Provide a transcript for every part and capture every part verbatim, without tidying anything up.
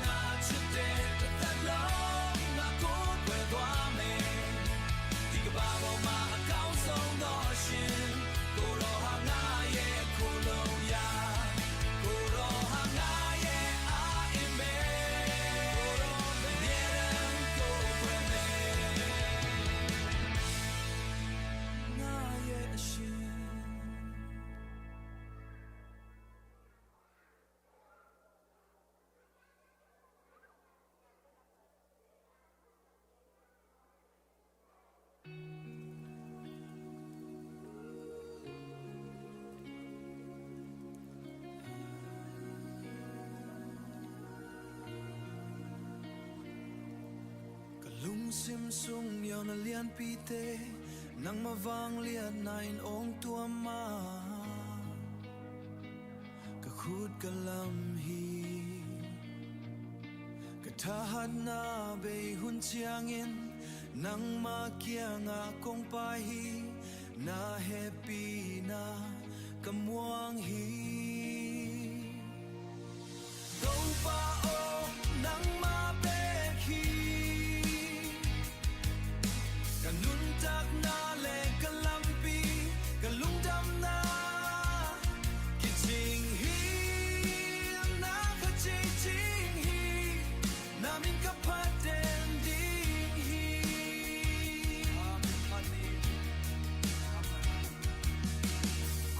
ငါချစ်တဲ့တစ်သက်လုံးငါကိုယ်ွယ်သွားမယ် ဒီကမ္ဘာပေါ်မှာအကောင်းဆုံးသောအရှင်ကိုယ်တော်ဟာငါရဲ့ခိုလှုံရာကိုယ်တော်ဟာငါရဲ့အားအင်ပဲကိုယ်တော်ပဲအမြဲတမ်းကိုယ်ွယ်မယ်ငါရဲ့အရှင် Ka lungsim sung yau na lianpite nangmah vangliatna in ong tuam a ka khut ka lam hi. Ka thahatna bei hun ciangin nangmah kiangah kong pai hi. Na hehpihna ka muang hi. Topa aw, nangmah bek hi. Ka nuntakna le ka lampi, ka lungdamna kicing hi. Na kha cicing hi. Na min ka phat den ding hi.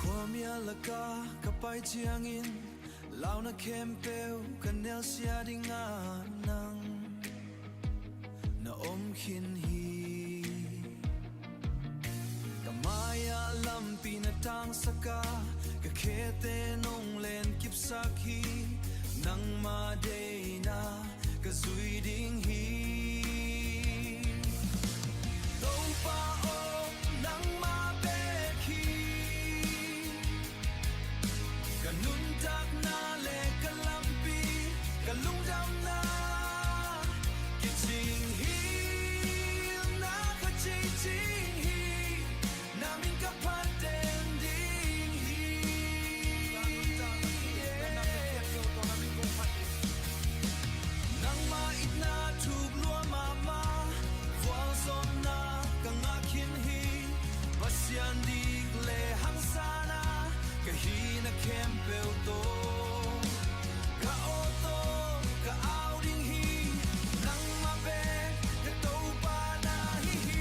Khuamial laka ka pai ciangin launa khempeuh ka nelsia dingah nang na om khin hi. Ka mai-ah lampi na tangsak a, ka khete nong len kipsak hi. Nangmah deihna ka zui ding hi. Topa aw, nangmah bek hi. Ka nuntakna le ka lampi, ka lungdamna kicing hi. Na kha cicing hi. Na min ka phat den ding hi. Nangmah itna thuk lua mahmah, vualzawlna ka ngah khin hi. Pasian dik le hangsanna ka hihna khempeuh tawh ka aw tawh ka au ding hi. Nangmah bek ka Topa na hi hi.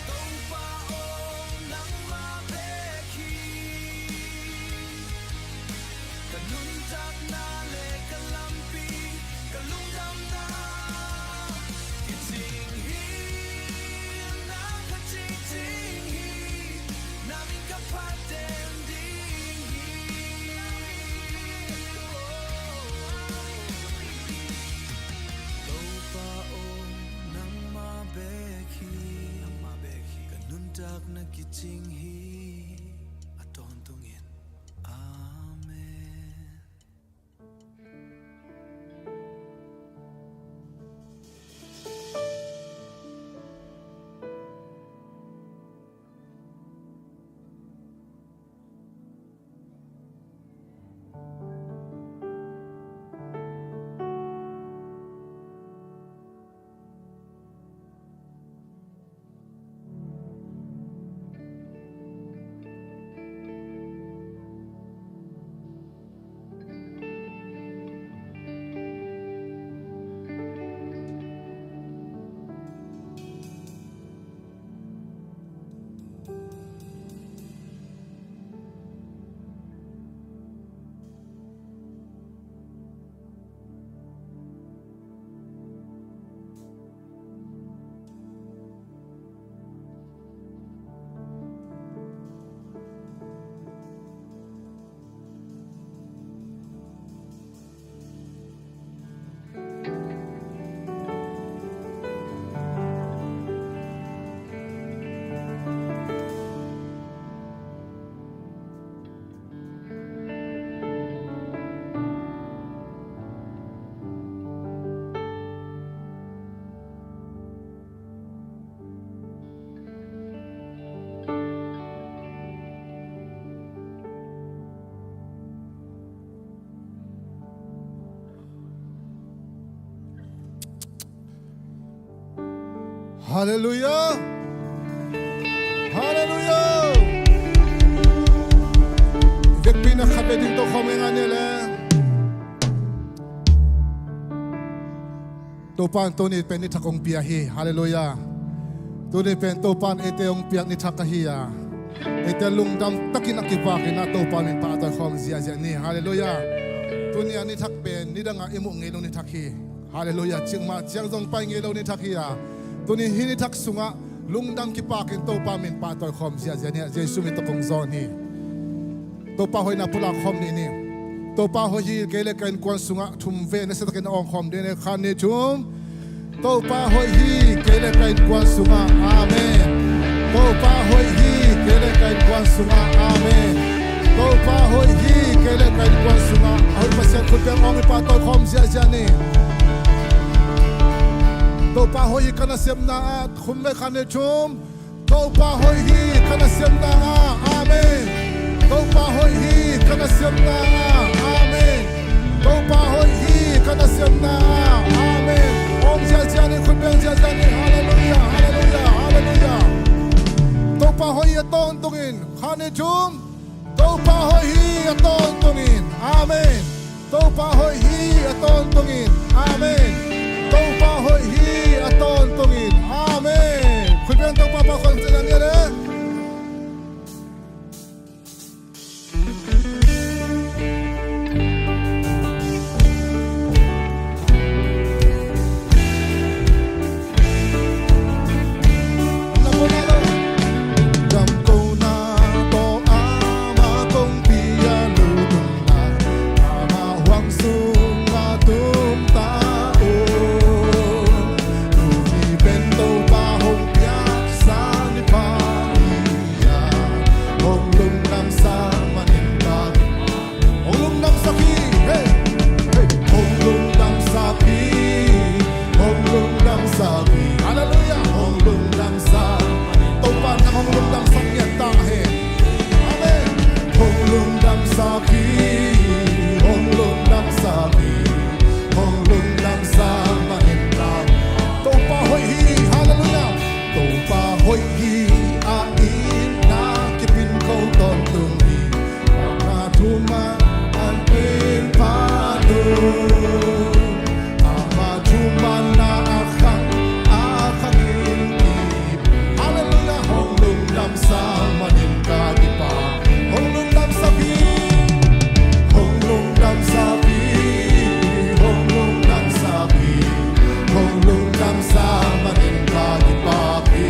Topa aw, nangmah bek hi. Ka nuntakna le ka lampi, ka lungdamna kicing hi. Na kha cicing hi. Na min ka phat den ding hi. Topa aw, nangmah bek hi. Nangmah bek hi. Ka nuntakna kicing hi. A tawntungin. Amen. Halleluiah. Halleluiah. Vekpi na khat vei ding to khawm ing a ni le. Topa in tuni pen ni thak hong pia hi. Halleluiah. Tuni pen Topa in eite hong piak ni thak ahi a, eite lungdam takin a kipakin a Topa min pahtawi khawm ziahziah ni. Halleluiah. Tuni a ni thak pen nidang a i muh ngei lo ni thak hi. Halleluiah. Cikmah ciang zong pai ngei lo ni thak hi a, tuni hih ni thak sungah lungdam kipakin Topa min pahtawi khawm ziahziah ni. Jesu min tawh kong zawn hi. Topa hoihna pulak khawm ni ni. Topa hoih hi kei le ka innkuan sungah thum ve nasiatakin a awng khawm ding ni. Khat, nih, thum. Topa hoih hi kei le ka innkuan sungah. Amen. Topa hoih hi kei le ka innkuan sungah. Amen. Topa hoih hi kei le ka innkuan sungah. A hoih Pasian khut beng awng i pahtawi khawm ziahziah ni. Topa hoih hi ka nasemna ah. Khum ve. Khat, nih, thum. Topa hoih hi ka nasemna ah. Amen. Topa hoih hi ka nasemna ah. Amen. Topa hoih hi ka nasemna ah. Amen. Awng ziahziah ni, khut beng ziahziah ni. Halleluiah, halleluiah, halleluiah. Topa hoih hi a tawntungin. Khat, nih, thum. Topa hoih hi a tawntungin. Amen. Topa hoih hi a tawntungin. Amen. Topa hoih hi a tawntungin. Amen. Khut beng Topa pahtawi khawm ziahziah ni le. Hong lungdamsak hi, hey, hey. Hong lungdamsak hi, hong lungdamsak hi. Halleluiah, hong lungdamsak. Topa nang hong lungdamsak ngiat ta hen. Amen. Hong lungdamsak hi, hong lungdamsak hi, hong lungdamsak mah hen ta. Topa hoih hi, halleluiah. Topa hoih hi, a itna kipin ko tawntung hi. Ama thuman an pil pha tung. Ama thuman na a khang, a khang in ki. Halleluiah, hong lungdamsak manin ka kipak. Hong lungdamsak hi. Hong lungdamsak hi. Hong lungdamsak hi. Hong lungdamsak manin ka kipak hi.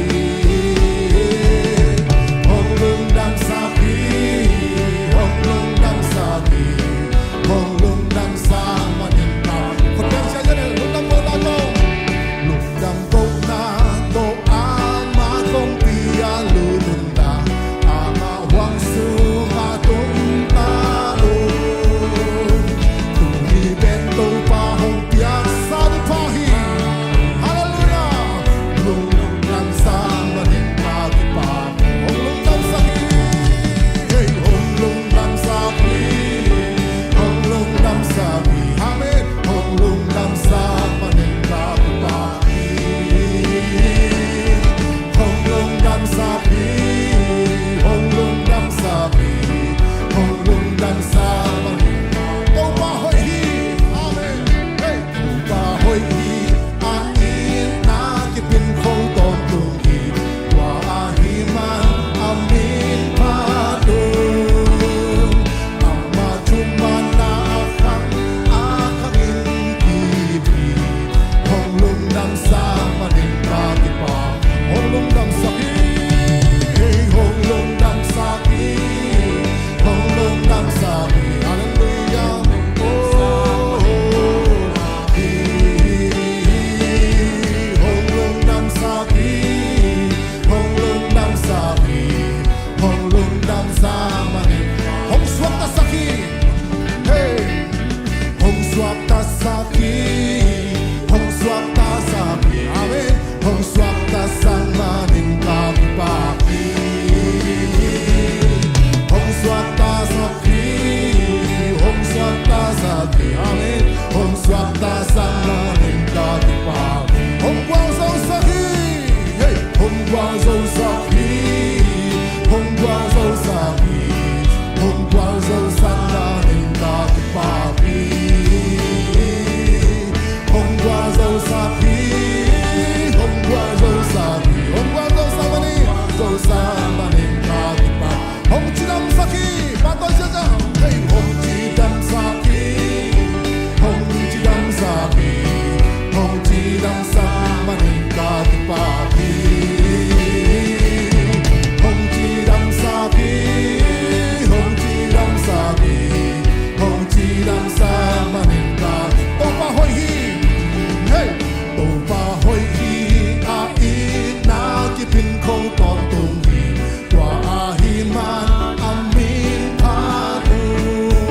Kong tawntung hi, tua ahih man a min phat uh.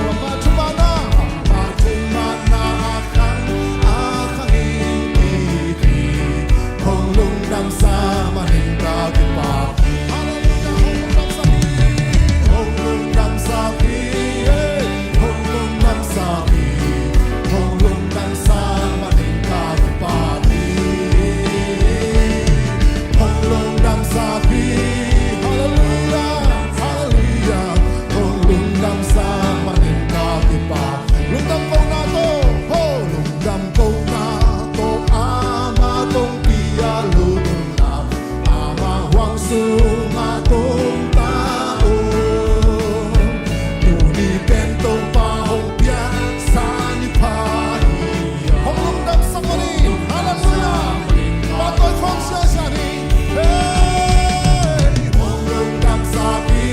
Amah thumanna, amah thumanna a khang a khang in it hi. Hong lungdamsak manin ka kipak. Halleluiah, hong lungdamsak hi, hong lungdamsak hi, eh. Hong lungdamsak hi, hong lungdamsak manin ka kipak hi. Hong lungdamsak hi, halleluiah, halleluiah. Hong lungdamsak manin ka kipak. Lungdam kohna tawh, ho, lungdam kohna tawh, amah kong pia lungdam. Amah huang sungah tung ta uh. Tuni pen Topa hong piaksa ni pha hi. Hong lungdamsak manin, halleluiah. Pahtawi khawm siasia ni. Hey! Hong lungdamsak hi,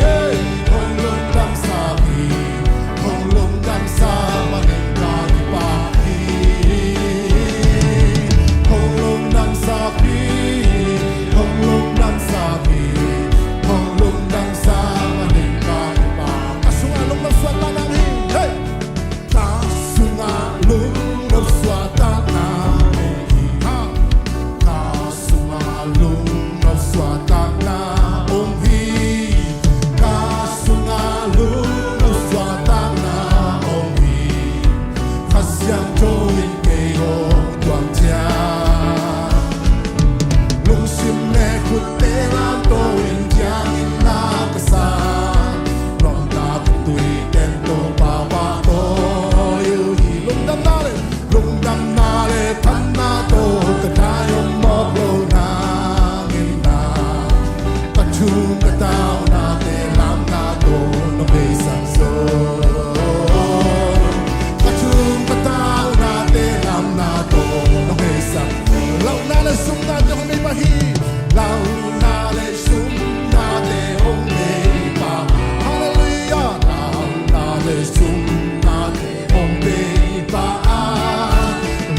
hey! Hong lungdamsak hi. Hong lungdamsak manin ka kipak hi. Hong lungdamsak hi, hong lungdamsak hi, hong lungdamsak manin ka kipak. Ka sungah lungnop suahtakna hong hi, hey! Ka sungah lungnop suahtakna hong hi, ha! Ka sungah lungnop suahtakna hong hi, ka sungah lungnop suahtakna hong hi. Kha Siangtho in kei hong tuam ciang, lungsim le khutte lamto in ciangin la ka sa, nuamna khutui ten Topa pahtawi uh hi. Lungdamna le Lungdamna le phatna tawh ka dai om mawk lo nang in na. Ka thum ka taunate lamna tawh nong heisak zo. Ka thum ka taunate lamna tawh nong heisak. Launa le sumnate hong mei pah hi. Launa le sumnate hong mei pah. Halleluiah. Launa le sumnate hong mei pah a,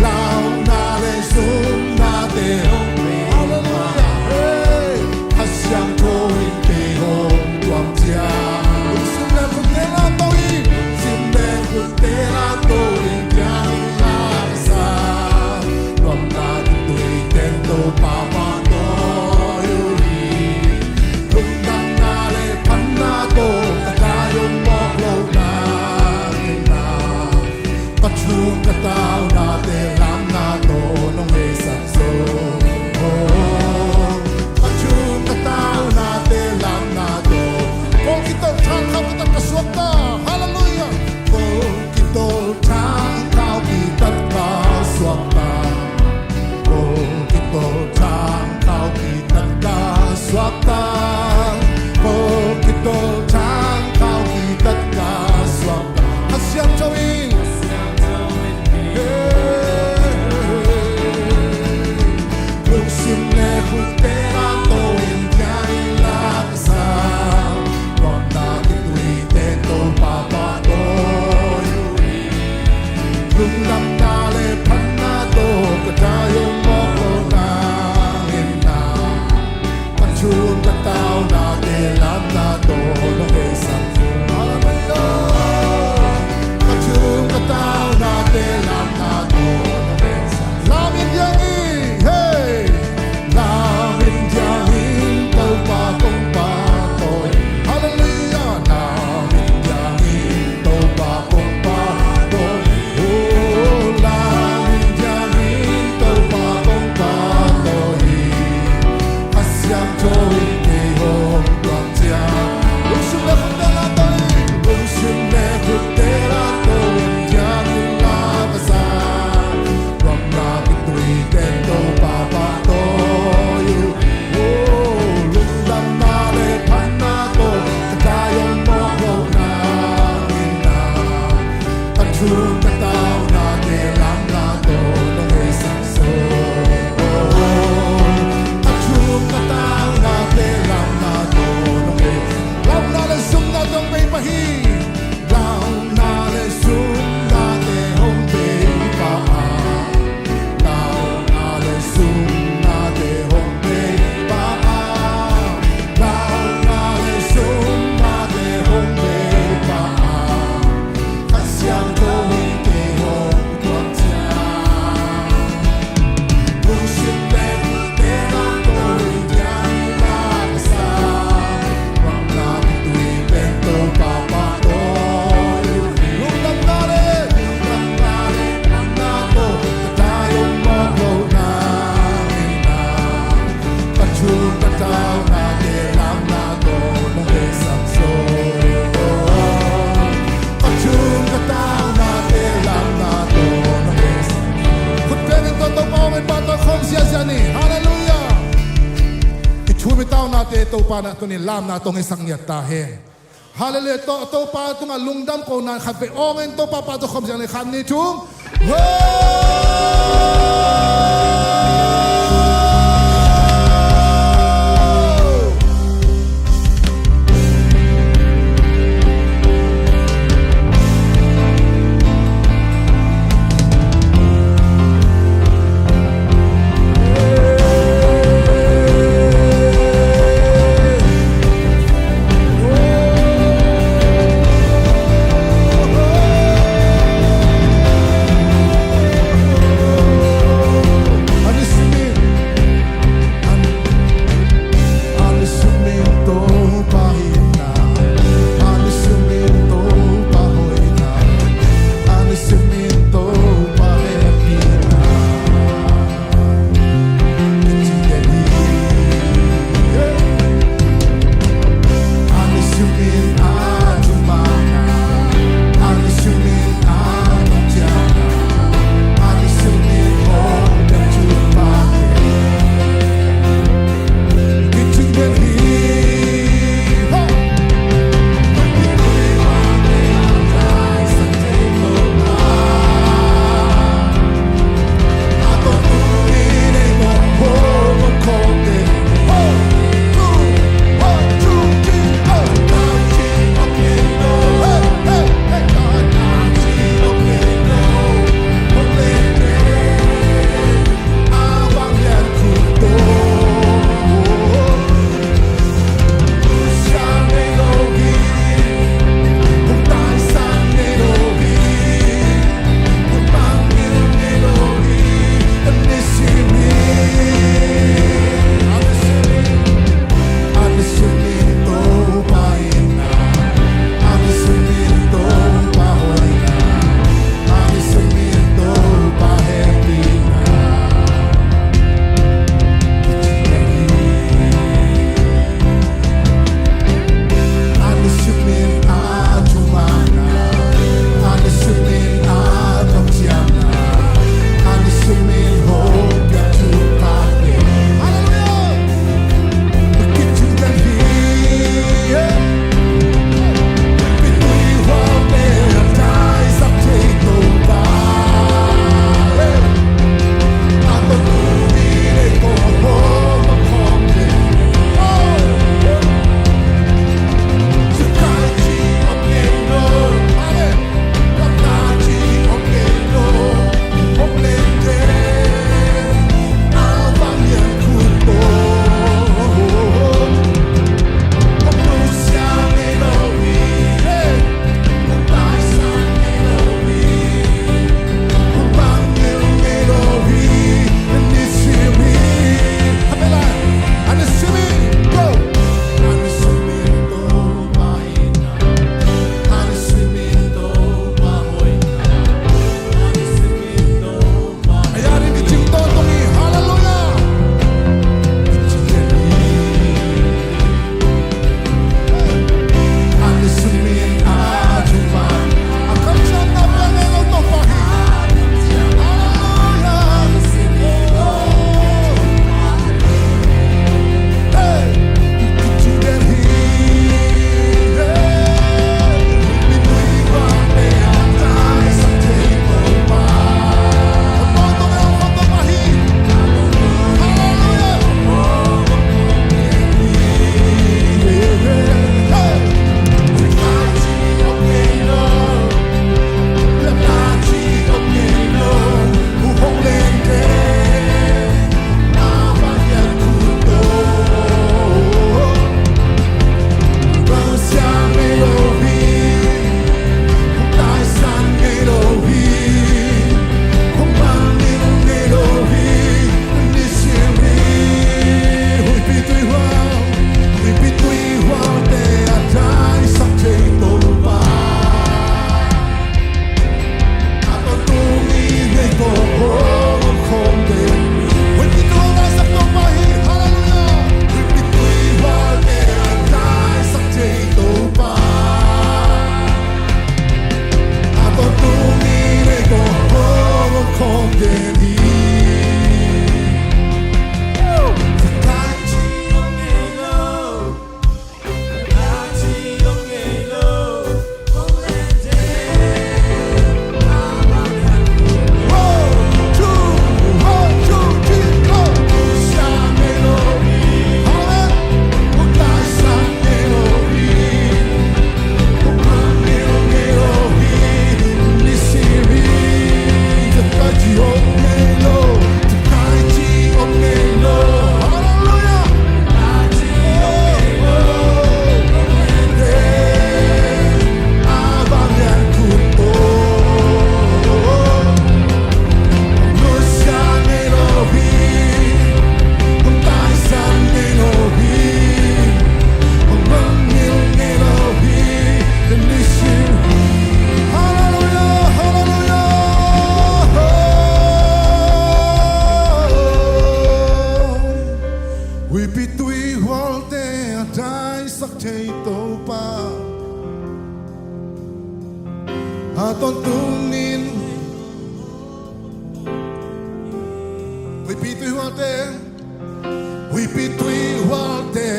launa le sumnate hong mei pah. Halleluiah. Hey, Kha Siangtho in kei hong tuam ciang, lungsim le khutte lamto in, lungsim le khutte lamto in, ciangin la ka sa, nuamna khutui ten Topa pahtawi uh hi. Lungdamna le phatna tawh ka dai om mawk lo nang in na. Ka thum ka taunate lamna tawh nong heisak zo. Oh, ka thum ka taunate lamna tawh. Kong kitol thangkhau kitat ka suakta. Halleluiah. Kong kitol thangkhau kitat ka suakta. Kong kitol thangkhau kitat ka suakta. Kong kitol thangkhau kitat ka suakta. Kha Siangtho in, hey, lungsim le khutte lamto in ciangin la ka sa. Nuamna khutui ten Topa pahtawi uh hi. Lungdamna le phatna tawh ka dai om mawk lo nang in na. Ka thum ka taunate lamna tawh nong heisak. Halleluiah. Ka thum ka taunate lamna tawh nong heisak. Lam in diang hi, hey. Lam in diang hi, Topa kong pahtawi. Halleluiah. Lam in diang hi, Topa kong pahtawi. Oh, lam in diang hi, Topa kong pahtawi. Kha Siangtho in kei hong tuam ciang, lungsim le khutte lamto in, lungsim le khutte lamto in ciangin la ka sa. Nuamna khutui ten Topa pahtawi uh. Oh, lungdamna le phatna tawh ka dai om mawk lo nang in na. Ka thum ka taunate lamna tawh nong heisak zo. Ka thum ka taunate Thu mi taunate Topa na tunin lamna tawh hong hisak ngiat ta hen. Halleluiah. To, Topa tungah lungdam kona khatvei awng in Topa pahtawi khawm ziang le khat, nih, thum. Hualte a daisak thei Topa, a tawntung in. Huipi tuihualte, huipi tuihualte,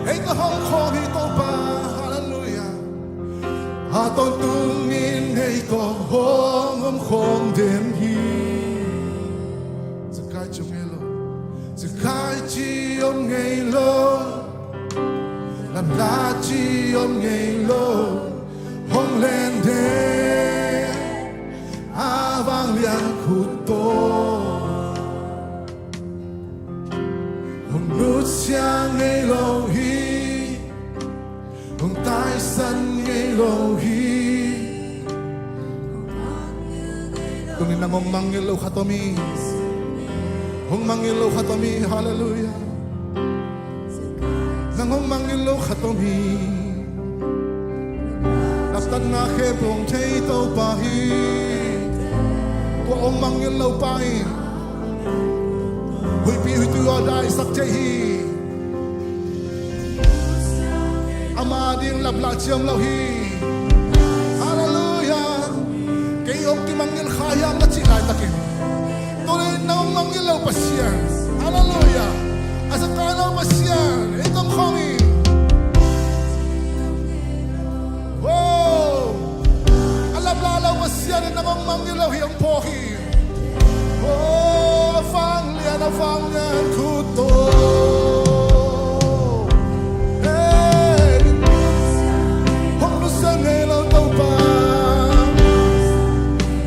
hei ka hong khawm hi Topa. Halleluiah. A tawntung in hei ka hong om khawm den hi. Zakai ci om ngei lo. Zakai ci om ngei lo. Lamla ci om ngei lo. Hong len den a vanglian khut tawh. Hong nusia ngei lo hi. Hong taisan ngei lo hi. Tuni nang hong mangngilh lo khat om hi. Hong mangngilh lo khat om hi. Halleluiah. Nang hong mangngilh lo khat om hi. Daptatna khempeuh hong thei Topa hi. Tua hong mangngilh lo pa in huipi huitui a daisak thei hi. Ama ding lapla ci om lo hi. Halleluiah. Kei hong kimangngilh kha hiam na cih laitakin, tuni nang hong mangngilh lo Pasian. Halleluiah. A zakai lo Pasian ei tong khawm hi. Oh. A lapla lo Pasian in nang hong mangngilh lo hi, hong phawk hi. Oh, a vanglian, a vanglian khut tawh. Hey. Hong nusia ngei lo Topa,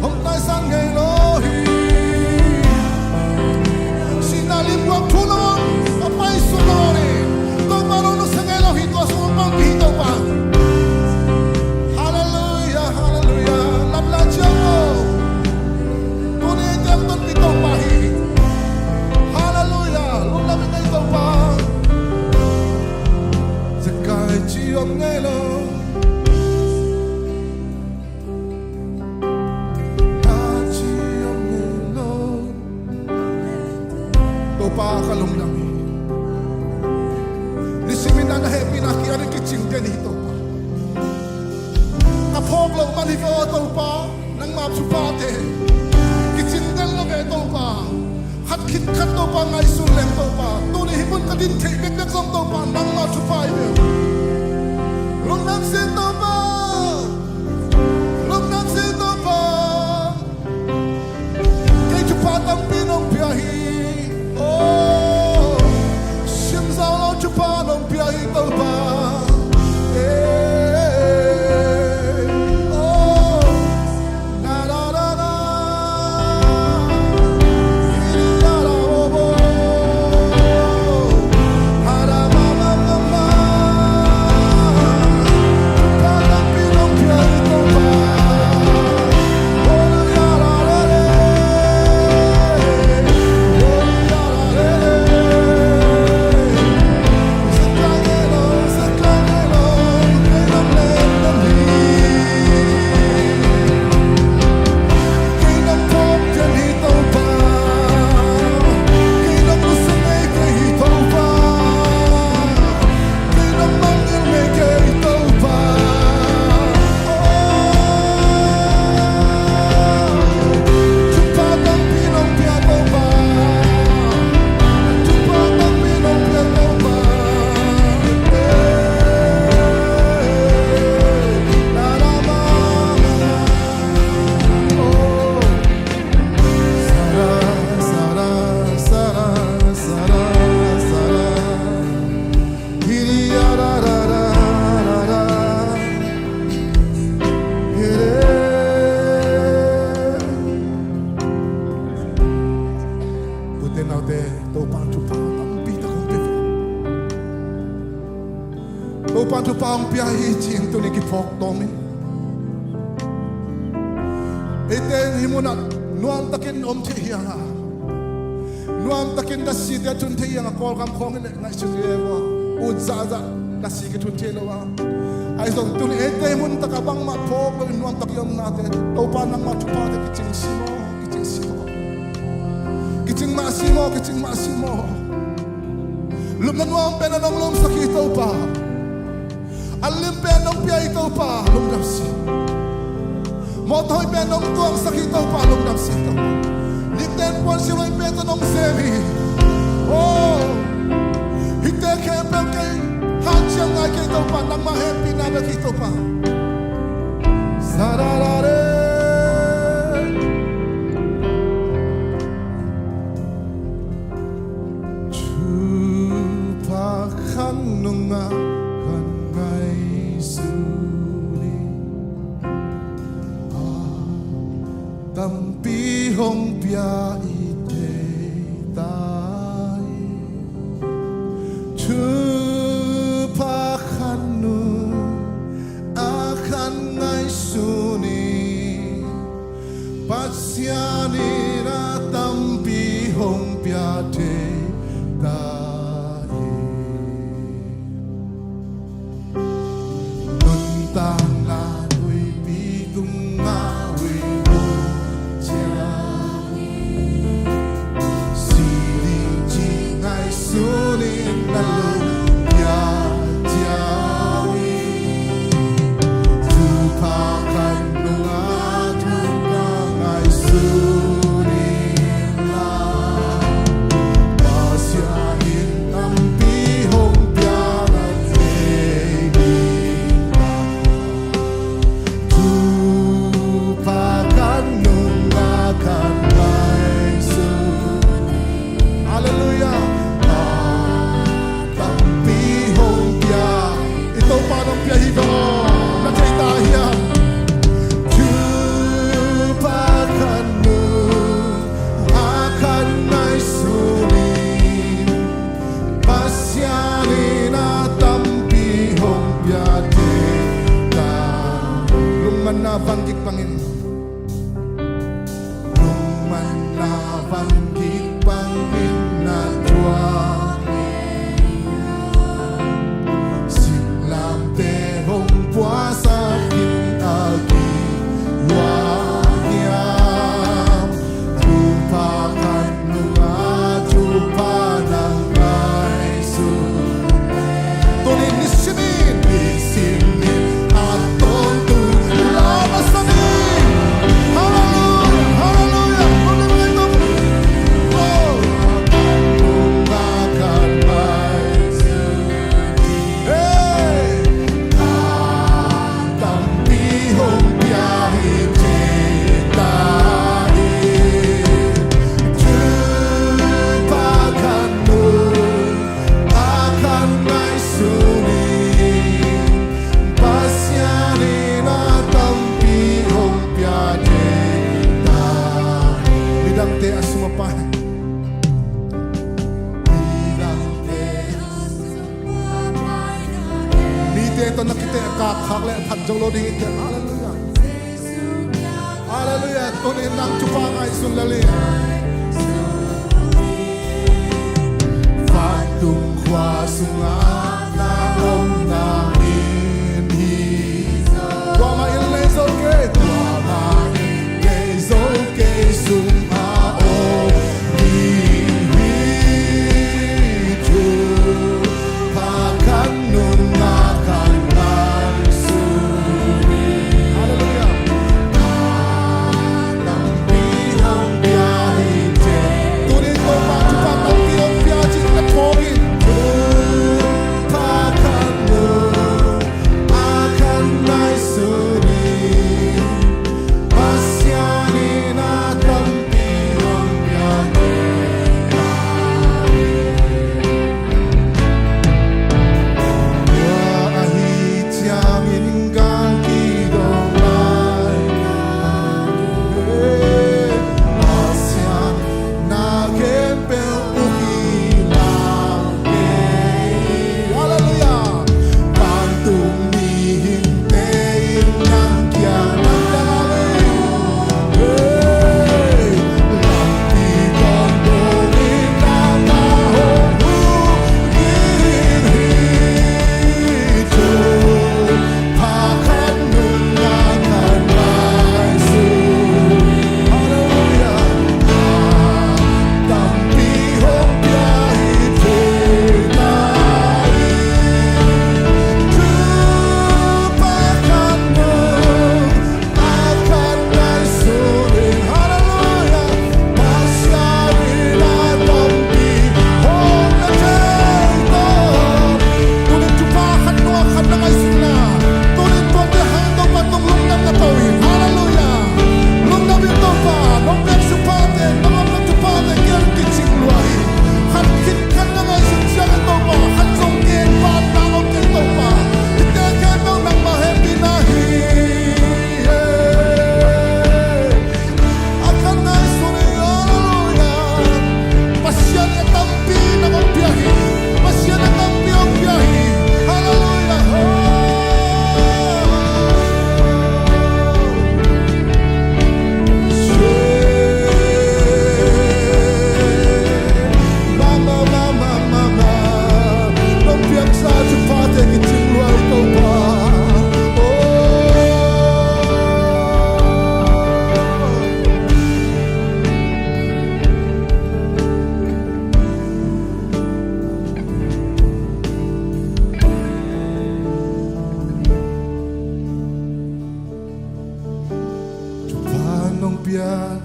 hong taisan ngei lo hi. Sihna limguam thu lo a paisuak lo hi. Topa hong nusia ngei lo hi, tua sung hong panpih hi Topa. Halleluiah, halleluiah. Lamla ci om lo. Tuni eite hong tonpih Topa hi. Halleluiah. Lungdam ing ei Topa. Zakai ci om ngei lo. Zakai ci om ngei lo. Topa ka lungdam hi. Nisimin na hehpihna kiang in kicing den hi Topa. Ka phawk loh man hi ve aw Topa, nangma thuphate kicing den lo ve Topa. Khat khit khat Topa ngaihsun leng Topa, tuni hih mun ka din theih bekbek zong Topa nangma thupha hi ve. Lungdam sin Topa. Lungdam sin Topa. Kei thupha tampi nong pia hi. Oh, sim zo lo thupha nong pia hi Topa. Eh, oh, na, na, na, na. Ute naute, Topa thupha tampi tak hong pia. Topa thupha hong pia hi ci-in tuni kiphawk tawm in. Eite in hih munah nuamtakin om thei hi hang a, nuamtakin dasite a thun thei hi hang a, Kawlgam khawng hi leh ngaihsun hi ve ua. Ut zahzah dasi kithun thei lo a. Ahi zong tuni eite hih mun takah bangmah phawk loin nuamtakin omnate Topa nangma thuphate kicing si maw, kicing si maw. Kicing mah si maw, kicing mah si maw. Lupna nuam pen a nong lumsak hi Topa. A lim pen nong pia hi Topa, lungdam si. Mawtaw hoih pen nong tuangsak hi Topa, lungdam si Topa. Nikten puan si roi pen tawh nong sem hi. Oh, hihte khempeuh kei hanciam ngai kei Topa, nangmah hehpihna bek hi Topa. Sa-ra-ra-re. Thupha khat nungah khat ngaihsun in, a tampi hong pia i thei ta hi. Thupha khat nungah khat ngaihsun in, Pasian in a tampi hong pia thei ta hi. Nuntakna tuipi tungah uihlun ciang hi. Si ding cih ngaihsun in na lungkia ciang hi. Thupha khat nungah thupha ngaihsun in la, Pasian in tampi hong pia thei ding. Thupha khat nungah khat ngaihsun. Halleluiah. Tampi hong pia, i Topa nong pia hi ve aw. Na thei ta hiam? Thupha khat nungah khat ngaihsun in, Pasian in a tampi hong pia thei ta. Lungmanna van gik bangin, lungmanna van gik bangin na thuak. Singlamteh hong puasak in a kiluang hiam? Thupha khat nungah thupha na ngaihsun. Tuni nisim in, nisim in a tawntung lam a sa ni. Halleluiah, halleluiah. Tuni nisim in. Oh. Hey. Tampi hong pia hi thei ta hi. Thupha khat nungah khat ngaihsun in, Pasian in a tampi hong pia thei ta hi. Midangte a sum a pai. Midangte a sum a pai. Mite tawh na kiteh a kap khak leh a phat zo lo ding hi teh. Halleluiah. Halleluiah. Tuni in nang thupha ngaihsun lel in. Vantung khua sungah na om nangin hi. Kuamah in lei zo kei, kuamah in lei zo kei sungah om ding hi. Thupha khat nungah khat ngaihsun in. Halleluiah. Tampi hong pia hi teh. Tuni in Topa thupha tampi hong pia cih na thawk in. Thupha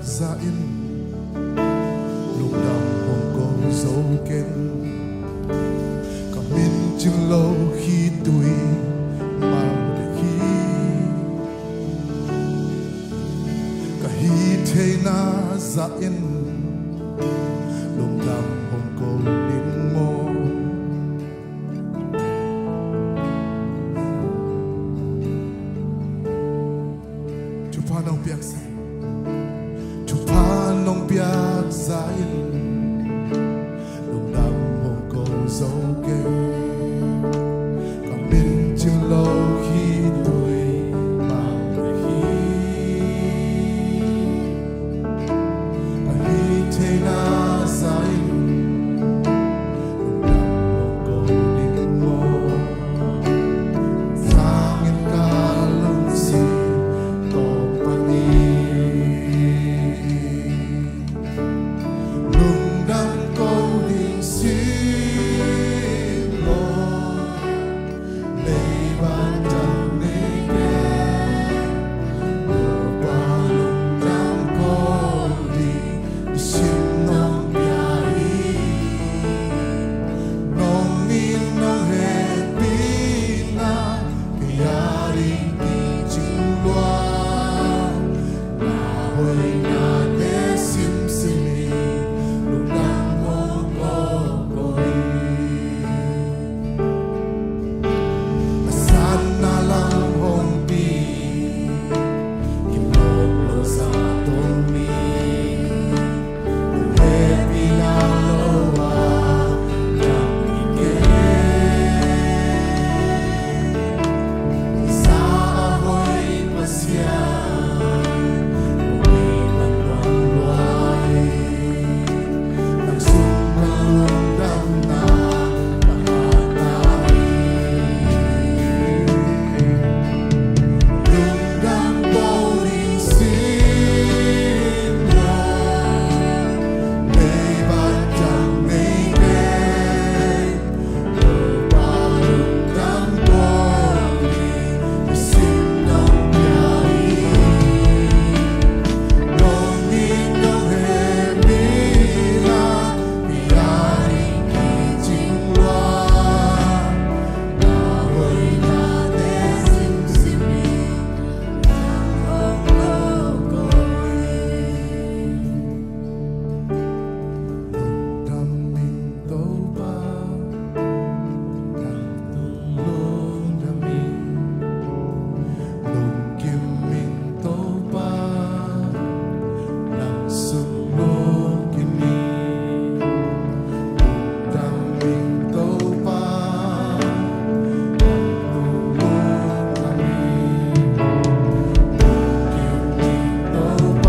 Zah in lungdam hong ko zo keng. Ka min cing lo khitui mang dek hi. Ka hih theihna zah in lungdam hong ko ning maw? Thupha nong piak zah, thupha nong piak zah in lungdam hong ko zo keng. Ka min cing lo khitui mang dek hi. Ka hih theihna zah in lungdam hong ko ding maw? Sangin ka lungsim tawh pan in lungdam ko ding sim maw? Leiba dang nei keng, Topa lungdam ko ding sim nong pia hi. Nong min nong hehpihna kei a ding kicing lua. Na hoihnate simsim in lungdam hong ko hi. A sanna lam hong pi, kimawk lo zah tawh mi. Hong hehpihna lo a dam hi kei. Sa a hoih Pasian, hong hehpihna luang lua hi. Nang sung ka lungdamna ka hata hi. Lungdam ko ding sim maw? Leiba dang nei keng, Topa lungdam ko ding sim nong pia hi. Nong min nong hehpihna kei a ding kicing lua. Na hoihnate simsim in lungdam hong ko hi. Lungdam ing Topa, nang tung lungdam ing. Lungkim ing Topa, nang sung lungkim ing. Lungdam ing Topa, nang tung lungdam ing. Lungkim ing Topa,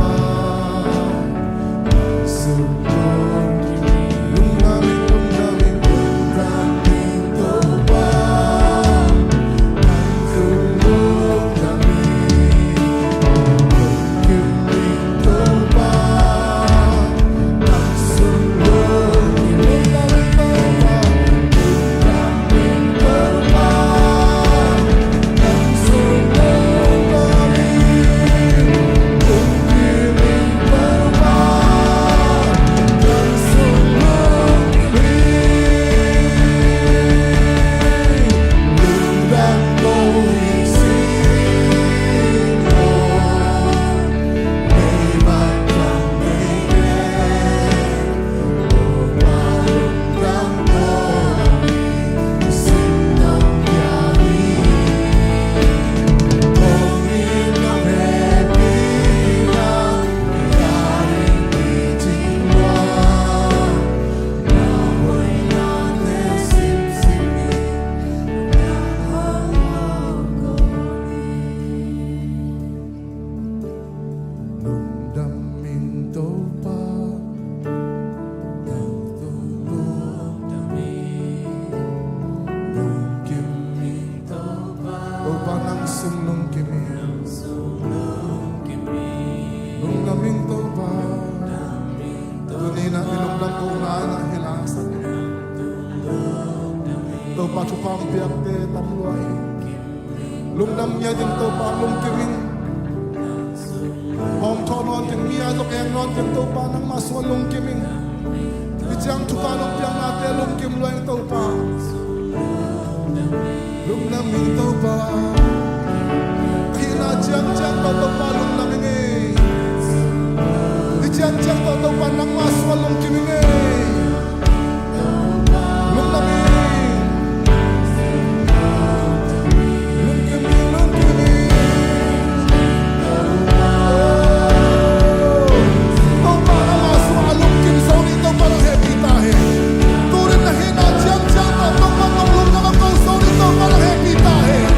Lungdam ing Topa, nang tung lungdam ing. Lungkim ing Topa, Topa nang sung lungkim ing. Lungdam ing Topa. Tuni-in ah i lungdam kohna ah hong hilhsak ing. Topa thupha hong piakte tam lua hi. Lungdam ngiat ing Topa, lungkim ing. Hawm thawh nawn keng, mi a zong eng nawn keng, Topa nangmah sungah lungkim ing. Hih ciang thupha nong piaknate lungkim lua ing Topa. Lungdam ing Topa. Ka hihna ciangciang tawh Topa lungdam ing ei. Hih ciangciang tawh Topa nangmah sungah lungkim ing ei. Lungdam ing. Lungkim ing, lungkim ing. Topa nangmah sungah a lungkim zo ding Topa nong hehpih ta hen. Tunin na hihna ciangciang tawh Topa nong lungdam a ko zo ding Topa nong hehpih ta hen.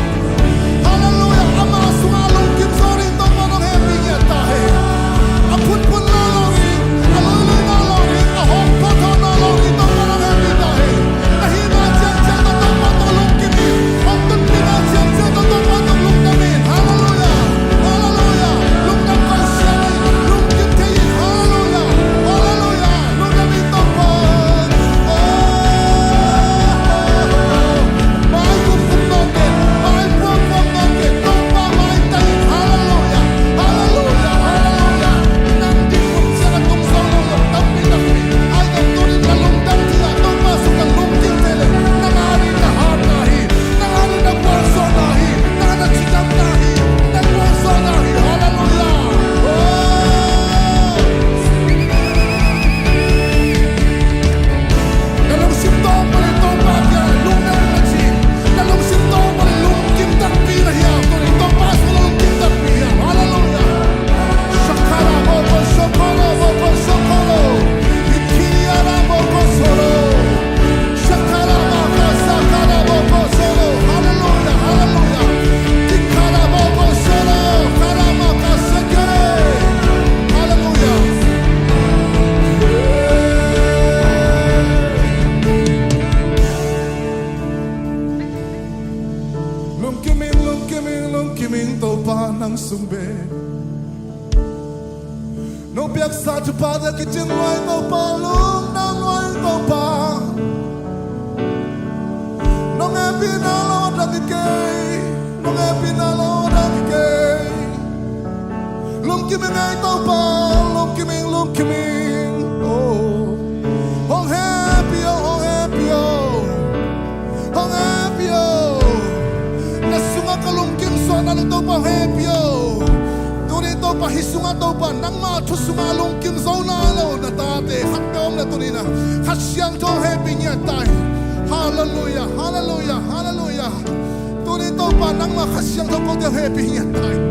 Halleluiah. Ama sungah a lungkim zo ding Topa nong hehpih ngiat ta hen. A phunphun nawn lo ding, a luilui nawn lo ding, a hawm thawh nawn lo ding Topa nong hehpih ta hen. Na hihna ciangciang tawh Topa tawh lungkim in. Hong tunpihna ciangciang tawh Topa tawh lungdam in. Halleluiah. Halleluiah. Lungdam ko siang in. Lungkim thei in. Halleluiah. Halleluiah. Lungdam in Topa. Oh, oh, oh, oh. Mai kumkum nawn kei, mai puangpuang nawn kei, Topa maitai in. Halleluiah, halleluiah, halleluiah. Nang ding hun ciang a tung zo lo zong tampi takpi, ai zong tunin na lungdam thei a, Topa sung na lungkim thei leh, nang ading na hatna hi, nang ading na gualzawhna hi, nang na cidamna hi, na gualzawhna hi. Halleluiah. Oh. Na lungsim tawng pan in Topa kiangah lungdam na ci. Na lungsim tawng pan in lungkim takpi na hiam? Tuni Topa sung lungkim takpi hiam? Halleluiah. Shakara boko sokoro boko sokoro. Ikiara boko soro. Shakara baka sakara boko soro. Halleluiah, halleluiah. Ikara boko soro. Kara baka seke. Halleluiah. Lungkim ing, lungkim ing, lungkim ing Topa nang sung bek. Nong piaksa thuphate kicing lua ing Topa, lungdam lua ing Topa. Nong hehpihna lo dang hi kei, nong hehpihna lo dang hi kei. Lungkim ing ei Topa, lungkim ing, lungkim ing. Oh. Hong hehpih o, hong hehpih o. Hong hehpih o. Na sungah ka lungkim suahna nung Topa hong hehpih o. Tuni Topa hih sungah Topa nangmah thu sungah lungkim zo nai lo na tate khat peuh om le tuni na Kha Siangtho hong hehpih ngiat ta in. Halleluiah, halleluiah, halleluiah. Tuni Topa nangmah Kha Siangtho kote hong hehpih ngiat ta in.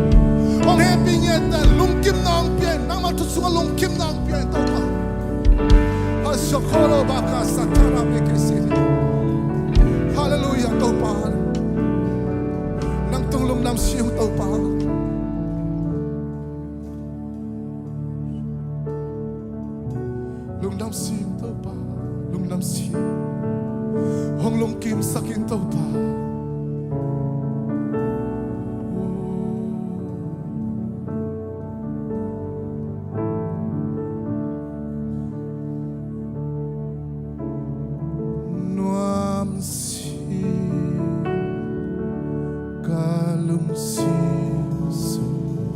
Hong hehpih ngiat ta in. Lungkimna hong pia in. Nangmah thu sungah lungkimna hong pia in Topa. Hallelujah Topa. Nang tung lungdam sing Topa. Lungdam sing Topa. Lungdam sing. Hong lungkimsak in Topa. Nuam sing ka lungsim sung.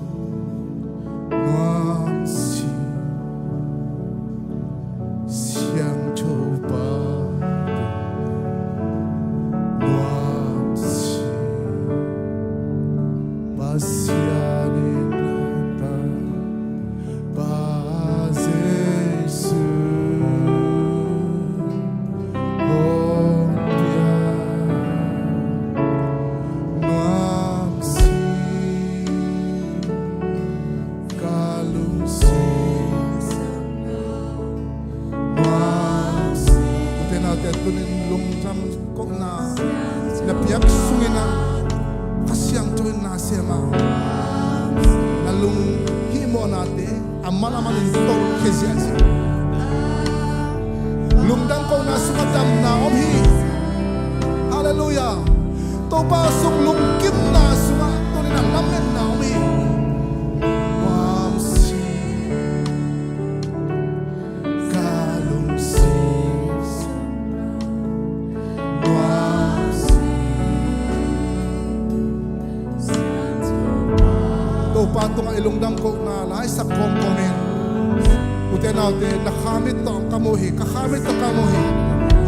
Nuam sing Siangtho Pa. Nuam sing Pasian in nangta Pa Jesu hong piak nuam sing ka lungsim nuam sing. Ute naute tunin lungdam kohna na piak sungin ah Kha Siangtho in na sem a na lunghihmawhnate a man a man in tolh khia ziahziah. Lungdam kohna sungah damna om hi. Halleluiah. Topa sung lungkimna sungah tunin a lametna om hi. Nuam sing ka lungsim nuam sing. Topa tungah i lungdam kohna laisak kawmkawm in. Ute naute, na khamit tawh ka mu hi, ka khamit tawh ka mu hi.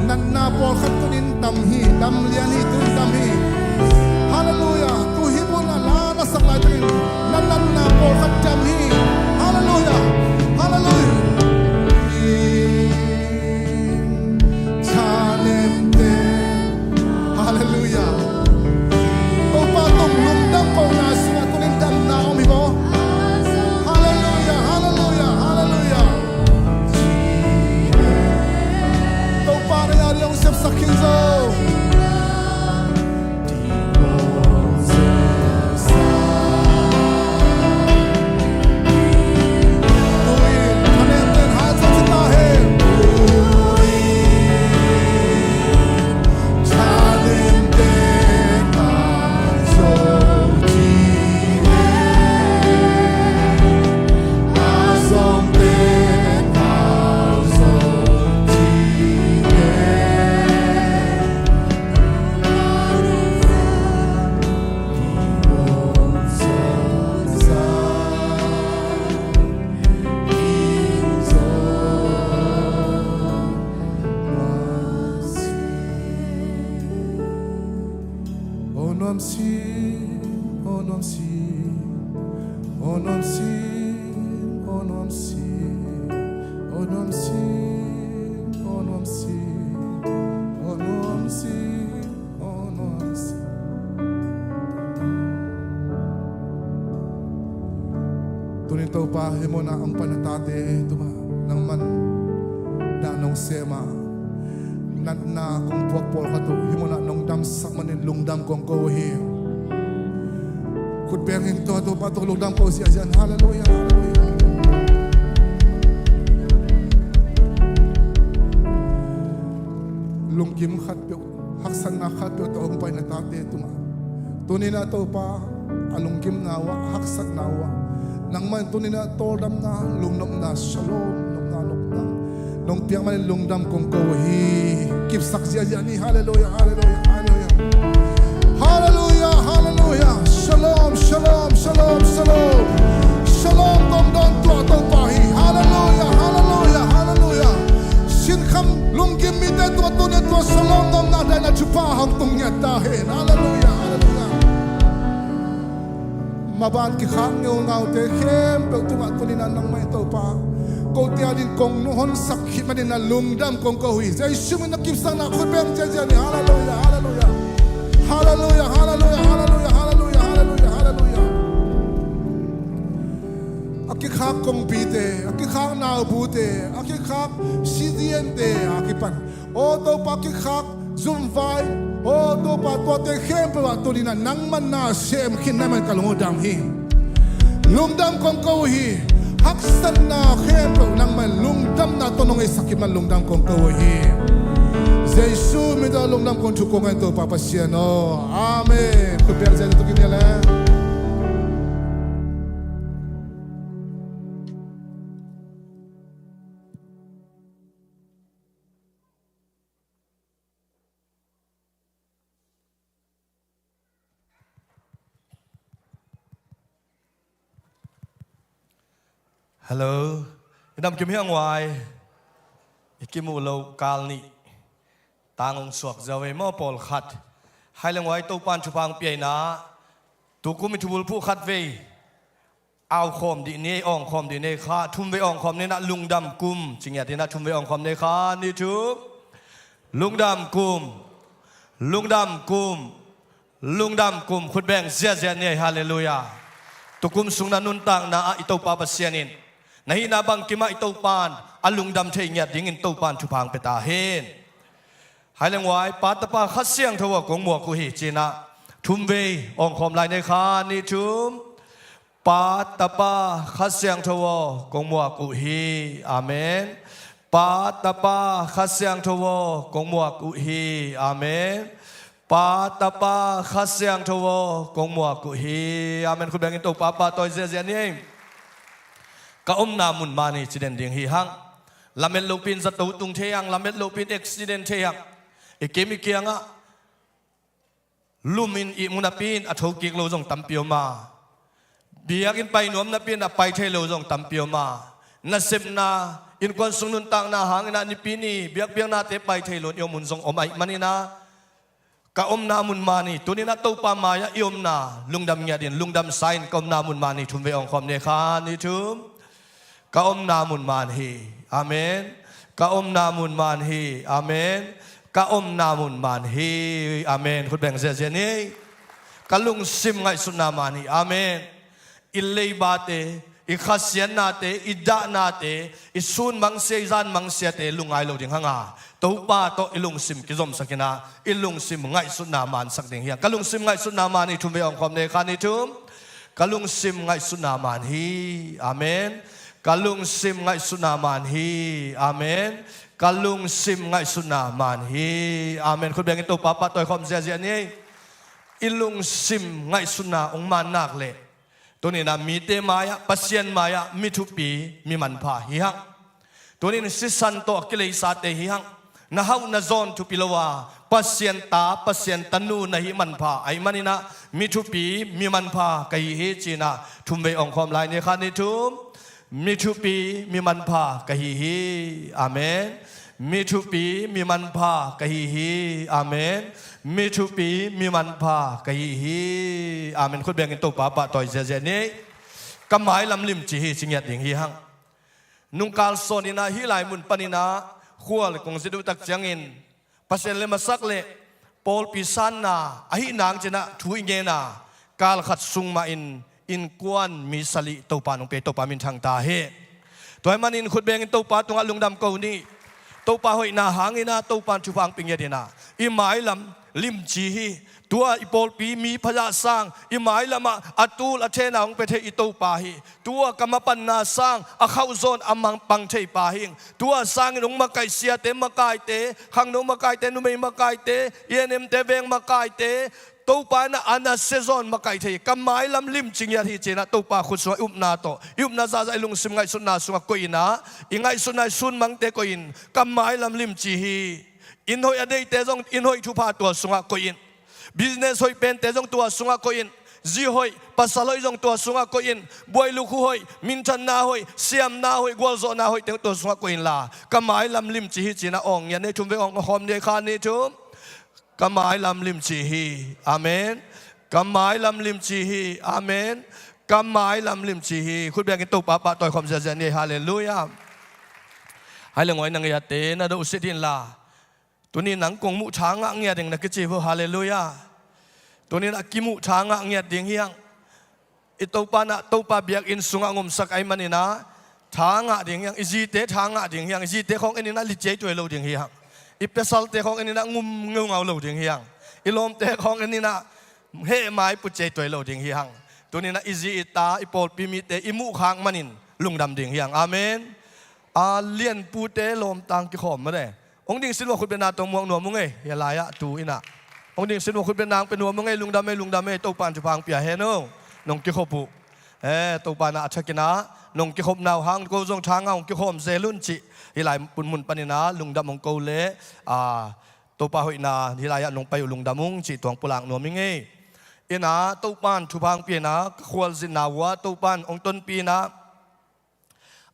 Natna pawlkhat tunin dam hi, dam lian hi, tunin dam hi. Halleluiah. Tu hih munah la na sak laitakin na natna pawlkhat dam hi. Halleluiah. Halleluiah. Halleluiah. Topa tung lungdam kohna sungah tunin damna om hi maw? Halleluiah, halleluiah, halleluiah. Topa na yari hong sepsak khin zo. Tunin Topa, hih munah hong paina tate tungah nangman na nong sem a, natna kong puak pawlkhat uh hih munah nong damsak manin lungdam kong ko uh hi. Khut beng in tua Topa tawh lungdam ko ziahziah in. Halleluiah, halleluiah. Lungkim khatpeuh, haksatna khatpeuh tawh hong paina tate tungah, tuninah Topa, a lungkimna uh ah, a haksatna uh ah, nangmah in tuninah tawldamna, lungnopna, shalom, nopna, nopna nong piak manin lungdam kong ko uh hi. Kipsak ziahziah ni. Halleluiah, halleluiah, halleluiah. Halleluiah, halleluiah. Shalom, shalom, shalom, shalom. Shalom tawh hong dawn tua Topa hi. Halleluiah, halleluiah, halleluiah. Sinkham lungkim mite tungah tunin tua shalom nopna daihna thupha hong tung ngiat ta hen. Halleluiah, halleluiah. Maban kikhak ngeungaute khempeuh tungah tuninah nangmah in Topa, kote adingin kong honsak khit manin na lungdam kong ko uh hi. Jesu min a kipsakna khut beng ziahziah ni. Halleluiah, halleluiah. Halleluiah, halleluiah, halleluiah, halleluiah, halleluiah, halleluiah. A kikhak kongpite, a kikhak naubute, a kikhak C D N te a kipan, aw Topa, kikhak zumvai, aw Topa, tuate khempeuh ah tuninah nangmah na sem khin, nangmah in ka lung uh dam hi. Lungdam kong ko uh hi. Haksatna khempeuh nangmah in lungdamna tawh nong heisak khin man lungdam kong ko uh hi. Jesu min tawh lungdam kong thuk kong ngen Topa Pasian aw. Amen. Khut beng ziahziah tu kinial e. Hello. I namkim hiam, uai? I kimuh loh kal nih tang hong suak zo ei maw, pawlkhat. Hai leng uai, Topa'n thupha hong pia in ah, tukum i thubulphuh khatvei au khawm dih ni ei, awng khawm dih ni ei kha. Thumvei awng khawm ni in ah, lungdam kum ci ngiat in ah, thumvei awng khawm ni ei kha, ni thum. Lungdam kum. Lungdam kum. Lungdam kum. Khut beng ziahziah ni ei. Halleluiah. Tukum sung na nuntakna ah i Topa Pasian in na hihna bangkim ah i Topa'n a lungdam thei ngiat dingin Topa'n thupha hong pia ta hen. Hai leng uai, Pa, Tapa, Kha Siangtho aw, kong muak uh hi ci in ah, thumvei awng khawm lai ni ei kha, ni thum. Pa, Tapa, Kha Siangtho aw, kong muak uh hi. Amen. Pa, Tapa, Kha Siangtho aw, kong muak uh hi. Amen. Pa, Tapa, Kha Siangtho aw, kong muak uh hi. Amen. Khut bengin Topa pahtawi ziahziah ni ei. Ka omna mun mah ni ci den ding hi hang. Lamet lohpi in zato tung thei hang, lamet lohpi in accident thei hang. I kim i kiangah lum in ihmu napi in a thokik lo zong tampi om a, Biakinn pai nuam napi-in a pai thei lo zong tampi om a, nasepna, innkuan sung nuntakna hangin ah nipi ni biakpiaknate pai thei lo in i om hun zong om ahih manin ah, ka omna mun man hi. Tuni-in ah Topa mai-ah i omna lungdam ngiat in, lungdam sa in, ka omna mun man hi. Thum vei ong khawm ni, khat, nih, thum. Ka omna mun man hi. Amen. Ka omna mun man hi. Amen. Ka omna mun man hi. Amen. Khut beng ziahziah ni. Ka lungsim ngaihsutna man hi. Amen. I leibate, i khasiatnate, i dahnate, i sun mangsia, i zan mangsiate lungngai lo ding hang a, Topa tawh i lungsim kizomsak in ah, i lungsim ngaihsutna mansak ding hi hang. Ka lungsim ngaihsutna man hi. Thum vei ong khawm ni, khat, nih, thum. Ka lungsim ngaihsutna man hi. Amen. Ka lungsim ngaihsutna man hi. Amen. Ka lungsim ngaihsutna man hi. Amen. Khut beng in Topa pahtawi khawm ziahziah ni. I lungsim ngaihsutna hong man nak leh, tuni-in ah mite mai-ah, Pasian mai-ah mi thupi, mi manpha hi hang. Tuni-in sisan tawh a kileisate hi hang. Na hauh na zawn thupi lo a, Pasian ta, Pasian tanu na hih manpha ahih manin ah, mi thupi, mi manpha ka hi hi, ci-in ah thum vei ong khawm lai ni, khat, nih, thum. Mi thupi, mi manpha ka hi hi. Amen. Mi thupi, mi manpha ka hi hi. Amen. Mi thupi, mi manpha ka hi hi. Amen. Khut beng in Topa pahtawi ziahziah ni. Ka mailam limci hi, ci ngiat ding hi hang. Nungkal sawn in ah hih lai mun panin ah khual kong zin uh tak ciangin, Pasian lem a sak leh pawlpi sanna ahih nang ci-in ah thu i ngen a, kal khat sung mah in innkuan mi sali Topa nong pia, Topa minthang ta hen. Tua ahih manin khut beng in Topa tungah lungdam ko ni. Topa hoihna hangin ah Topa in thupha hong pia ngiat in ah, i mailam limci hi. Tua i pawlpi mi phazah sang, i mailam ah a tul a thena hong pia thei i Topa hi. Tua ka mapanna sang a khauh zawn a mangpang thei pa hi. Tua sangin hong makaih siate, makaite, khangno makaite, numei makaite, E N M te, veng makaite, Topa in ah a nasia zawn makaih thei. Ka mailam limci ngiat hi, ci-in ah Topa khut sungah i upna tawh, i upna zahzah, i lungsim ngaihsutna sungah koih in ah, i ngaihsutna, i sun mangte koih in, ka mailam limci hi. Inn hoih a deite zong inn hoih thupha tua sungah koih in. Business hoih pente zong tua sungah koih in. Zi hoih, pasal hoih zong tua sungah koih in. Buailuk hu hoih, minthanna hoih, siamna hoih, gualzawhna hoihte tua sungah koih inla, ka mailam limci hi, ci-in ah awng ngiat ni. Thum vei ong khawm ni, khat, nih, thum. Ka mailam limci hi. Amen. Ka mailam limci hi. Amen. Ka mailam limci hi. Khut beng in Topa pahtawi khawm ziahziah ni. Halleluiah. Hai le ngawi na ngiatte na dohsit inla, tuni nang kong muh tha ngah ngiat ding na kici uh. Halleluiah. Tuni-in a kimuh tha ngah ngiat ding hi hang. I Topa in ah, Topa biakinn sungah hong omsak ahih manin ah, tha ngah ding hi hang. I zite tha ngah ding hi hang. I zite khawng en in ah li ciai tuai lo ding hi hang. I piasalte khawng en in ah ngum ngeungau lo ding hi hang. I lawmte khawng en in ah heh mai put ciai tuai lo ding hi hang. Tuni-in ah i zi i ta, i pawlpi mite i muh khak manin lungdam ding hi hang. Amen. A lianpute lawmtang kikhawm mah le. Hong ding sin uh a khutbetna tawh muak nuam ung ei, hia lai-ah tu in ah. Hong ding sin uh a khutbetna hong pia nuam ung ei, lungdam ei, lungdam ei, Topa in thupha hong pia hen aw. Nong kikhop uh. Eh, Topa in ah a thakin ah nong kikhopna uh hang ko zong tha ngah hong kikhawm zel un cih. Hih lai mun panin ah lungdam hong ko leh, ah, Topa hoihna hih lai-ah nong pai uh lungdam ung cih tua hong pulak nuam ing ei. In ah Topa in thupha hong pia in ah ka khualzinna uh ah Topa in hong tonpih in ah,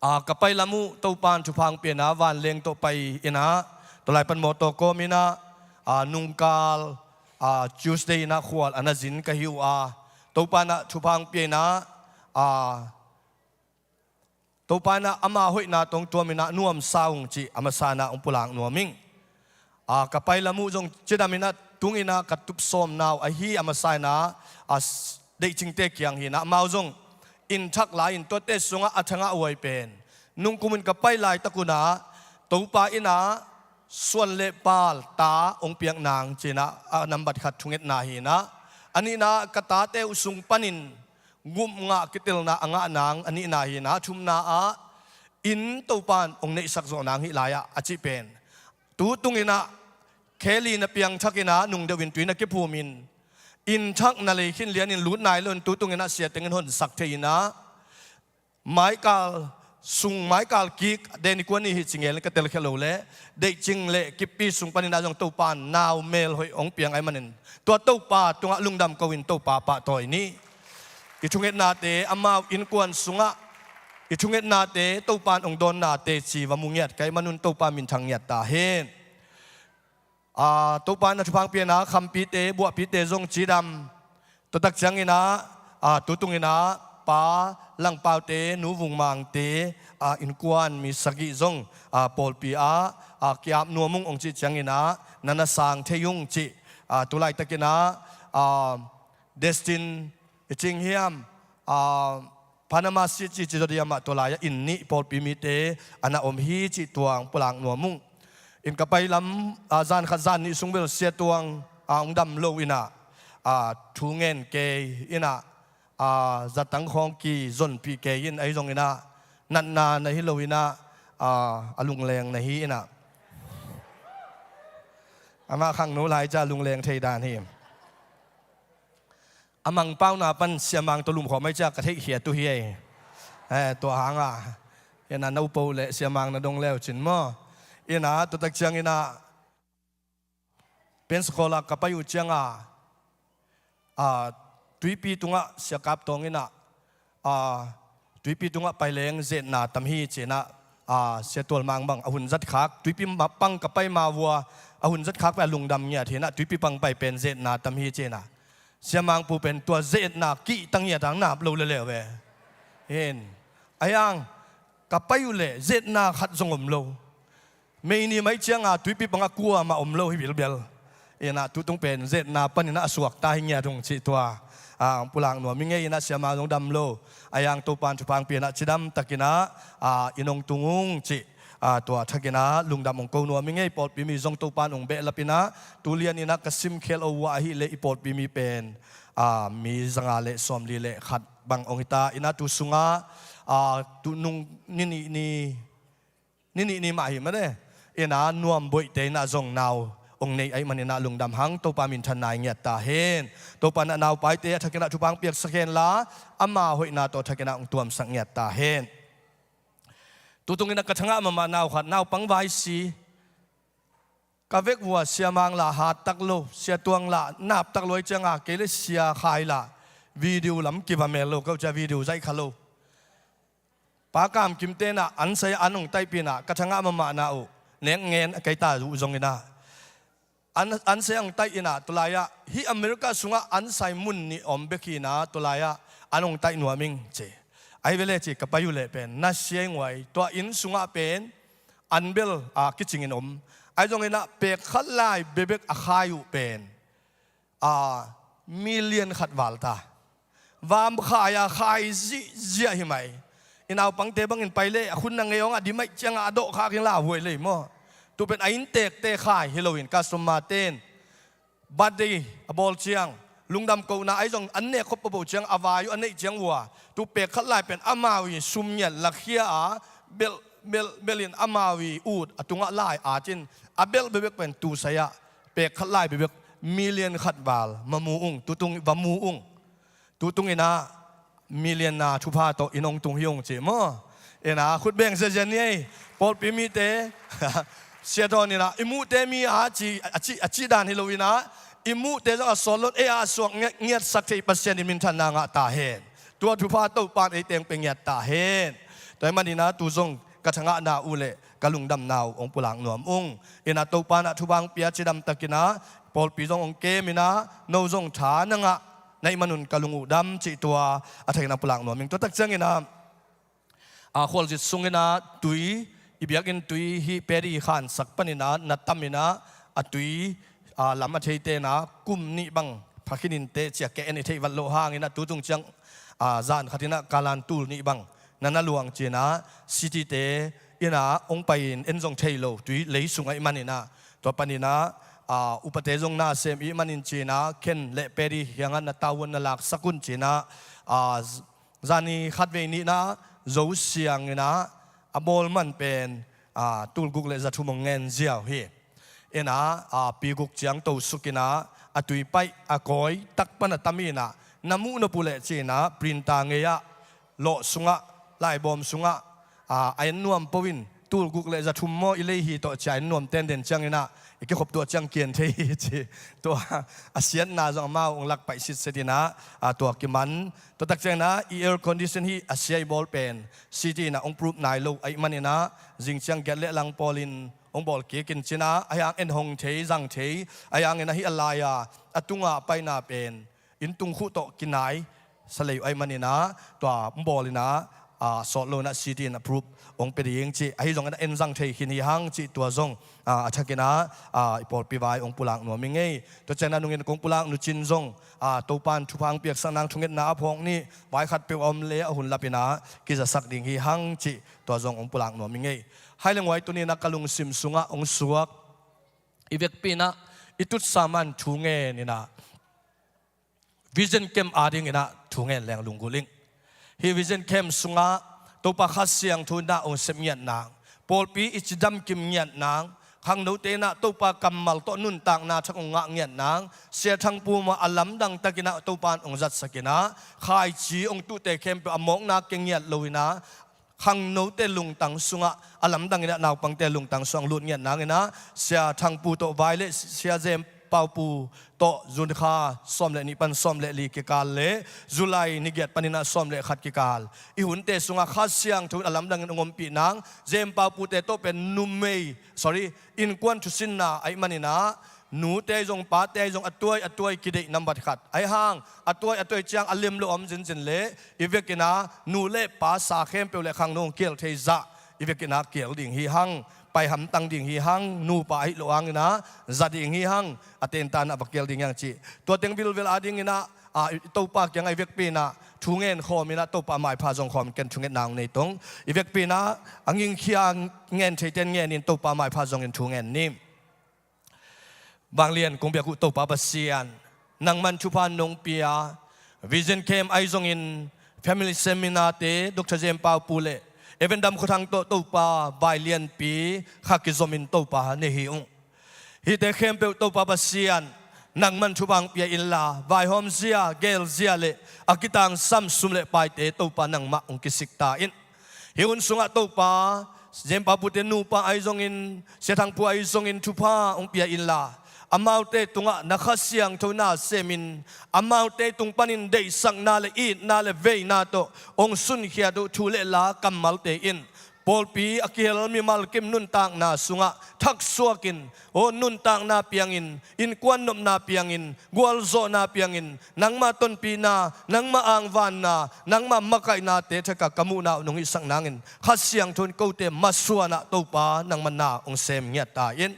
a, ka pai lam uh Topa in thupha hong pia in ah vanleng tawh pai in ah, tua lai pan mawtaw kawm in ah, a, nungkal, a, Tuesday in ah khual a na zin ka hi uh a, Topa in ah thupha hong pia in ah, a, Topa in ah ama hoihna tawh hong tuam in ah nuamsa ung cih a masa in ah hong pulak nuam ing. A, ka pai lam uh zong cidam in ah tung in ah ka tup sawmna uh ahi a masa in ah, a, s-, deihcingte kiang hi in ah amau zong inn thak lai in tuate sungah a thangah huai pen. Nungkum in ka pai laitak un ah Topa in ah suan le pal ta hong piak nang ci in ah a nambat khat thungetna hi in ah, a nihna ka tate uh sung panin gup ngah kitelna a ngah nang a nihna hi in ah, a thumna ah inn Topa in hong neihsak zawh nang hih lai-ah a cih pen. Tu tung in ah Kelly na piangthak in ah nung deuh in tui na kiphum in, inn thak na lei khin lian in lut nai lo in tu tung in ah sia teng in honsak thei in ah, maikal sung maikal kik deni kuan ni hi ci ngel in ka telkhia lo leh, deihcing le kippi sung panin ah zong Topa in nau mel hoih hong piang ahih manin tua Topa tungah lungdam ko in Topa pahtawi ni. I thungetnate amau innkuan sungah, i thungetnate Topa in hong dawnna teci va mu ngiat ka hih manun Topa minthang ngiat ta hen. Aa, Topa in a thupha hong pia-in ah khampite, buahpite zong cidam. Tua tak ciangin ah, aa, tutung in ah Pa Langpaute, Nu Vung Mangte, aa, innkuan mi sagih zong, aa, pawlpi ah, aa, ki-ap nuam ung hong cih ciangin ah, na na sang thei ung cih, aa, tu laitakin ah, aa, Destin i cing hiam, aa, Panama City ci zaw diam ah tua lai-ah inn nih pawlpi mite a na om hi cih tua hong pulak nuam ung. In ka pai lam, aa, zan khat zan nih sung bel Sia Tuang, aa, hong dam lo in ah, aa, thu ngen kei in ah, aa, zatang khawng kizonpih kei in, ahi zongin ah natna na hi lo in ah, aa, a lungleng na hi in ah. Amah khangno lai ciang lungleng thei dan hi. A mangpauna pan Sia Mang tawh lumkhawm mai ciang ka theihkhiat uh hi ei. Eh, tua hangah, ina, no po le Sia Mang na dong leu cin maw? Ina, tua tak ciangin ah Pensacola ka pai uh ciangah, ah, tuipi tungah Sia Kap Tawng in ah, ah, tuipi tungah pai leng zetna tam hi ci-in ah, ah, Sia Tual Mang bang a hun zat khak, tuipi ma-, pang ka pai ma vua, a hun zat khak pen a lungdam ngiat hi-in ah, tuipi pang pai pen zetna tam hi ci-in ah. Sia Mang pu pen tua zetna kihta ngiat hang nap lo leuleu ve. Hin. Ahi hang, ka pai uh leh zetna khat zong om lo. Mei ni mai ciangah tuipi pangah kuamah om lo hi bilbel. Ina, tutung pen zetna panin ah a suakta hi ngiat ung cih tua, ah, pulak nuam ing ei. Ina, Sia Mang zong dam lo. Ahi hang Topa in thupha hong pia-in ah cidam takin ah, ah, inn hong tung ung cih, ah, tua thakin ah lungdam hong ko nuam ing ei. Pawlpi mi zong Topa in hong behlap in ah, tu lian in ah ka simkhel uh a, ahih leh i pawlpi mi pen, ah, mi zanga le sawmli le khat bang hong hi ta. Ina, tu sungah, ah, tu nung ni nih ni, ni nih ni mah hi mah de. Ina, nuam boihte in ah zong nau hong nei ahih manin ah lungdam hang, Topa minthanna ngiat ta hen. Topa in ah naupaite a thakin ah thupha hong piaksak hen la, ama hoihna tawh a thakin ah hong tuamsak ngiat ta hen. Tutung in ah ka thangah mahmah nau khat, naupang vaisi. Ka vek vua Sia Mang lah hat tak lo, Sia Tuang lah nap tak lo ahih ciangah, kei le Sia Khai lah video lam kiva mel lo, ko cia video zaih kha lo. Pa Kam Kim te in ah an sai an hong taihpih in ah, ka thangah mahmahna uh nek ngen a kei ta uh zongin ah, an, an sai hong taih in ah, tua lai-ah hih America sungah an sai mun nih om bek hi-in ah, tua lai-ah an hong taih nuam ing ci. Ahi ve le ci, ka pai uh leh pen na sia ing uh ai. Tua inn sungah pen an bel, ah, kicingin om. Ahi zongin ah pek khat lai bekbek a khai uh pen, ah, million khat val ta. Vam khai a khai zihziah hi mai. I naupangte bangin pai leh a khun na ngei hong a dim ahih ciangah a dawh khak in la huai lei maw? Tu pen a inntekte khai hi loin customer-te in birthday a bawl ciang, lungdam kohna ahi zong an nek khop pahpah ciang a vai uh a neih ciang uh a, tu pek khat lai pen amau i sum ngiat lakhia a, belh, belh, belh in amau i ut a tungah lai at in a belh bekbek pen tu sai-ah pek khat lai bekbek million khat val ma mu ung, tutung va mu ung. Tutung in ah million-na thupha tawh inn hong tung hi ung ci maw? Ina, khut beng ziazia ni ei. Pawlpi mite, Sia Dawn in ah i muhte mi a ci, a ci, a cih dan hi loin ah, i muhte zong a sawt lo-in ei a suak ngiat, ngiatsak thei Pasian in minthanna ngah ta hen. Tua thupha Topa in ei teng pia ngiat ta hen. Tua ahih manin ah tu zong ka thangahna uh leh ka lungdamna uh hong pulak nuam ung. Ina, Topa in ah thupha hong pia cidam takin ah pawlpi zong hong kem in ah, no zong tha na ngah na hih manun ka lung uh dam cih tua a thakin ah pulak nuam ing. Tua tak ciangin ah, a, khualzin sungin ah tui, i biakinn tui hih pedi khansak panin ah na tam in ah, a tui, a, lam a theite in ah kum nih bang pha khin inteh ci-a ka en i theih vat loh hangin ah tutung ciang, a, zan khatin ah kalan tul nih bang na na luang ci-in ah city-te in ah hong pai-in en zong thei lo, tui lei sung ahih manin ah. Tua panin ah, a, upate zong na sem ihih manin ci-in ah, khen leh pedi kiangah na tavuan na laksak un ci-in ah, a, z-, zani khatvei nihna Zo Siang in ah a bawl man pen, a, tul guk le za thum hong ngen ziau hi. In ah, a, pi guk ciang tosuk in ah a tui paih a kawi tak pan a tam in ah, na muh nop uh leh ci-in ah printer ngei-ah, lawh sungah, laibawm sungah, a, a en nuam po in, tul guk le za thum maw i lei hi tawh cia in nuam tenden cianginah i kikhop tuah ciang kian thei hi ci. Tua a siatna zong amau hong lak paih sitset inah, a, tua kiman. Tua tak cianginah i air condition hi a sia i bawl pen city inah hong proof nai lo ahih maninah zing ciang giat le lang pawlin hong bawl kik in cinah, ahi hang en hong thei, zang thei, ahi hangin ahi a lai-a a tunga a paina pen inn tung khuh tawh kinai sa lei uh ahih maninah tua hong bawl inah, a, sawt lo inah city in approve hong pia ding cih, ahi zongin a en zang thei khin hi hang cih tua zong, a, a thakinah, a, i pawlpi vai hong pulak nuam i ngei. Tua cianginah nungin kong pulak nu cin zong, a, Topan thupha hong piaksak nang thungetna a phawk nih vai khat peuh a om le a hun lapinah kizasak ding hi hang cih tua zong hong pulak nuam i ngei. Hai le nguai tuninah ka lungsim sungah hong suak i vekpi inah i tutsa man thu ngen inah Vision Camp adinginah thu ngen leng lunggulh ing. Hih Vision Camp sungah Topa Kha Siangtho inah hong sep ngiat nang, pawlpi i cidam kim ngiat nang, khangnote inah Topa kammal tawh nuntakna thak hong ngah ngiat nang, Sia Thang Pu mah a lamdang takinah Topa in hong zatsak inah khaici hong tuhte khempeuh a mawkna ke ngiat lo inah khangnote lungtang sungah a lamdang inah naupangte lungtang sungah hong lut ngiat nanginah Sia Thang Pu tawh vai le Sia Zem Pau Pu tawh June kha sawm le nih pan sawm le li kikal le July ni giat paninah sawm le khat kikal i hunte sungah Kha Siangtho in a lamdangin hong ompih nang. Zem Pau Pute tawh pen numei, sorry, innkuan thusinna ahih maninah nute ahi zong pate ahi zong a tuai a tuai kideih nambat khat ahi hang, a tuai a tuai ciang a lem lo om zinzin le i vekinah nu le pa sa khempeuh le khangno hong kial thei zah i vekinah kial ding hi hang, pai hamtang ding hi hang, nupa ahi lo hanginah za ding hi hang, a tentanah va kial ding hi hang cih. Tua teng vilvel adinginah, a, i Topa kiangah i vekpi inah thu ngen khawm inah Topa maipha zong khawm ken thungetna hong nei tong. I vekpi inah a ngingkhia ngen theiten ngenin Topa maipha zongin thu ngen ni. Vanglian kong biak uh Topa Pasian, nangman thupha nong pia, Vision Camp ahi zongin family seminar te Doctor Zem Pau Pu le Evendam Khua Thang tawh Topa vai lianpi kha kizomin Topa nei hi ung. Hihte khempeuh Topa Pasian, nangman thupha hong pia inla, vaihawm zia, gel zia le a kitangsam sum le paite Topa nangmah hong kisik ta in. Hih hun sungah Topa, Zem Pau Pute nupa ahi zongin, Sia Thang Pu ahi zongin thupha hong pia inla, amaute tungah na Kha Siangtho na semin, amaute tung panin deihsakna le itna le veina tawh hong sunkhiat uh thu le la kammalte in pawlpi a kihel mimal kim nuntakna sungah thaksuakin, aw nuntakna piangin, innkuan nopna piangin, gualzawhna piangin, nangma tonpihna, nangma angvanna, nangma makaihnate thakah ka muhna uh nong hihsak nangin Kha Siangtho in kote masuanah Topa nangma na hong sem ngiat ta in.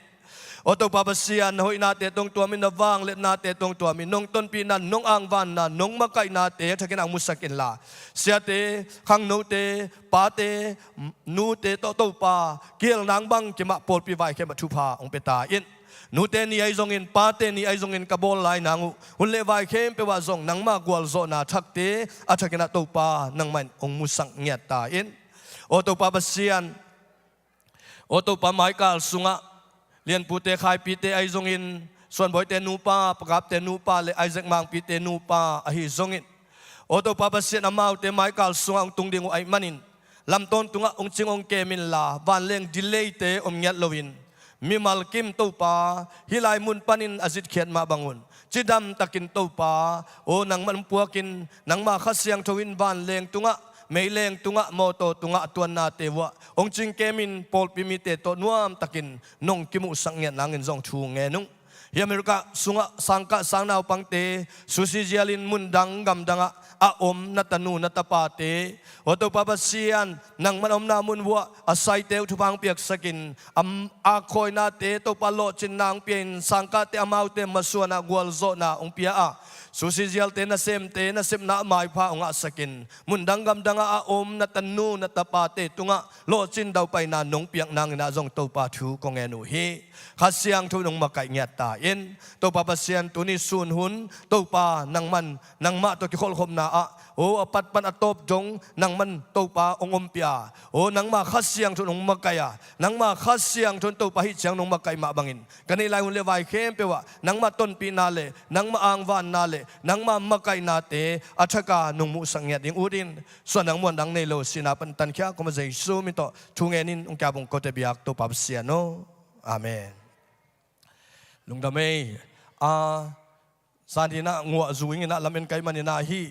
Aw Topa Pasian, na hoihnate tawh hong tuamin, na vangliatnate tawh hong tuamin, nong tonpihna, nong angvanna, nong makaihnate thakin hong musak inla, siate, khangnote, pate, nute tawh Topa kiel nang bang kimah pawlpi vaikhemah thupha hong pia ta in. Nute ni ahi zongin, pate ni ahi zongin ka bawl lai nang uh hun le vai khempeuh ah zong nangma gualzawhna thakte a thakinah Topa nangmah in hong musak ngiat ta in. Aw Topa Pasian, aw Topa maikal sungah Lianpute Khaipite ahi zongin, Suanbawite nupa, Pakapte nupa le Isaac Mangpite nupa ahi zongin, aw Topa Pasian, amaute maikal sungah hong tung ding uh ahih manin lamtawn tungah hong cing hong kem inla, vanleng delayte om ngiat loin mimal kim Topa hih lai mun panin a zitkhiat mah bangun cidam takin Topa, aw nangmah hong puakin, nangma Kha Siangtho in vanleng tungah, meileng tungah, mawtaw tungah a tuannate uah hong cingkemin pawlpi mite tawh nuamtakin nong kimuhsak ngiat nangin zong thu ngen ung. Hih America sungah sangkah sangnaupangte susi zialin mundang gamdangah a om na tanu na tapate, aw Topa Pasian, nangman omna mun uah a saite uh thupha hong piaksakin, a khawinate Topa lawhcinna hong pia-in sangkahte amaute masuanah gualzawhna hong pia a, susi zialte nasemte nasepna maipha hong ngahsakin, mundang gamdangah a om na tanu na tapate tungah lawhcin daupaina nong piak nanginah zong Topa thu kong ngen uh hi. Kha Siangtho in hong makaih ngiat ta In, Topa Pasian, tuni sun hun Topa nangman nangmah tawh kikholhkhopna ah, o, a pat pan a tawp dong nangman Topa hong ompih a, o, nangma Kha Siangtho in hong makaih a, nangma Kha Siangtho in Topa hih ciang nong makaih mah bangin ka neih lai hun le vai khempeuh ah nangma tonpihna le nangma angvanna le nangma makaihnate a thak a nong muhsak ngiat ding ut in, suan dang muan dang nei lo sihna pan tankhia koma Jesu min tawh thu ngen in hong kiap hong kote biak Topa Pasian aw. Amen. Lungdam ei. A, zan hi inah nguah zu ing inah lamen kai man inah hih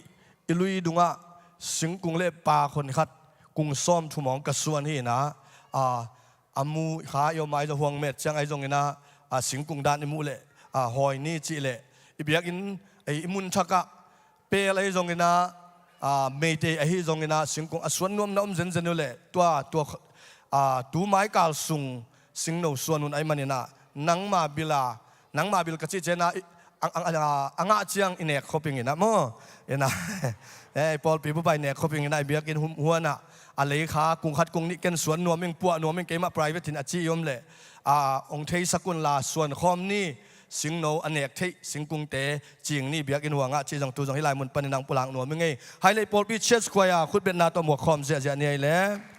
i lui dungah singkung le pak hon khat kung sawm thu mawng ka suan hi inah, a, a mu kha i om ai zong huang met ciang ai zong inah, a, singkung dan i muh leh, a, hawi ni cih leh i biakinn, ei, i mun thakah pel ahi zong inah, a, meitei ahi zong inah singkung a suan nuam na om zenzen uh leh tua, tua, a, tu maikal sung singno suan hun ahi man inah nangma bil a, nangma bil ka cih ciang inah, a, a, a, a ngah ciang i nek khop ing inah maw. Inah, ei, pawlpi bup ah i nek khop ing inah i biakinn hum, huan ah a lei kha kung khat kung nih ken suan nuam ing, puah nuam ing, keimah private in a ci i om leh, a, hong theisak un la suan khawm ni. Singno a nek theih singkungte cing ni, biakinn huang ah cih zong tu zong hih lai mun panin ang pulak nuam ing ei. Hai leh pawlpi church choir khutbetna tawh muak khawm ziahziah ni ei leh.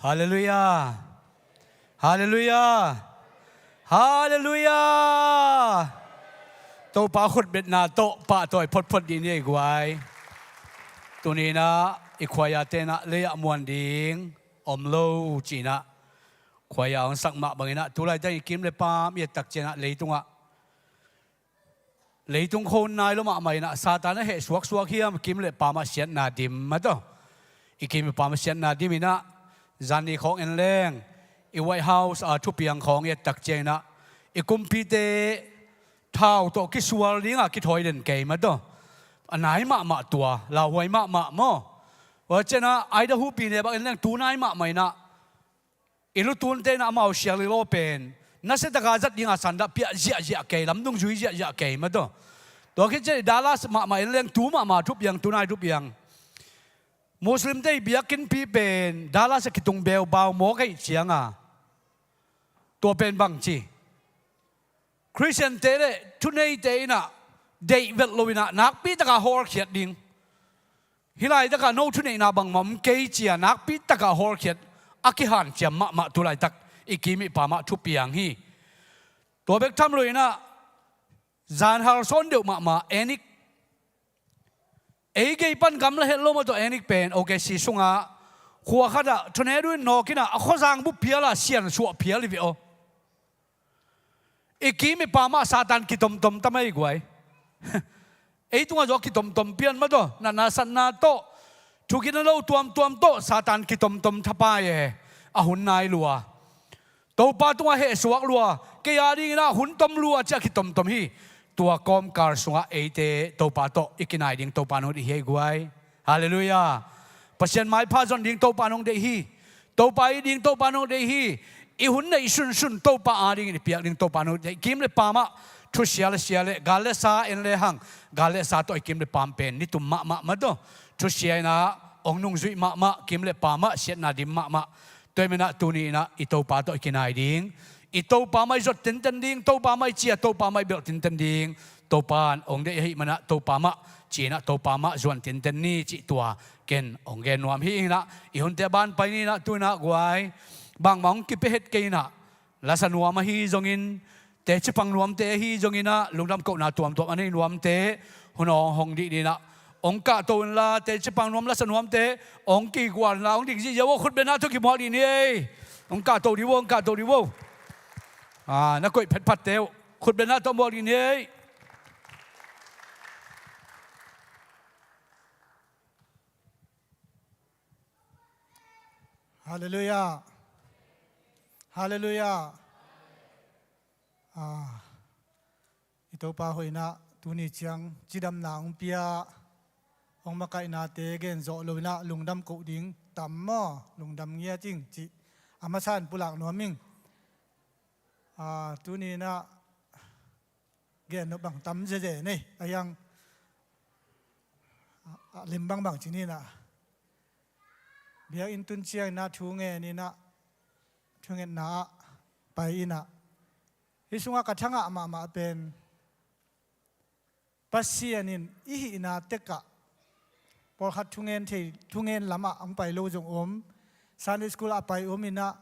Halleluiah. Halleluiah. Halleluiah. Topa khutbetna tawh pahtawi photphot dih ni ei guai. Tuni inah i khuaia tenah lei ah muan ding om lo ci-inah khuaia hong sak mah banginah tulaitak i kim le paam i et tak cianginah leitungah leitung khon nai lo mahmah inah Satan a heh suaksuak hiam, kim le paam ah siatna dim mataw. I kim le paam ah siatna dim inah zanni khawng en leng i White House a thupiang khawng i et tak cianginah i kumpite thau tawh kisual dingah kithawi den kei mataw. A nai mahmah tua lauhuai mahmah maw. Ua cianah Idaho pi ne bak en leng tu nai mahmah inah i lutunte inah amau siang lilaw pen nasia taka zat dinga sandah piah ziahziah kei, lamdung zui ziahziah kei mataw. Tua khit ciah i Dallas mahmah en leng tu mahmah thupiang, tunai thupiang Muslimte i biakinnpi pen Dallas a kitung beubau mawk ahih cianga tua pen bangci Khristiante le thuneite inah deih velh lo inah nakpi taka hawlkhiat ding. Hih laitakah no thuneihna bangmah om kei cia nakpi takah hawlkhiat a kihanciam mahmah tulaitak i kim i paam ah thupiang hi. Tua bek tham lo inah zanhal sawn deuh mahmah enik, ei gei pan gamla het lo mah tawh enik pen O K C sungah khua khatah thunedun nawk inah a khuazang bup phial a siansuah phial hi ve aw. I kim i paam ah Satan kitomtom tam ei guai. Ei tungah zaw kitomtom pian mataw, natna satna tawh, thukina lo tuamtuam tawh Satan kitomtom thapai e. A hun nai lua, Topa tungah heh suak lua, kei a dinginah hun tom lua ciah kitomtom hi. Tua kawmkal sungah eite Topa tawh i kinai ding Topa nong deih hi ei guai. Halleluiah. Pasian maipha zon ding Topa nong deih hi. Topa i ding Topa nong deih hi. I hun neih sunsun Topa a dingin i piak ding Topa nong deih. Kim le paam ah thusia le sia le gal le sa en le hang, gal le sa tawh i kim le paam pen nitum mahmah mataw. Thusia inah hong nungzuih mahmah, kim le paam ah siatna dim mahmah. Tua hi manah tuni inah i Topa tawh i kinai ding, i Topa mah i zot tenten ding, Topa mah i cia, Topa mah i belh tenten ding. Topa in hong deih ahih manah Topa mah ci-inah Topa mah zuan tenten ni cih tua ken hong gen nuam hi inah i hunte ban pai ni inah tu inah guai. Bangmah hong kipia het kei inah lasa nuam ahi zongin, teci pang nuamte ahi zonginah lungdam kohna tuamtuam a nei nuamte hun hong hong dih dinah hong kahto inla, teci pang nuam lasa nuamte hong kigual inla hong ding zihziah uh, khutbetna tawh kimuak dih ni ei. Hong kahto dih uh, hong kahto dih uh. Ah, na koih phatphatte uh khutbetna tawh muak dih ni ei. Halleluiah. Halleluiah. Ah, i Topa hoihna tuni ciang cidamna hong pia, hong makaihnate gen zawh lo inah lungdam koh ding tam maw, lungdam ngiat ing cih a masa in pulak nuam ing. Ah, tuni inah gen nop bang tam zeze nei a hiang, a lim bangbang ci ni inah biakinn tun ciang inah thu ngen inah thungetna ah pai inah hih sungah ka thangah mahmah pen Pasian in i hihna tekah pawlkhat thungen thei, thungen lamah hong pai lo zong om, Sunday school ah pai om inah,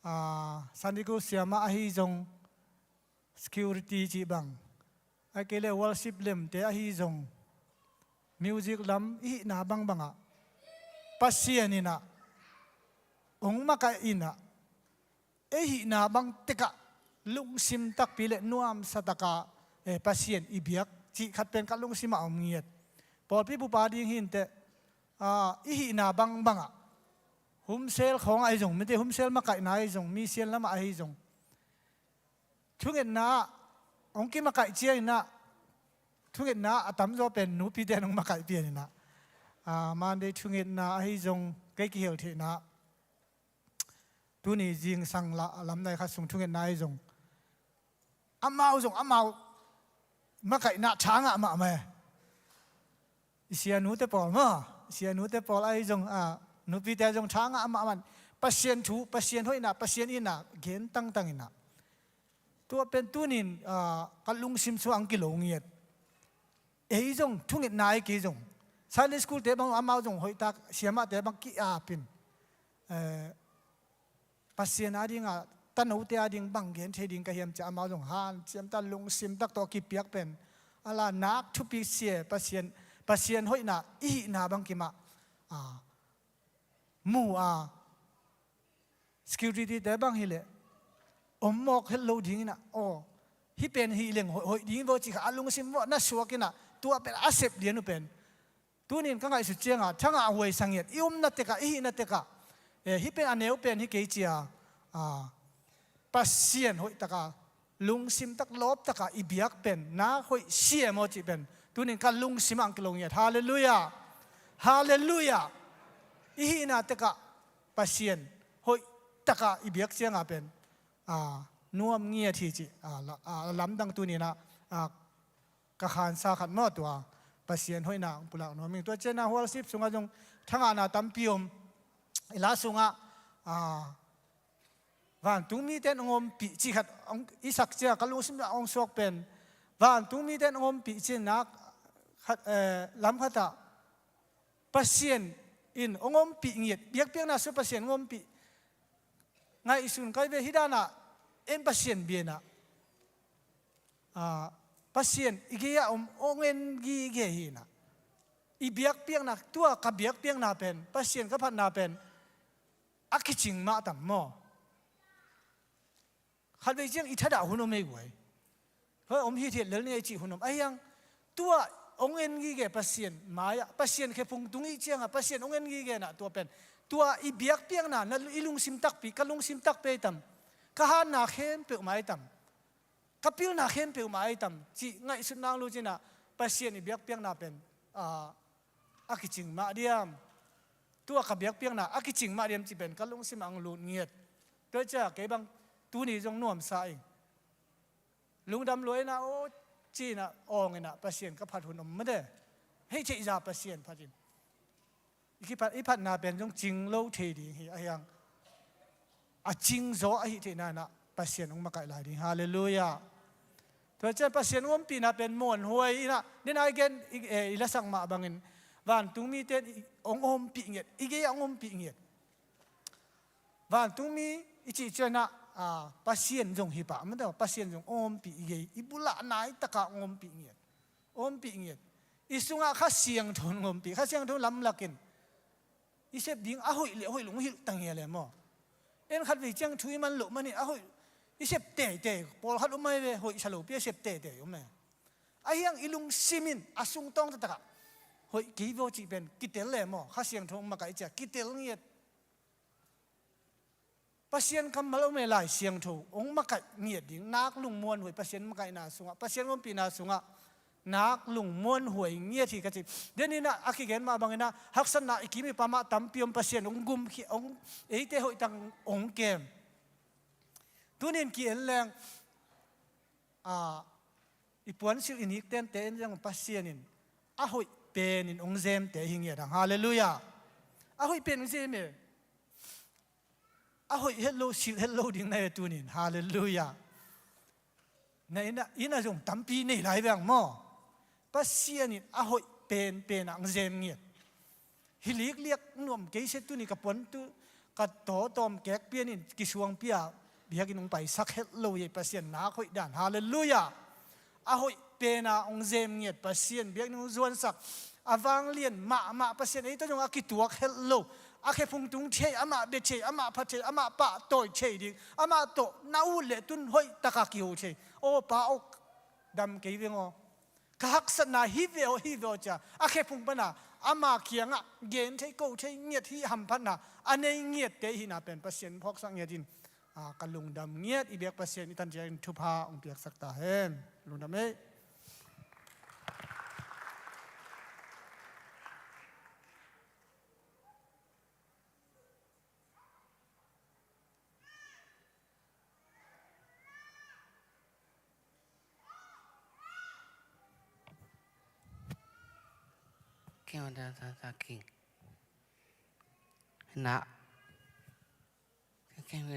ah, Sunday school siamah ahi zong, security cih bang, ahih kei le worship lemte ahi zong, music lam i hihna bangbangah Pasian inah hong makaih inah ei hihna bang tekah lungsim takpi le nuamsa taka, eh, Pasian i biak cih khat pen ka lungsimah om ngiat. Pawlpi pupa ding hi inteh, ah, i hihna bangbangah humsel khawngah ahi zong, mite humsel makaihna ahi zong, mission lamah ahi zong, thungetna ah hong kimakaih cianginah thungetna ah a tamzaw pen nupite in hong makaih pian inah, ah, Monday thungetna ahi zong kei kihel theihna ah tuni zingsang lam nai khat sung thungetna ahi zong amau zong amau makaihna tha ngah mahmah e. I sianute pawl maw, i sianute pawl ahi zong, a, nupite zong tha ngah mahmah in Pasian thu, Pasian hoihna, Pasian itna gen tangtang inah tua pen tunin, a, ka lungsim sungah ang kilo ngiat. Ei zong thungetna ahi kei zong Sunday school te bang amau zong hoihtak siamahte bang ki-apin, eh, Pasian a dinga tanote a ding bang gen thei ding ka hiam ci-a amau zong hanciam ta, lungsim tak tawh kipiak pen a la nak thupi sia. Pasian, Pasian hoihna i hihna bang kimah a mu a, security te bang hileh om mawk het lo dingin ah, aw, hih pen hih leng hoih, hoih ding vaw ci kha a lungsim vaw na suakin ah, tua pen a sep lian uh pen. Tunin ka ngaihsut cianga thangah huai sangiat i umna tekah, i hihna tekah, eh, hih pen a neu pen hi kei cia, ah, Pasian hoih taka, lungsim tak lawp taka i biak pen nak hoih sia maw cih pen tunin ka lungsim ah ang kilong ngiat. Halleluiah. Halleluiah. I hihna tekah Pasian hoih taka i biak cianga pen, ah, nuam ngiat hi cih, ah, la-, ah, lamdang tuninah, ah, ka khansa khat maw tua Pasian hoihna ang pulak nuam ing. Tua cianah hualsip sungah zong thangahna tampi om. I la sungah, ah, vantung mite in hong ompih cih khat hong i sak ciang ka lungsim ah hong suak pen, vantung mite in hong ompih cih nak khat, eh, lam khatah Pasian in hong ompih ngiat, biakpiakna sung Pasian hong ompih ngaihsun kai ve. Hih danah en Pasian biakna, ah, Pasian i gei-ah om hong en gige hinah, i biakpiakna, tua ka biakpiakna pen, Pasian ka phatna pen a kicing mah tam maw? Khatvei ciang i thadah hun om ei guai. Hoi, om hithiat lel ni ei cih hun om. Ahiang tua hong en gige Pasian mai-ah, Pasian khephung tung ih cianga Pasian hong en gige nah tua pen, tua i biakpiakna na i lungsim takpi, ka lungsim takpi ei tam? Ka hatna khempeuh mai tam? Ka pilna khempeuh mai tam? Cih ngaihsut nang lu cinah Pasian i biakpiakna pen, ah, a kicing mah diam? Tua ka biakpiakna a kicing mah diam cih pen ka lungsim ang lut ngiat. Tua cia kei bang tuni zong nuamsa ing. Lungdam luaina aw cinah awng inah Pasian ka phat hun om mate. Hei theihza Pasian phat in. I kiphat, i phatna pen zong cing lo thei ding hi, ahiang a cingzaw ahi theihna inah Pasian hong makaih lai ding. Halleluiah. Tua cian Pasian hong ompihna pen muanhuai inah, nina i gen, i, eh, i lasak mah bangin vantung mite in hong ompih ngiat, i gei-ah hong ompih ngiat. Vantung mi i cih cianah, ah, Pasian zong hi pah mate, Pasian zong hong ompih i gei, i bulah nai takah hong ompih ngiat. Ompih ngiat. I sungah Kha Siangtho hong ompih. Kha Siangtho lamlakin i sep ding a hoih le a hoih lung hilh ta ngia le maw? En khatvei ciang thu i man loh manin a hoih i sep teitei, pawlkhat om ai ve, hoih sa lopi a sep teitei om e. Ahiang i lungsim in a sungtawng taktakah hoih kei vaw cih pen kitel le maw? Kha Siangtho hong makaih cia kitel ngiat. Pasian kammal om e, Lai Siangtho hong makaih ngiat ding, nak lungmuanhuai, Pasian makaihna sungah, Pasian ompihna sungah nak lungmuanhuai ngiat hi ka ci. Deninah a kigen mah banginah haksatna i kim i pamah tampi om, Pasian hong gum khi, hong eite hoihtang hong kem. Tunin ki-en leng, a, i puansilh i niktente in zong Pasian in a hoih penin hong zemte hi ngiat ang. Halleluiah. A hoih pen hong zem e. A hoih het lo, silh het lo ding na e tunin. Halleluiah. Na ina, ina zong tampi nei lai veng maw? Pasian in a hoih penpen ang zem ngiat. Hi likliak nuam kei se tuni ka puan tu, ka tawtawm kek pianin kisuang pia, biakin hong paisak het lo ei Pasian nak hoih dan. Halleluiah. A hoih pena hong zem ngiat Pasian biakinn hong zuansak, a vanglian mahmah Pasian ei tawh zong a kituak het lo, a khephung tung thei, amah bia thei, amah pha thei, amah pahtawi thei ding, amah tawh na ut le tun hoih taka kiho thei. Aw pa aw, dam kei veng aw. Ka haksatna hi ve aw, hi ve aw cia a khephung pana ama kiangah gen thei, ko thei ngiat hi hamphatna a nei ngiatte ihina pen Pasian phawksak ngiatin, a, ka lungdam ngiat. I biak Pasian i tan ciangin thupha hong piaksak ta hen. Lungdam ei. King of the King. Na. King of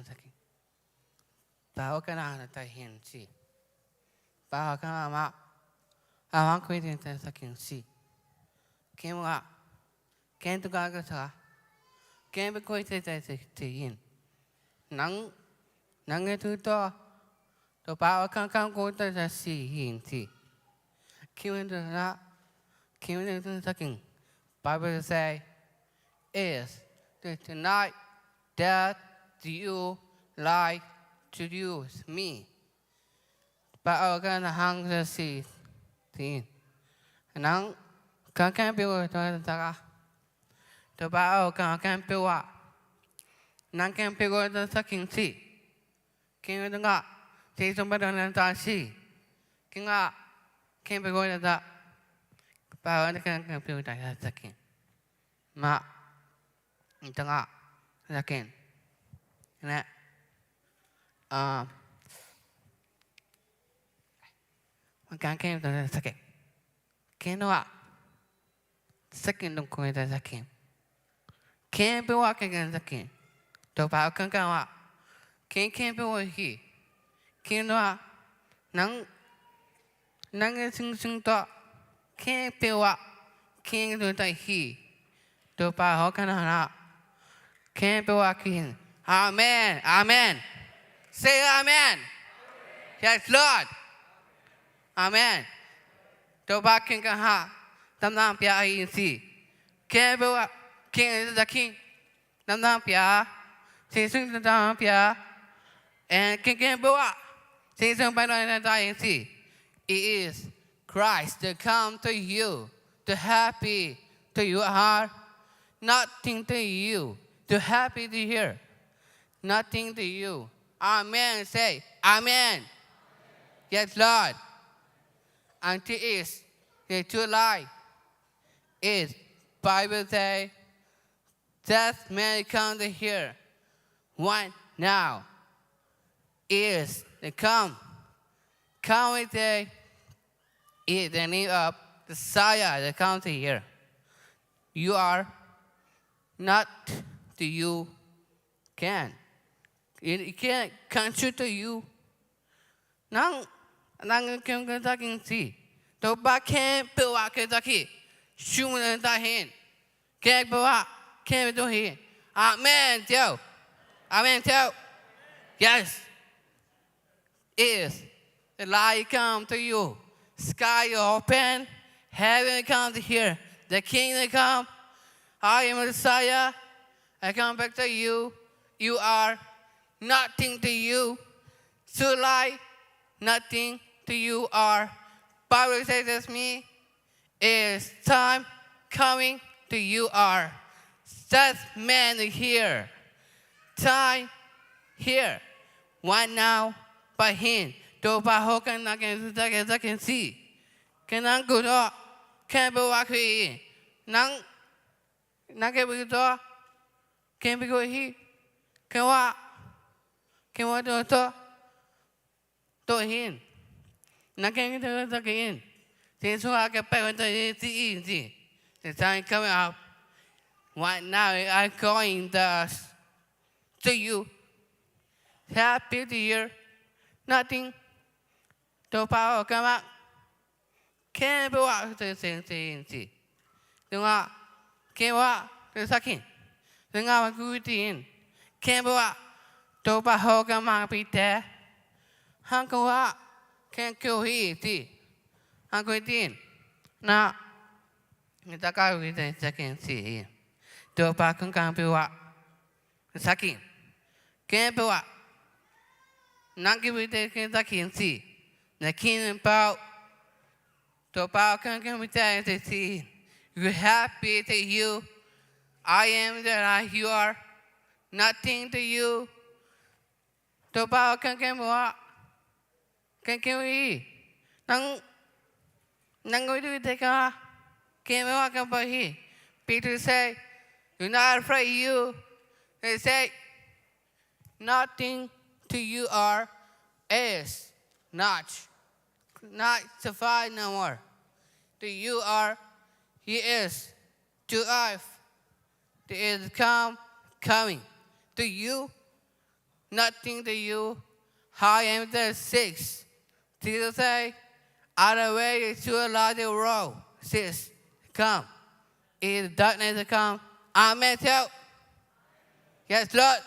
the King. Pa aw ka na na tai hin si. Pa aw ka na ma. A wang kui tin tai sa king si. King wa. King tu ka ka sa. Khempeuh ko i taitai ci in. Nang, nang e tu to. Topa o kangkang ko i taitai ci in ci. Khempeuh na, khempeuh na takin. Bible say, is the tonight that you like to use me. Topa o kangkang hang ci in. Nang kangkang peuh ko i taitai. Topa o kangkang peuh a. Nang kangkang peuh ko i taitai ci. Ken nga, Jesu pai dong na ta si. Ken nga, ken pe ko na ta. Pa na ken ken pe ta ta ken. Ma, ta nga, ta ken. Na, ah, ma ken ken ta ta ken. Ken wa. Second dong kong ita second. Ken pe wa ken ken second. Topa kang kang wa. Ken ken pe wa hi. Ken wa. Nang, nang e sing sing to. Ken pe wa. Ken to ta hi. Topa ho kan na. Ken pe wa ken. Amen. Amen. Say amen. Yes, Lord. Amen. Topa ken kan ha. Tam tam pia a in si. Ken pe wa. Ken ta ken. Tam tam pia. Sing sing tam tam pia. And ken ken pe wa. Sing sing pa no ta in si. It is Christ that come to you, to happy to your heart, nothing to you, to happy to hear, nothing to you. Amen. Say, Amen. Yes, Lord. And it is the true life. Is Bible say, that man come to hear. One now is the come. Come with the, is the name of the Messiah that come to hear. You are not to you can. It can come to you. Nang, nang ken ken ta ken si. Topa ken pe wa ken ta ken. Sum na ta hin. Ken pe wa, ken pe to hi. Amen, tell. Amen, tell. Yes. Is the light come to you. Sky open, heaven come to here. The kingdom come. I am Messiah. I come back to you. You are nothing to you. So light, nothing to you are. Bible says me. Is time coming to you are. That man here. Time here. One now, but him. Topa ho kan na ken ta ken ta ken si. Ken nang ku to. Ken pe wa ku i. Nang, nang ken pe to. Ken pe ku hi. Ken wa. Ken wa to to. To hin. Na ken to to ken. Jesu a ke pe to ti in ti. The time coming up. Right now, I'm going the, to you. Happy to hear. Nothing. Topa o kama. Ken pe wa te te te in si. Ken wa, ken wa te sakin. Ken wa ku ti in. Ken pe wa. Topa ho ka ma pi te. Han ken wa. Ken ku hi ti. Han ku ti in. Na. Ni ta ka ku te sakin si. Topa kang kang pe wa. Sakin. Ken pe wa. Nang ki pi te ken sakin si. Na kin pau. Topa kang kang mi te te si. You happy to you. I am the light you are. Nothing to you. Topa kang kang wa. Kang kang wi. Nang, nang wi tu te ka. Kang wa kang pa hi. Peter say, do not afraid you. They say, nothing to you are is not, not survive no more. To you are, he is, to life, there is come, coming. To you, nothing to you. I am the six. Jesus say, other way to a lot of road. Six, come. Is darkness to come. Amen. Tell. Yes, Lord.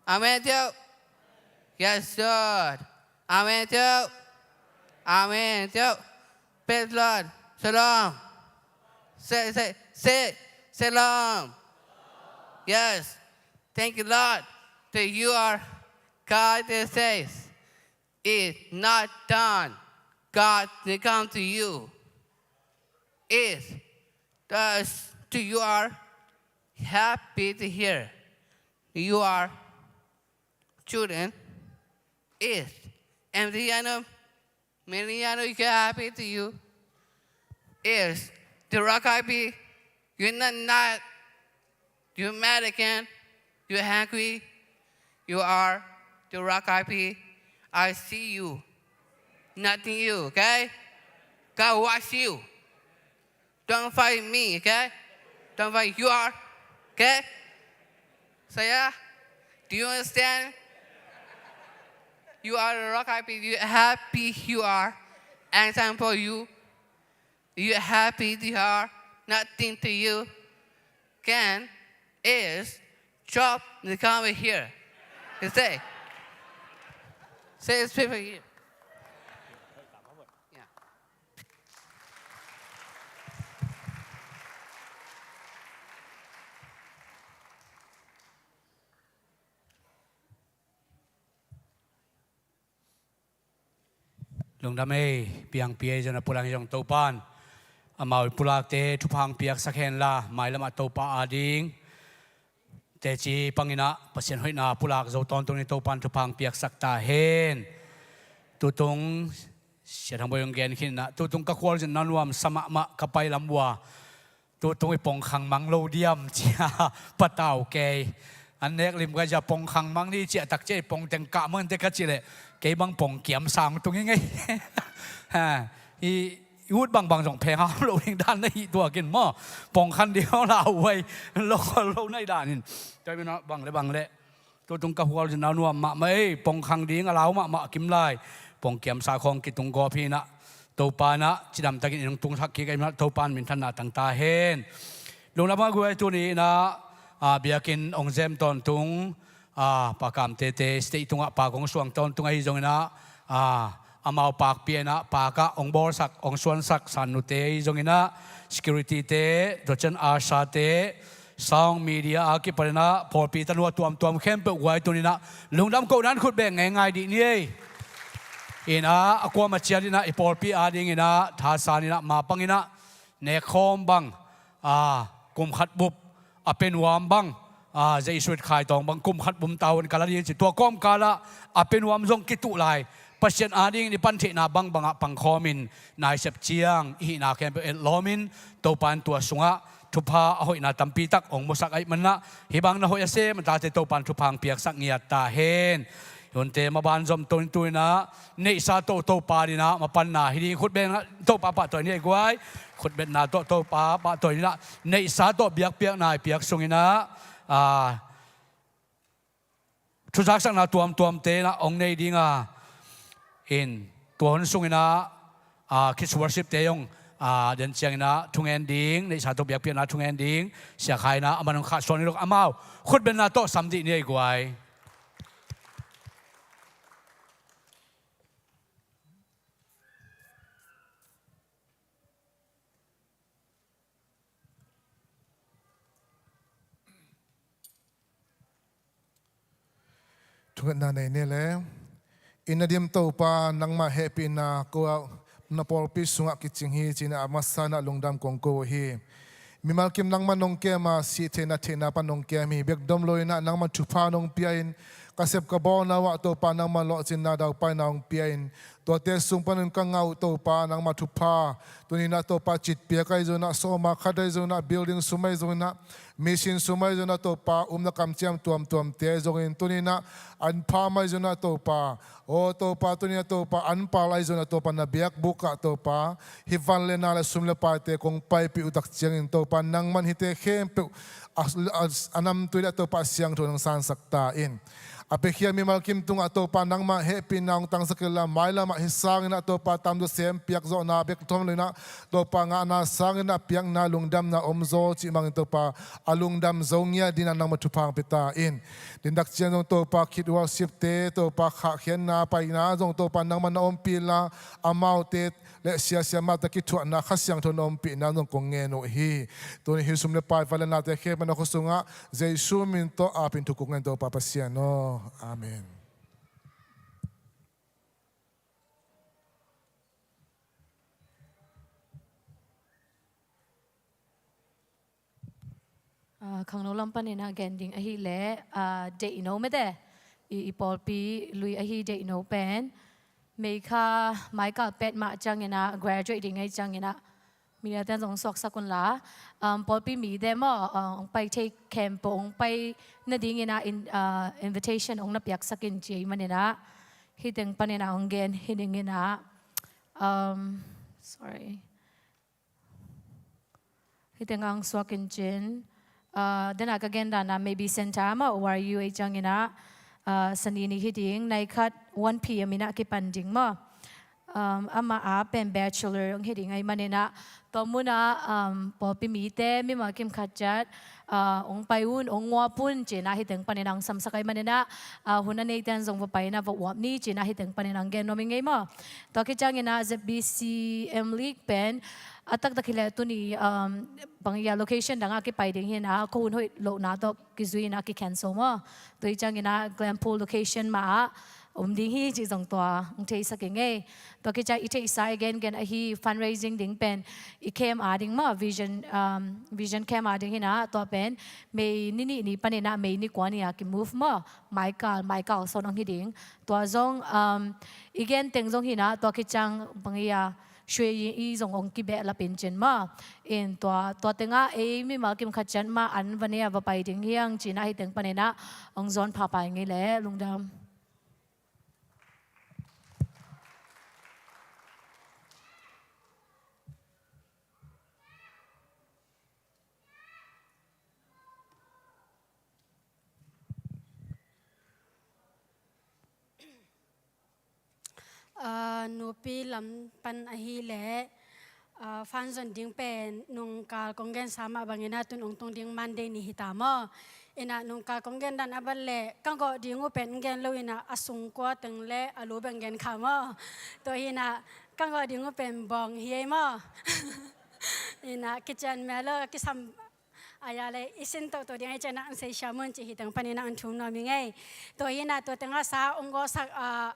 Amen, Joe. Yes, Lord. Amen, Joe. Amen, Joe. Praise Lord. Shalom. Say, say, say, shalom. Yes. Thank you, Lord, that you are God that says, "It's not done." God will come to you. Is, does, do you are happy to hear? You are children. Is, and the end of Meliano, you happy to you? Is the rock I be? You're not, not, you mad again? You angry? You are the rock I be. I see you. Nothing you, okay? God watch you. Don't fight me, okay? Don't fight you are, okay? So yeah, do you understand? You are the rock I be. You happy you are. And time for you. You happy you are. Nothing to you. Can is drop the comment here. You say. Say it's people here. Yeah. Lungdam ei, piangpi ei zong a pulang zong Topan amau pulakte thupha hong piaksak henla, mailamah Topa ading teci panginah Pasian hoihna pulak zo tawntung ni Topan thupha hong piaksak ta hen. Tutung Sia Thang Bawi hong gen khinah tutung ka khualzinna nuamsa mahmah ka pai lam ua. Tutung i pongkhang mang lo diam cia patau kei. An nek lim kai cia pongkhang mang ni ciah tak cia i pongteng kah mawh inteh ka cih leh kei bang pongkiam sang tung hi ngei. Ha, i ut bangbang zong pheng ham lo ding dan na hih tuakin maw. Pongkhang ding hong lau vai lo lo na hi danin. Tua minah bang le bang le. Tutung ka khualzinna nuam mahmah ei, pongkhang ding a lau mahmah kim lai. Pongkiamsa khawng kitung gawp hinah Topa inah cidamtakin in hong tungsak kik ei minah Topa in minthanna tang ta hen. Lungdam a guai tuni inah a biakinn hong zem tawntung a Pa Kam Tete stage tungah pa kong suang tawntung ahi zonginah a amau pakpi inah pakah hong bawlsak hong suansak San Nute ahi zonginah security te, Dochen Arsha te, sound media a kipaninah pawlpi tanu a tuamtuam khempeuh guai tuninah lungdam kohna in khut beng ngeingai dih ni ei. Inah a kuama ciat inah i pawlpi adinginah thasan inah mapanginah nekkhawm bang a kum khat bup a pe nuam bang a Jesuit khaitawng bang kum khat bup tawn kal a ding ci tua kawmkalah a pe nuam zong kituh lai. Pasian adingin i pantheihna bangbangah pangkhawmin naisep ciang i hihna khempeuh etlawmin Topa in tua sungah thupha a hoihna tampi tak hong musak ahih manah hih bang na hoih a sem a tate Topa in thupha hong piaksak ngiat ta hen. Hunte maban zom tawh in tuinah neihsa tawh Topa dinah mapanna hi ding khutbetna Topa pahtawi ni ei guai. Khutbetna tawh Topa pahtawi dinah neihsa tawh biakpiakna i piak sunginah a thuzaksakna tuamtuamte inah hong nei dinga in tua hun sunginah a kids worship te hong a den cianginah thungen ding neihsa tawh biakpiakna thungen ding siakha inah a man hong khahsuan ni lok amau khutbetna tawh sam dih ni ei guai. Thungetna nei ni le. I na dim Topa nangmah hehpihna ko ah na pawlpi sungah kicing hi cinah a masa inah lungdam kong ko uh hi. Mimal kim nangmah nong kem a sih theihna theihna pan nong kem hi. Biakdom lo inah nangmah thupha nong pia in ka sep ka bawlna uh ah Topa nangmah lawhcinna daupaina hong pia in tuate sung panin ka ngah uh Topa nangmah thupha tuninah Topa citpiak ahi zonah sawma khat ahi zonah building sum ahi zonah mission sum ahi zonah Topa umna kamciam tuamtuamte ahi zongin tuninah an pham ahi zonah Topa aw Topa tuninah Topa an pal ahi zonah Topa na biakbuk ah Topa hih van le na le sum le paite kong paipih uh tak ciangin Topa nangman hihte khempeuh a, a, a namtui le Topa a siangtho nang sansak ta in. A piakhia mimal kim tungah Topa nangmah hehpihna hong tangsak inla mailam hi sangin ah Topa tamzaw sem piak zawhna bek tawm lo in ah Topa ngahna sangin ah piakna lungdamna om zaw cih mangin Topa a lungdam zo ngiat dingin ah nangmah thupha hong pia ta in. Dindak ciang zong Topa Kid Worship-te Topa khahkhiatna paina zong Topa nangmah na ompih inla amaute le siasia mah tawh kithuahna Kha Siangtho na ompihna zong kong ngen uh hi. Tuni hih sum le pai, van le nate khempeuh na khuasungah Jesu min tawh apin thukuk ngen Topa Pasian aw. Amen. Ah, khangno lam panin ah gen ding ahih leh, ah, deihno mete i, i pawlpi lui ahi deihno pen May kha maikal pet mah ciangin ah graduate ding ahi ciangin ah media ten zong suaksak unla, um, pawlpi mite maw, uh, hong pai thei khempeuh hong pai nadingin ah in, uh, invitation hong na piaksak in ci ahih manin ah hih teng panin ah hong gen hi dingin ah, um, sorry. Hih teng ang suak in cin. Ah, den a ka gen dan a Maybe Center maw, O R U ahi ciangin ah, ah, Sani ni hi ding, nai khat one P M in ah kipan ding maw. Um, amah a pen bachelor hong hi ding ahih manin ah tua mun ah, um, pawlpi mite mimal kim khat ciat, ah, hong pai un, hong uap un ci-in ah hih teng panin ah hong samsak ahih manin ah, ah, hun a neite in zong va pai in ah va uap ni ci-in ah hih teng panin ah hong gen nuam ing ei maw. Tua khit ciangin ah Z B C M League pen a taktak hi leh tuni, um, bang hiam, location dang ah kipai ding hi in ah, khuahun hoih lohna tawh kizui in ah ki-cancel maw. Tua hi ciangin ah Glenpool location mah ah om ding hi cih zong tua hong theisak ing ei. Tua khit ciang i theihsa i gengen ahi fundraising ding pen i camp a ding maw, Vision, um, Vision Camp a ding hi in ah, tua pen May ni nih ni panin ah May ni kua ni a ki-move maw. Maikal, maikal sawn hong hi ding. Tua zong, um, i gen teng zong hi in ah, tua khit ciang bang hiam, sui i zong hong kibehlap in cin maw. In tua, tua tengah ei mimal kim khat ciat mah an va nei a va pai ding hi hang ci-in ah hih teng panin ah hong zawn phapha ing ei leh, lungdam. Ah, nupi lam pan ahih leh, ah, fan zon ding pen nungkal kong gensa mah bangin ah tun hong tung ding Monday ni hi ta maw. In ah nungkal kong gen dan a bat leh ka gawh ding uh pen gen lo in ah a sungkua teng le a lu beng gen kha maw. Tua hi in ah ka gawh ding uh pen bawng hi ei maw. In ah kician mel lo, kisam a ya le i sin toto ding ahi ciangin ah hong sei siam un cih hih teng panin ah hong thum nuam ing ei. Tua hi in ah tua tengah sa hong gawhsak, ah,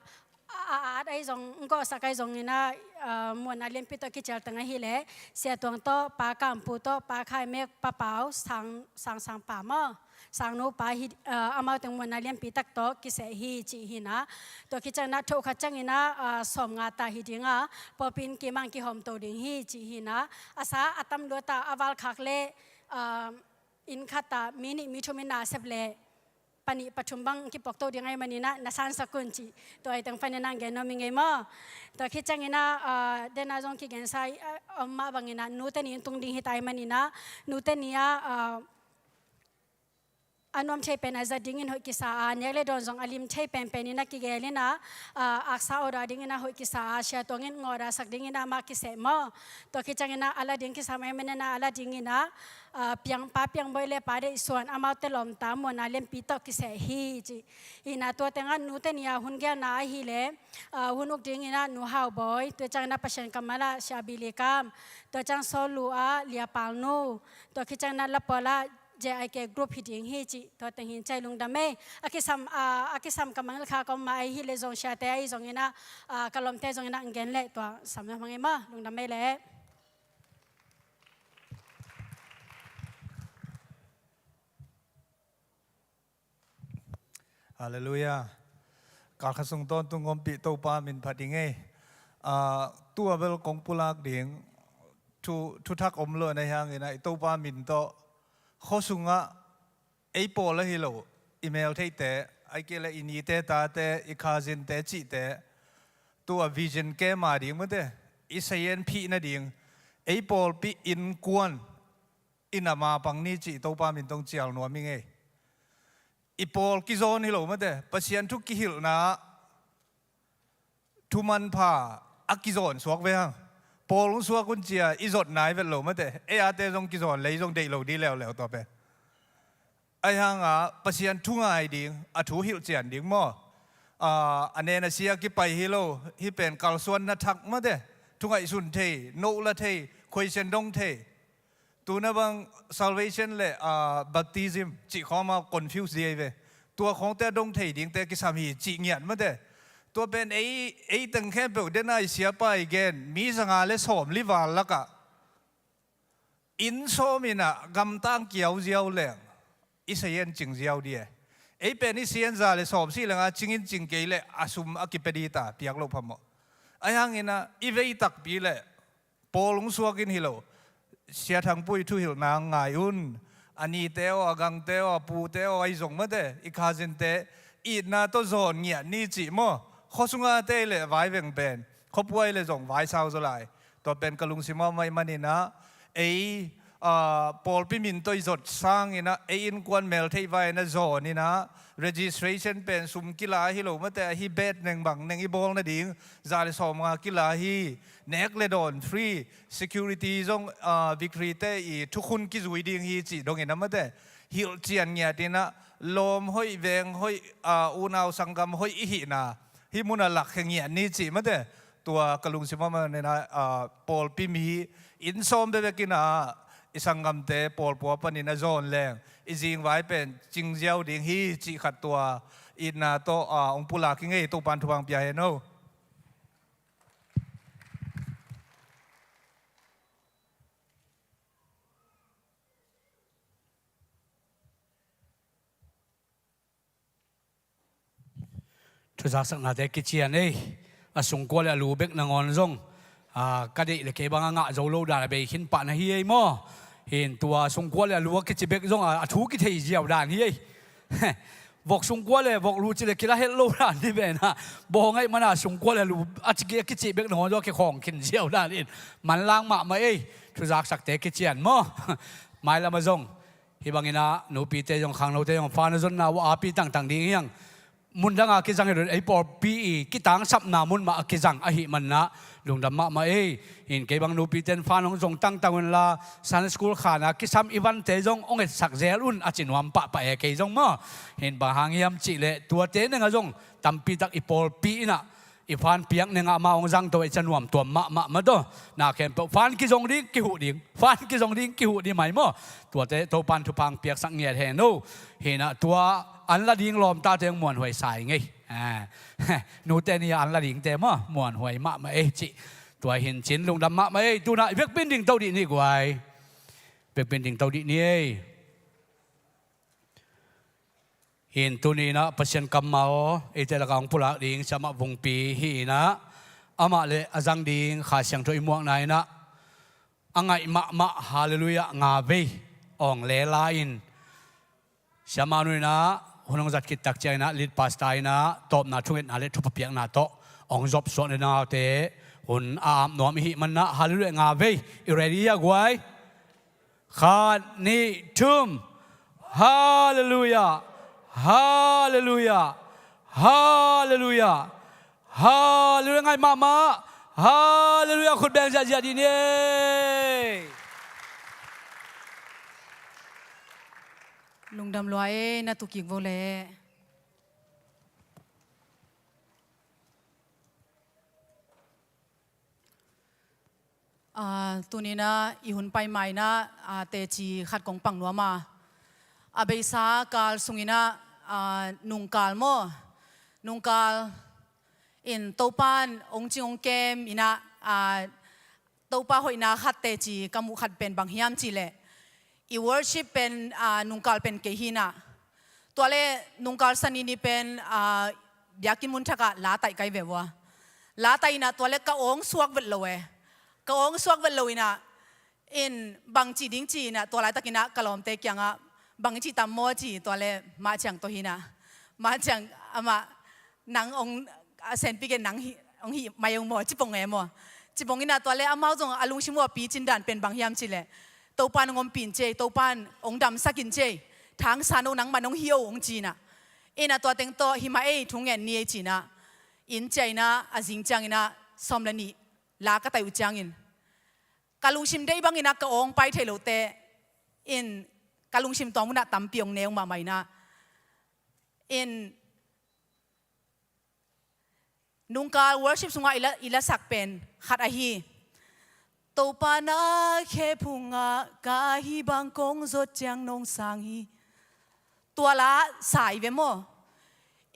a, a, a, ahi zong, hong gawhsak ahi zongin ah, ah, muanna lianpi tawh kicial teng ahih leh Sia Tuang tawh, Pa Kam Pu tawh, Pa Khai Mek, Pa Pau, Sang, Sang, Sang Pa maw, Sang Nu Pa hi, ah, amau teng muanna lianpi tak tawh kiseh hi cih hi in ah. Tua khit ciangin ah thokhat ciangin ah, ah, sawmnga ta hi ding a, pawlpi inn kim ah kihawmto ding hi cih hi in ah. A sa a tam lua ta a valkhak leh, ah, inn khat ah mi nih mi thum in na sep leh panih pathum bang kipuakto ding ahih manin ah na sansak un cih tua hih teng panin ah gen nuam ing ei maw. Tua khit ciangin ah, ah, den a zong kigensa, ah, om mah bangin ah nute ni hong tung ding hi ta ahih manin ah nute ni ah, ah, a nuam thei pen a zat dingin hoih kisa a, nek le dawn zong a lim thei penpen in ah kigel in ah, ah, aksa order dingin ah hoih kisa a, Sia Tuang in hong order sak dingin ah amah kiseh maw. Tua khit ciangin ah a la ding kisam ahih manin ah a la dingin ah, ah, Piang, Pa Piang Bawi le Pa Deih Suan, amaute lawmta muanna lianpi tawh kiseh hi cih. Hi in ah tua tengah nute ni a hun gelna ahih leh, ah, hun uk dingin ah Nu Hau Bawi, tua ciangin ah Pasian kammal ah Sia Billy Kam, tua ciang Sawl Lu ah Lia Pal Nu, tua khit ciangin ah Lapawl ah J I K group hi ding hi cih, tua teng hi in cih, lungdam ei. A kisam, ah, a kisam ka mangngilh kha ka om mah ahih leh zong, siate ahi zongin ah, ah, ka lawmte zongin ah hong gen leh tua sam nuam ing ei maw, lungdam ei leh. Halleluiah. Kalkhat sung tawntung ompih Topa min phat ing ei. Ah, tu a bel kong pulak ding thu, thuthak om lo na hi hangin ah i Topa min tawh khua sungah ei pawl ahi lo, i mel theite, ahih kei leh i nite tate, i cousin-te cihte, tu a Vision Camp a ding mate, i sayan phih nading ei pawlpi innkuan i nam a pang ni cih Topa min tawh hong cial nuam ing ei. I pawl kizawn hi lo mate, Pasian thu kihilhna ah thuman pha a kizawn suak ve hang. Pawl hong suak un cia i zot nai vet lo mate. Ei ate zong kizawn lei zong deih lo di leuleu tua pen. Ahi hanga Pasian thu ngai ding, a thu hilhcian ding maw? A, a nen a sia kipai hi lo, hih pen kalsuanna thak mate. Thu ngaihsun thei, nola thei, khuaisian dong thei. Tuna bang salvation le, a, baptism cih khawng amau confuse di ei ve. Tua khawngte a dong thei dingte kisam hi cih ngiat mate. Tua pen ei, ei teng khempeuh dena i siapa i gen, mi zanga le sawm li val lakah inn sawm inah gamtang kiau ziau leng i sayen cing ziau di e. Ei pen i sayen za le sawm si lenga cingin cing kei le a sum a kipia di ta piak loh phamawh. Ahi hanginah i vei takpi le Pawl hong suak in hi lo. Sia Thangpui thuhilhna ngai un. A nite aw, a gangte aw, a pute aw, ahi zong mate, i khazinte itna tawh zawn ngiat ni cih maw? Khuasunga tei le vaiveng pen khuapuai le zong vaisau zaw lai. Tua pen ka lungsim aw mai maninah ei, a, pawlpi min tawh i zot sanginah ei innkuan meltheih vainah zawninah registration pen sum kila hi lo mate, ahi bet neng bang neng i bawl nading za le sawmnga kila hi. Nek le dawn free, security zong, a, victory te i thukhun kizui ding hi cih dongin a mate hilhcian ngiatinah lawm hoih, veng hoih, a, unau sanggam hoih i hihna hih munah lakkhia ngiat ni cih mate. Tua ka lungsim aw maninah, a, pawlpi mi inn sawm bekbekinah i sanggamte pawlpua panin a zawn leng i zingvai pen cingziau ding hi cih khat tua itna tawh, a, hong pulak i ngei. Topan thupha pia hen o. Thuzaksaknate kician ei. A sungkua le a lu bek nangawn zong, a, ka deih le kei bang a ngah zo lo dan a bei khin pah na hi ei maw? Hin tua sungkua le a lu a kici bek zong a, a thu kithei ziau dan hi ei. Vok sungkua le vok lu ci le kila het lo dan hi ve na. Bawng aih mana sungkua le a lu a ci, a kici bek nangawn zong a kikhawng khin ziau dan in manlang mahmah ei. Thuzaksakte kician maw? Mailam a zong hih banginah nupite zong khangnote zong fa na zonna uh a api tangtang ding hiang. Mun danga kizang hi lo, ei pawlpi i kitangsapna mun mah a kizang ahih manah lungdam mahmah ei. Hin kei bang nupite in fa nong zong tangtang unla Sunday school khana kisam i vante zong hong etsak zel un a ci nuam pahpah e kei zong maw? Hin bang hang hiam cihleh tuate nengah zong tampitak i pawlpi inah i fan piak nengah amau hong zangto i ca nuam tuam mahmah mataw. Na khempeuh fan kizong ding kihuh ding, fan kizong ding kihuh ding mai maw? Tuate Topan thupha hong piaksak ngiat hen o. Hinah tua an la ding lawmtate hong muanhuai sa i ngei. A, nute ni an la dingte maw muanhuai mahmah ei cih. Tua hin cin lungdam mahmah ei. Tunah i vekpin dingto dih ni guai. Vekpin dingto dih ni ei. Hin tuninah Pasian kammal eite lakah hong pulak ding siamah Vungpi hi inah amah le a zang ding Kha Siangtho i muakna inah a ngaih mahmah Halleluiah nga vei awng lela in siamah nu inah hun hong zat khit tak cianginah lead pastor inah tawpna thungetna le thupha piakna tawh hong zopsuak ni naute hun a ap nuam i hih manah Halleluiah nga vei. I ready hia guai? Khat, nih, thum. Halleluiah. Halleluiah. Halleluiah. Halleluiah. Ngaih mahmah. Halleluiah. Khut beng ziahziah dih ni. Lungdam lua e, na tu kik vo leh. A, tuninah i hun pai mainah, a, teci khat kong pang nuam a. A beisa kal sunginah, a, nungkal maw? Nungkal in Topan hong cing hong kem inah, a, Topa hoihna khat teci ka muh khat pen bang hiam cihleh i worship pen, a, nungkal pen kei hinah. Tuale nungkal sani ni pen, a, biakinn mun thakah la taih kai ve vua. La taih inah tuale ka awng suak vet lo e. Ka awng suak vet lo inah in bang ci ding ci inah tua laitakinah ka lawmte kiangah bang i ci tam maw ci tuale mah ciang tawh hinah. Mah ciang amah nang ong a senpi gen nang hi, ong hi mai ong maw, cipong e maw. Cipong inah tuale amau zong a lungsim uh a picin dan pen bang hiam cihleh Topan ong ompin cei, Topan ong damsakin cei, thangsan o nangman ong hi o ong cinah. Inah tua teng tawh himah ei thungen ni ei cinah. inn ciah in ah, a zing ciangin ah sawm le nih la ka taih uh ciangin, ka lungsim deih bangin ah ka aw hong pai thei lote in, ka lungsim tua munah tampi hong neu mahmah in ah, in nungkal worship sungah i la, i lasak pen khat ahi. Topa na khe phungah ka hih bang kong zot ciang nong sang hi. Tua la sa hi ve maw?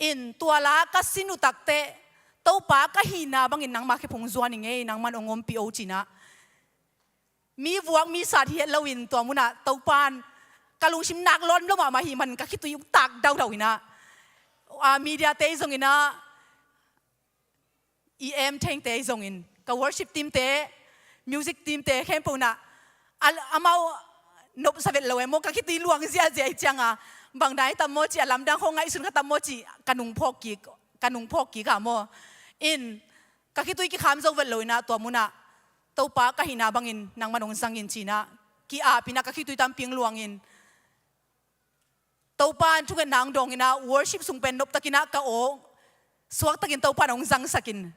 In tua la ka sin uh takteh, Topa ka hihna bangin nangma khe phung zuan hi ngei, nangman hong ompih o ci-in ah, mi vuak mi sat hi het loin tua munah Topan ka lungsim nak lawm lo mahmah hi manin ka khitui uh tak daudau in ah, a, media te hi zongin ah, E M thengte hi zongin, ka worship team te, music team te khempeuh in ah, a, amau nopsa vet lo e maw, ka khitui luang ziahziah hi ciang a, bang dan hi tam maw ci, a lamdang khawng ngaihsun kha tam maw ci, ka nung phawk kik, ka nung phawk kik ah maw. In ka khitui kikham zo vet lo in ah, tua munah Topa ka hihna bangin nangman hong zang in ci-in ah, ki-ap in ah, ka khitui tampi hong luangin, Topan thungetna hong dawng in ah, worship sung pen noptakin ah ka aw suaktakin Topan hong zangsak in,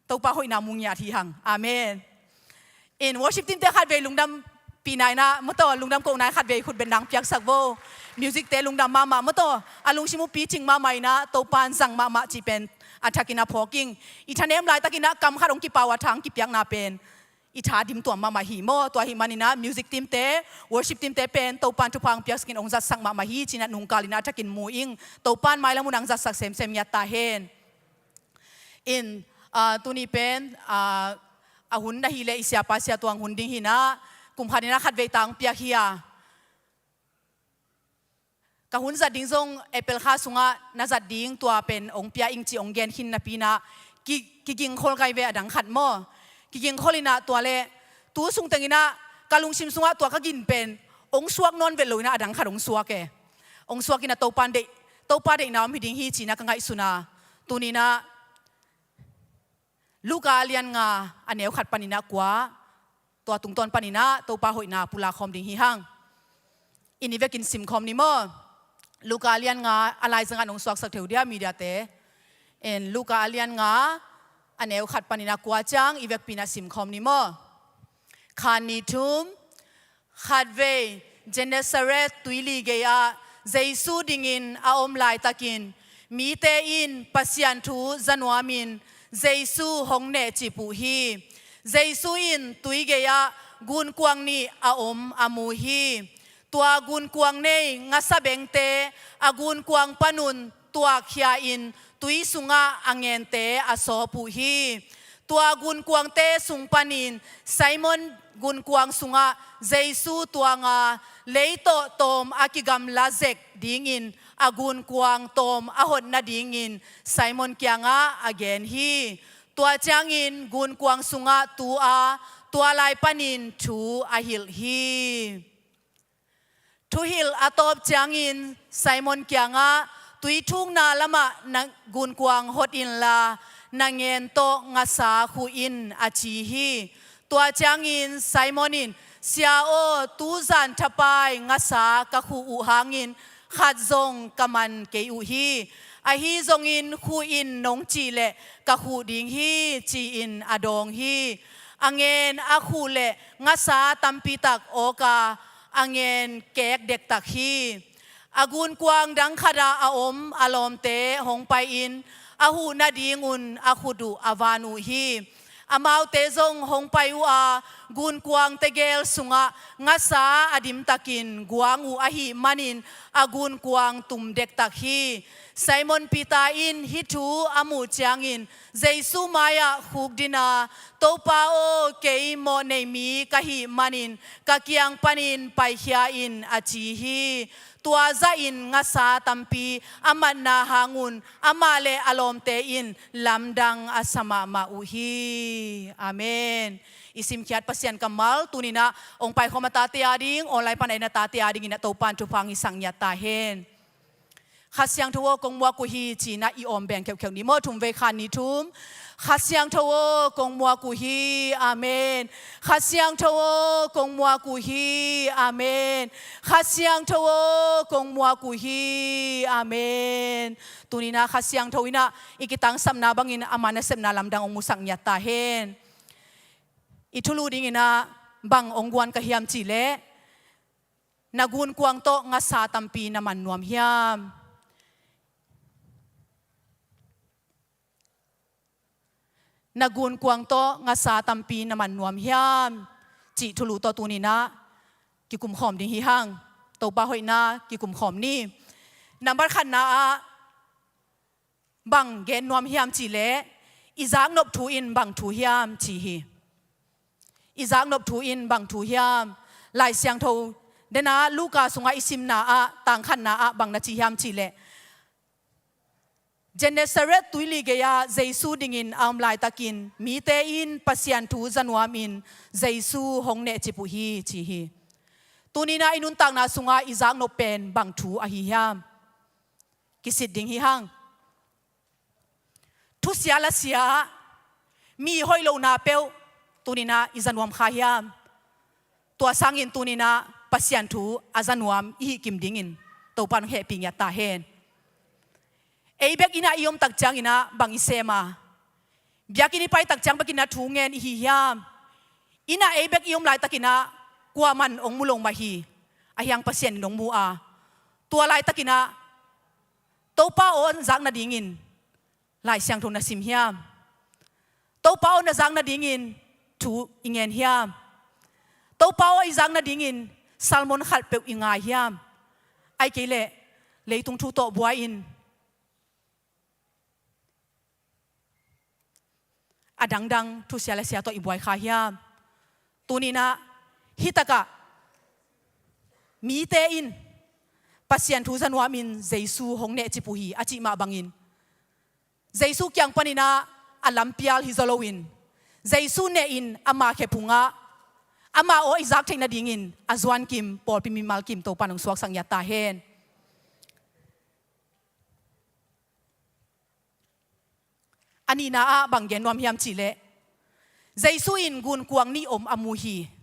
Topa hoihna mu ngiat hi hang. Amen. In worship team te khatvei lungdampihna in ah, maw taw, lungdam kohna in khatvei khut beng nang piaksak vo. Music te lungdam mahmah, maw taw, a lungsim uh picing mahmah in ah, Topan zang mahmah cih pen a thakin ah phawk ing. I thanem laitakin ah kam khat hong kipau a, tha hong kipiakna pen i tha dim tuam mahmah hi maw. Tua ahih manin ah music team te, worship team te pen Topan thupha hong piaksakin hong zatsak mahmah hi ci-in ah nungkal in ah a thakin mu ing. Topan mailam un hong zatsak semsem ngiat ta hen. In, ah, tuni pen, ah, a hun na hih leh i siapa siatuang hun ding hi-in ah, kum khat in ah khatvei ta hong piak hi a, ka hun zat ding zong April kha sungah na zat ding, tua pen hong pia ing ci hong gen khin napi-in ah, ki, kigingkhol kai ve, a dang khat maw. Kigingkhol in ah, tua leh tu sung teng in ah ka lungsim sungah tua ka gin pen hong suak nawn vet lo in ah, a dang khat hong suak e. Hong suak in ah Topan deih, Topa deihna om hi ding hi ci-in ah ka ngaihsun a, tuni-in ah Luka a lian nga, a neu khat panin ah kua, tua tungtawn panin ah Topa hoihna pulak khawm ding hi hang. In i vekin sim khawm ni maw. Luka a lian nga, a laizang ah nong suaksak thei uh dia, media te. In Luka a lian nga, a neu khat panin ah kua ciang i vekpi-in ah sim khawm ni maw. Khat, nih, thum. Khatvei Gennesaret tuili gei-ah Jesu dingin a om laitakin, mite in Pasian thu za nuamin Jesu hong nehcip uh hi. Jesu in tui gei-ah gunkuang nih a om a mu hi. Tua gunkuang nei ngasa bengte a gunkuang panun tuakkhia-in tui sungah a ngente a sawp uh hi. Tua gunkuangte sung panin Simon gunkuang sungah Jesu tuang a, lei tawh tawm a kigamla zek dingin a gunkuang tawm a hot nadingin Simon kiangah a gen hi. Tua ciangin gunkuang sungah tu a, tua lai panin thu a hilh hi. Thuhilh a tawp ciangin Simon kiangah, tui thukna lamah na gunkuang hot inla, na ngen tawh ngasa khuh in, a ci hi. Tua ciangin Simon in, Sia aw, tuzan thapai ngasa ka khuh uh hangin khat zong ka man kei uh hi. Ahi zongin khuh in nong cih leh ka khuh ding hi, ci-in a dawng hi. A ngen a khuh leh ngasa tampi tak awk a, a ngen kek dektak hi. A gunkuang dang khatah a om a lawmte hong pai-in a huh nadingun a khut uh a van uh hi. Amaute zong hong pai uh a, gunkuang tegel sungah ngasa a dimtakin guang uh ahih manin a gunkuang tum dektak hi. Simon Peter in hih thu a muh ciangin Jesu mai-ah khukdin a, Topa aw, kei mawhnei mi ka hih manin ka kiang panin paikhia in, a ci hi. Tua zahin ngasa tampi a matna hangun amah le a lawmte in lamdang a sa mahmah uh hi. Amen. I simkhiat Pasian kammal tuni-in ah hong paikhawm a tate ading, online pan a en a tate adingin ah Topan thupha hong hisak ngiat ta hen. Kha Siangtho aw, kong muak uh hi, ci-in ah i awm beng kheuhkheuh ni maw. Thum vei, khat, nih, thum. Kha Siangtho aw, kong muak uh hi. Amen. Kha Siangtho aw, kong muak uh hi. Amen. Kha Siangtho aw, kong muak uh hi. Amen. Tuni-in ah Kha Siangtho in ah i kitangsapna bangin ama nasepna lamdang hong musak ngiat ta hen. I thulu dingin ah bang hong guan ka hiam cih leh, na gunkuang tawh ngasa tampi na man nuam hiam? Na gunkuang tawh ngasa tampi na man nuam hiam? Cih thulu tawh tuni-in ah kikumkhawm ding hi hang. Topa hoihna kikumkhawm ni. Nambat khatna ah bang gen nuam hiam cih leh, i zaknop thu in bang thu hiam ci hi. I zaknop thu in bang thu hiam? Lai Siangtho den ah Luka sungah i simna ah tang khatna ah bang na ci hiam cih leh, Gennesaret tuili gei-ah Jesu dingin a om laitakin mite in Pasian thu za nuamin Jesu hong nehcip uh hi ci hi. Tuni-in ah i nuntakna sungah i zaknop pen bang thu ahi hiam? Kisit ding hi hang. Thusia lasia ah mi hoih lohna peuh tuni-in ah i za nuam kha hiam? Tua sangin tuni-in ah Pasian thu a za nuam i hih kim dingin Topa in hong hehpih ngiat ta hen. Ei bek inn ah i om tak ciangin ah bang i sem a? Biakinn i pai tak ciang bekin ah thu ngen i hi hiam? Inn ah ei bek i om laitakin ah kuaman hong mu lo mah hi. Ahi hang Pasian in hong mu a, tua laitakin ah Topa aw na zak nadingin Lai Siangtho na sim hiam? Topa aw na zak nadingin thu i ngen hiam? Topa aw i zak nadingin sermon khat peuh i ngai hiam? Ahih kei leh leitung thu tawh buai-in a dangdang thusia lasia tawh i buai kha hiam? Tuni-in ah hih takah mite in Pasian thu za nuamin Jesu hong nehcip uh hi a cih mah bangin, Jesu kiang panin ah a lampial hi zaw loin, Jesu nehin ama khephung ah ama aw i zak theih nadingin a zuan kim, pawlpi mimal kim Topa in hong suaksak ngiat ta hen. A nihna ah bang gen nuam hiam cih leh, Jesu in gunkuang nih om a mu hi.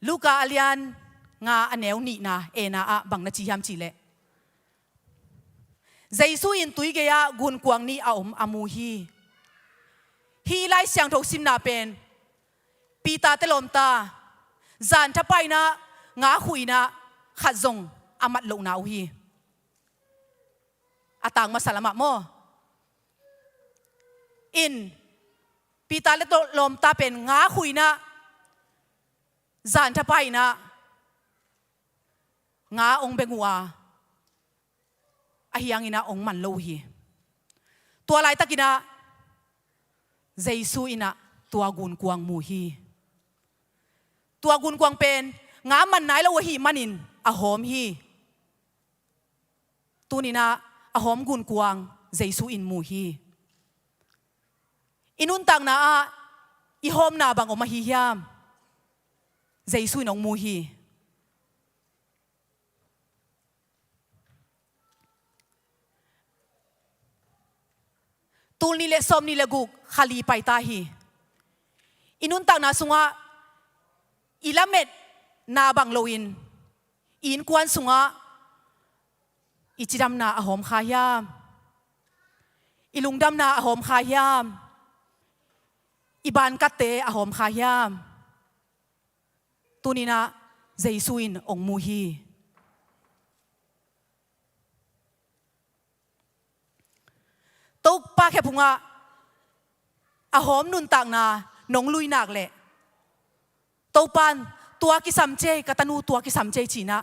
Luka a lian nga a neu nihna, ena ah bang na ci hiam cih leh, Jesu in tui gei-ah gunkuang nih a om a mu hi. Hih Lai Siangtho simna pen Peter te lawmta, zan thapai-in ah nga khuh-in ah khat zong a mat lohna uh hi. A tang masa lamah maw? In, Peter le lawmta pen nga khuh-in ah zan thapai-in ah nga hong beng uh a, ahi hangin ah hong man lo uh hi. Tua laitakin ah Jesu in ah tua gunkuang mu hi. Tua gunkuang pen nga man nai lo ahih manin a hawm hi. Tuni-in ah a hawm gunkuang Jesu in mu hi. I nuntakna ah i hawmna bang om ahi hiam? Jesu in hong mu hi. Tul nih le sawmnih le guk, kha li paita hi. I nuntakna sungah i lametna bang loin i innkuan sungah i cidamna a hawm kha hiam? I lungdamna a hawm kha hiam? I bankatte a hawm kha hiam? Tuni-in ah Jesu in hong mu hi. Topa khephungah a hawm nuntakna nong lui nak leh, Topa in tua kisam ciai, ka tanu tua kisam ciai ci-in ah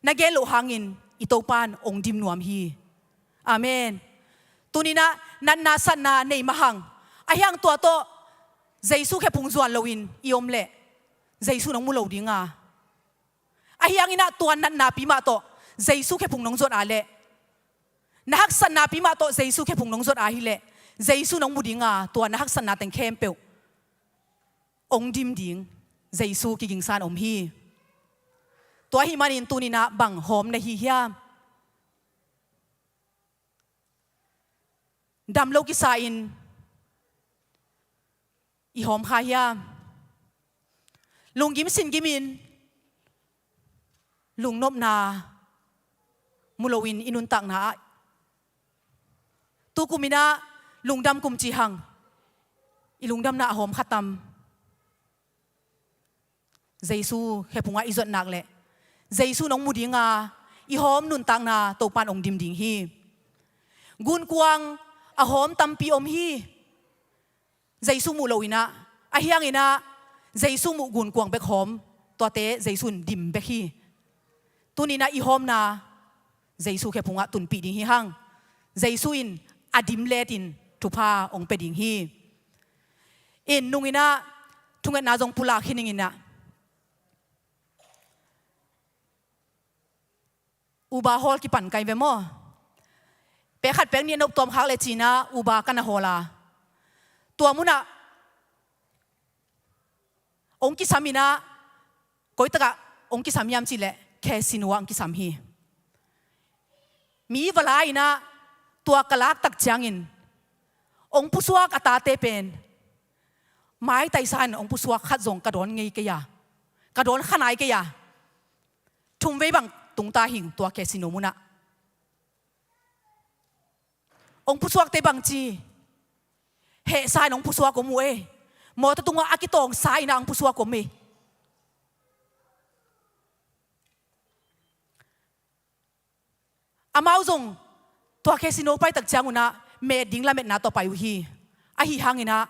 na gen loh hangin i Topa in hong dim nuam hi. Amen. Tuni-in ah natna satna nei mah hang, ahi hang tua tawh Jesu khephung zuan loin i om leh Jesu nong mu lo ding a, ahi hangin ah tua natnapi mah tawh Jesu khephung nong zuat a leh, na haksatnapi mah tawh Jesu khephung nong zuat a hi leh, Jesu nong mu ding a, tua na haksatna teng khempeuh hong dim ding Jesu kigingsa-in om hi. Tua ahih manin tuni-in ah bang hawm na hi hiam? dam lo kisa-in i hawm kha hiam? Lunggim singgimin lungnopna mu loin i nuntakna ah, tu kumin ah lungdam kum ci hang, i lungdamna a hawm kha tam? Jesu khephungah i zuat nak leh Jesu in hong mu ding a, i hawm nuntakna Topa in hong dim ding hi. Gunkuang a hawm tampi om hi. Jesu muh loin ah, ahi hangin ah Jesu muh gunkuang bek hawm, tuate Jesu in dim bek hi. Tunin ah i hawmna Jesu khephungah tunpih ding hi hang. Jesu in a dim letin thupha hong pia ding hi. In nungin ah thungetna zong pulak hi ning in ah, Uber hawl kipan kai ve maw? Pek khat pek nih a nop tuam khak le cin ah Uber ka na hawl a, tua munah hong kisam in ah, koi takah hong kisam hiam cih leh casino ah hong kisam hi. Mi va la in ah, tua ka lak tak ciangin hong pusuak a tate pen maitaisa in hong pusuak khat zong ka dawn ngei kei a, ka dawn kha nai kei a, thumvei bang tungta hing tua casino munah. Hong pusuakte bangci, hehsa in hong pusuak om uh ei. Mawtaw tungah a kitawngsa in ah hong pusuak om ei. Amau zong tua casino pai tak ciangun ah met ding lametna tawh pai uh hi. Ahi hangin ah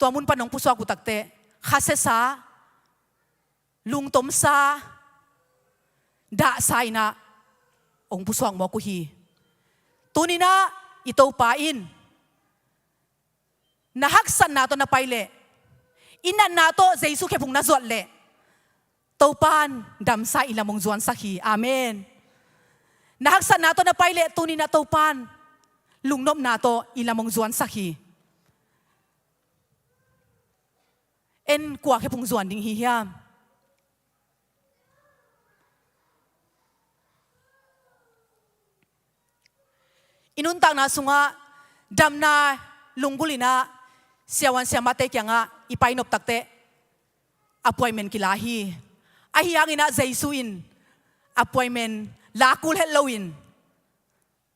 tua mun pan hong pusuak uh takteh khasiasa, lungtomsa, dahsa in ah hong pusuak mawk uh hi. Tunin ah i Topa in na haksatna tawh na pai leh, i natna tawh Jesu khephung na zuat leh, Topa in damsa i lam hong zuansak hi. Amen. Na haksatna tawh na pai leh, tunin ah Topa in lungnopna tawh i lam hong zuansak hi. En kua khephung zuan ding hi hiam? I nuntakna sungah damna lunggulh in ah siavuan siamahte kiangah i pai nop takteh appointment kila hi. Ahi hangin ah Jesu in appointment la kul het loin,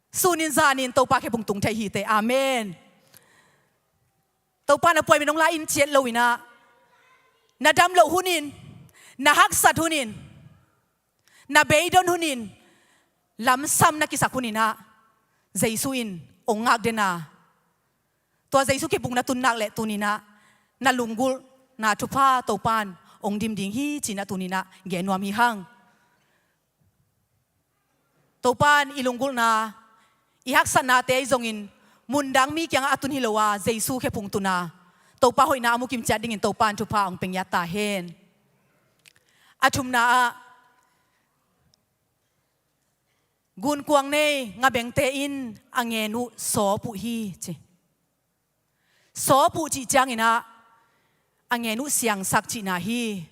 sunin zanin Topa khephung tung thei hi teh. Amen. Topa in appointment hong la in ciat loin ah, na dam loh hunin, na haksat hunin, na beidon hunin, lamsam na kisak hunin ah Jesu in hong ngak den a, tua Jesu khephung na tun nak leh tunin ah na lunggulhna thupha Topa in hong dim ding hi ci-in ah tunin ah gen nuam hi hang. Topa in i lunggulhna, i haksatnate ahi zongin mundang mi kiangah a tun hi lo a, Jesu khephung tun a, Topa hoihna a mukim ciat dingin Topa in thupha hong pia ngiat ta hen. A thumna ah, gunkuang nei ngabengte in a ngen uh sawp uh hi ci. Sawp uh cih ciangin ah a ngen uh siangsak cihna hi.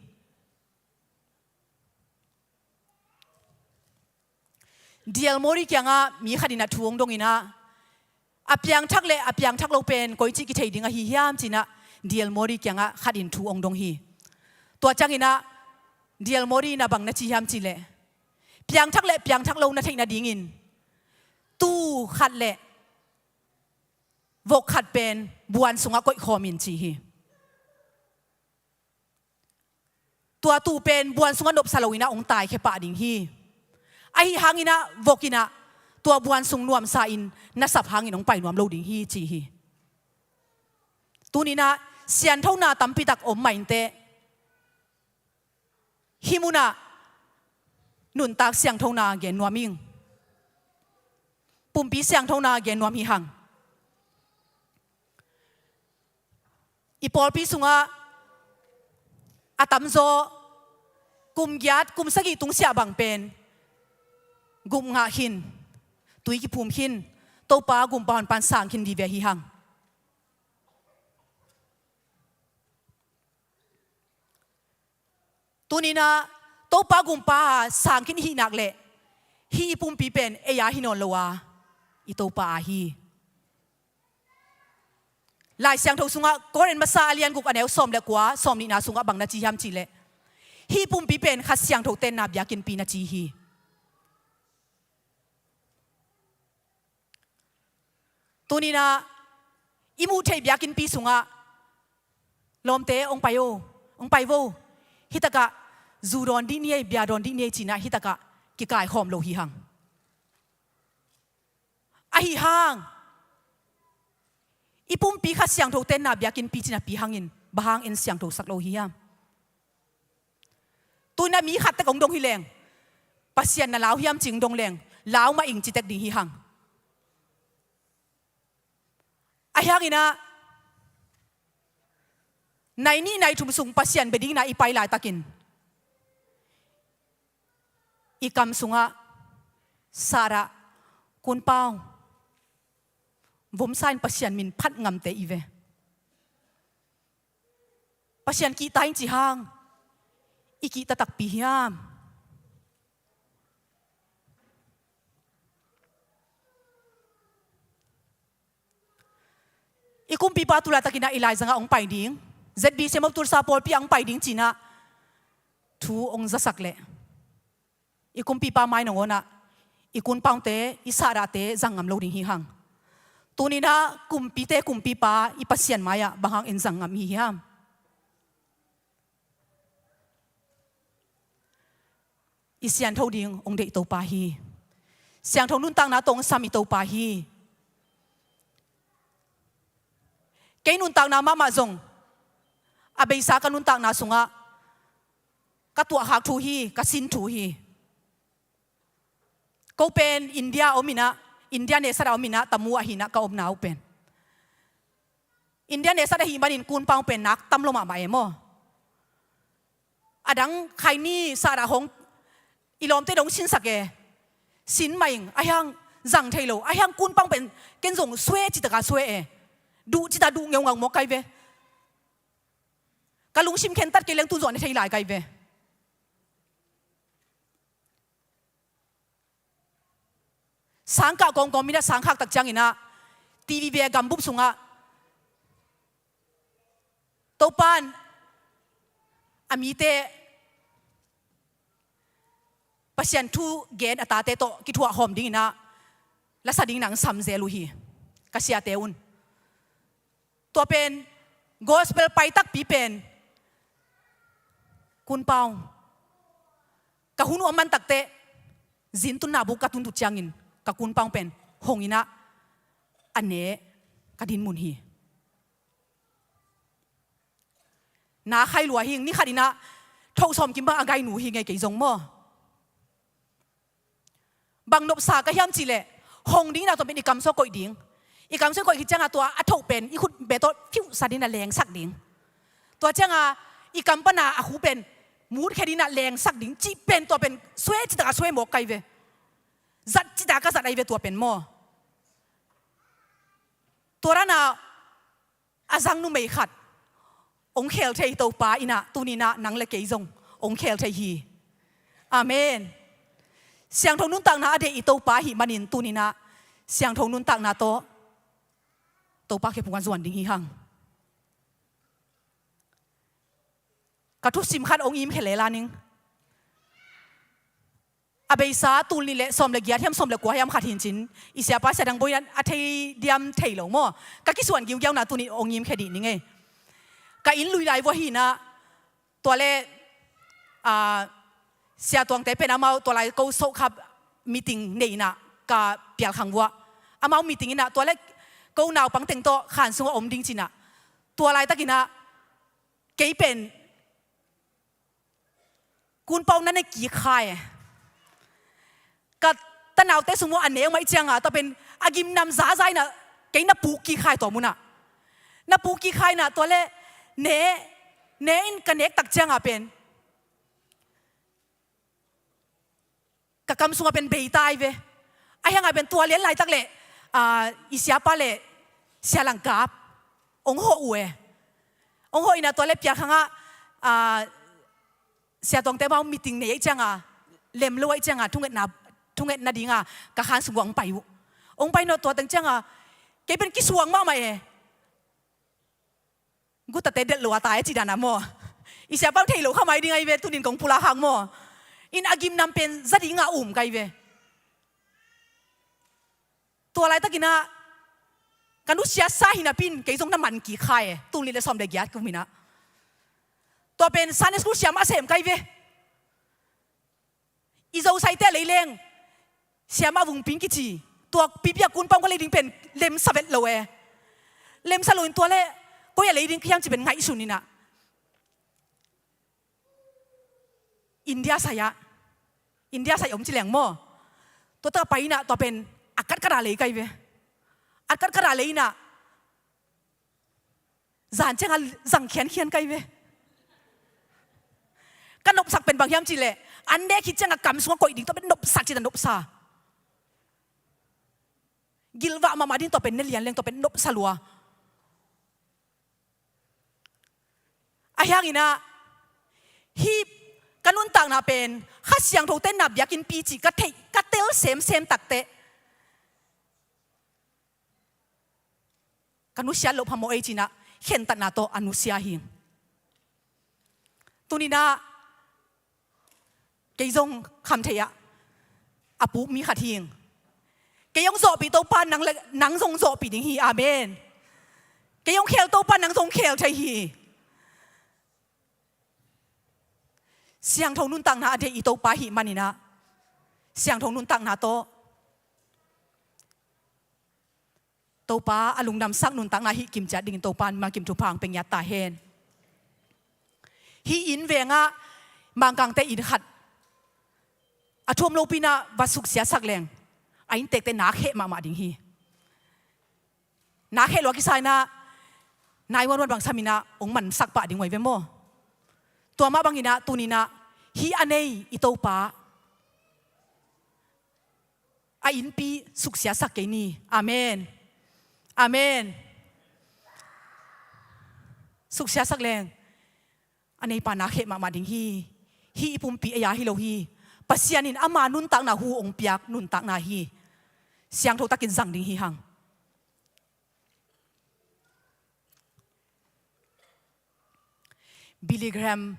D L Moody kiangah mi khat in ah thu hong dong in ah, a piangthak le a piangthak lo pen koici kithei ding ahi hiam ci-in ah D L Moody kiangah khat in thu hong dong hi. Tua ciangin ah D L Moody in ah bang na ci hiam cih leh, piangthak le piangthak lo na theih nadingin tuu khat le vok khat pen buan sungah koih khawm in ci hi. Tua tuu pen buan sungah nopsa loin ah hong taikhia pah ding hi. Ahi hangin ah vok in ah tua buan sung nuamsa in na sap hangin hong pai nuam lo ding hi ci hi. Tunin ah sianthona tampi tak om mah inteh, hih munah nuntak siangthona gen nuam ing. Pumpi siangthona gen nuam hi hang. I pawlpi sungah a tamzaw kum giat kum sagih tungsiah bang pen gupngah khin, tui kiphum khin, Topa gumpa honpa in sang khin vive hi hang. Tunin ah Topa gumpa sang khin i hih nak leh, hih i pumpi pen ei a hi nawn lo a, i Topa a hi. Lai Siangtho sungah Korin masa a lian guk a neu sawm le kua, sawm nihna sungah bang na ci hiam cih leh, hih pumpi pen Kha Siangtho tenna biakinnpi na ci hi. Tuninah i muh theih biakinnpi sungah lawmte hong pai o, hong pai vo. Hitakah zu dawn dih ni ei, bia dawn dih ni ei cinah hitakah kikaikhawm lo hi hang. Ahi hang i pumpi Kha Siangtho tenna biakinnpi cinapi hangin bang hang en siangtho sak lo hi hiam? Tuinah mi khat tek hong dong hi leng, Pasian na lau hiam cih hong dong leng, lau mah ing ci tek ding hi hang. Ahi hanginah nai nih nai thum sung Pasian bia dinginah i pai laitakin i kam sungah Sarah, Kunpau, vomsa in Pasian min phat ngamte i ve. Pasian kihta ing ci hang i kihta takpi hiam? I kumpipa tu laitakinah i laizangah hong pai ding, Z B C Mawh tulsa pawlpi ah hong pai ding cinah thu hong zasak leh i kumpipa mai nangawnah i Kunpaute, i Sarahte zang ngam lo ding hi hang. Tuninah kumpite kumpipa i Pasian mai-ah bang hang in zang ngam hi hiam? I siangtho ding hong deih Topa hi. Siangtho nuntakna tawh hong sam i Topa hi. Kei nuntakna mahmah zong a beisa ka nuntakna sungah ka tuahkhak thu hi, ka sin thu hi. Ko pen India a om inah, India nesat a om inah, Tamu ahi inah ka omna uh pen. India nesat ahih manin Kunpau pen nak tam lo mahmah e maw. A dang khaini Sarah hong i lawmte dong sinsak e. Sin mah ing, ahi hang zang thei lo. Ahi hang Kunpau pen ken zong sue citaka sue e. Duh cita duh ngeungau mawk kai ve. Ka lungsim khentat kei leng tun zawh ne thei lai kai ve. Sangkah kawmkawm inah sangkhak tak cianginah T V ve a gambup sungah Topan a mite Pasian thu gen a tate tawh kithuah khawm dinginah lasa dingin ang sam zel uh hi. Ka siate un. Tua pen gospel pai takpi pen Kunpau. Ka hun uh a man takteh zin tunna buk ka tun uh ciangin ka Kunpau pen hong inah a ne ka din mun hi. Na khai lua hing, ni khat inah thoh sawm kim bang a gai nu hi ngei kei zong maw. Bang nopsa ka hiam cih leh hong ding inah tua pen i kam sua koih ding. I kam sua koih khit cianga tua a thoh pen i khut be tawh phiuhsa ding a lengsak ding. Tua cianga i kam pana a khu pen mutkhia ding inah lengsak ding cih pen tua pen sue citaka sue mawk kai ve. Zat citaka zat ai ve tua pen maw. Tua rana a zang numei khat hong khel thei Topa inah tuninah nang le kei zong hong khel thei hi. Amen. Siangtho nuntakna a deih i Topa ahih manin tuninah siangtho nuntakna tawh Topa khephung a zuan ding hi hang. Ka thusim khat hong im khe lela ning. A beisa tul nih le sawm le giat hiam, sawm le kua hiam khat hincin i siapa sia dang boi a thei diam thei lo maw. Ka kisuan giugiauna tuni ong im khe dih ning ei. Ka inn lui lai vua hinah tua le, ah, Sia Tuangte pen amau tua lai ko sohkhap meeting nei inah ka pialkhang vua. Amau meeting inah tua le ko naupang teng tawh khan sungah om ding cinah tua laitakinah kei pen Kunpau na ne kik khai e. Ka tanaute sung maw a ne ong maih cianga tua pen a gimnam zaza inah kei na puk kik khai tua munah. Na puk kik khai inah tua le ne, ne in ka nek tak cianga pen ka kam sungah pen bei tai ve. Ahi hangah pen tua lian laitak le, ah, i siapa le Sia Langkap ong hawh uh e. Ong hawh inah tua le pialkhangah, ah, Sia Tuangte bang meeting nei aih cianga lem lo aih cianga thungetna, thungetna dinga ka khan sung ong pai uh. Ong pai nawh tua teng cianga kei pen kisuang mahmah e. Gutate delh lo a tai a cih dan a maw? I siapa uh thei lo kha mai ding ahi ve, tunin kong pulak hang maw? In a gimnam pen za ding a um ka hi ve. Tua laitakin ah ka nusiasa hi napi in kei zong na man kik kha e, tul nih le sawm le giat kum in ah. Tua pen Sunday school siamah sem ka hi ve. I Zosaite a lei leng siamah Vung Ping kici, tua pipi a kun pawng ka lei ding pen lemsa vet lo e. Lemsa lo in tua leh koi a lei ding ka hiam cih pen ngaihsun in ah. India sai ah, India sai om ci leng maw? Tua tak a pai in ah tua pen a katkat a lei ka hi ve. A katkat a lei in ah zan ciang a zang khiankhian ka hi ve. Ka nopsak pen bang hiam cih leh, an neh khit ciang a kam sung a koih ding, tua pen nopsak cih a nopsa. Gilvah mahmah ding, tua pen ne lian leng tua pen nopsa lua. Ahih hangin ah hih ka nuntakna pen Kha Siangtho tenna biakinnpi cih ka theih, ka tel semsem takteh ka nusiat loh phamawh ei ci-in ah khentatna tawh a nusia hi. Tuni-in ah kei zong khamtheih ah a puk mi khat hi. Kei hong zawhpih Topa nang le, nang zong zawhpih ding hi. Amen. Kei hong khel Topa nang zong khel thei hi. Siangtho nuntakna a deih i Topa ahih manin ah siangtho nuntakna tawh Topa a lungdamsak nuntakna hih kim ciat dingin Topa in mangkim thupha hong pia ngiat ta hen. Hih inn vengah Mangkangte inn khat a thu om lopi-in ah va suksiasak leng a inntekte na kheh mahmah ding hi. Na kheh lua kisa in ah nine one one bang sam in ah hong mansak pah ding uh ahi ve maw? Tua mah bangin ah tuni-in ah hih a nei i Topa a innpi suksiasak kei ni. Amen. Amen. Suksiasak leng a neipa na kheh mahmah ding hi. Hih i pumpi ei a hi lo hi. Pasian in ama nuntakna hu hong piak nuntakna hi. Siangtho takin zang ding hi hang. Billy Graham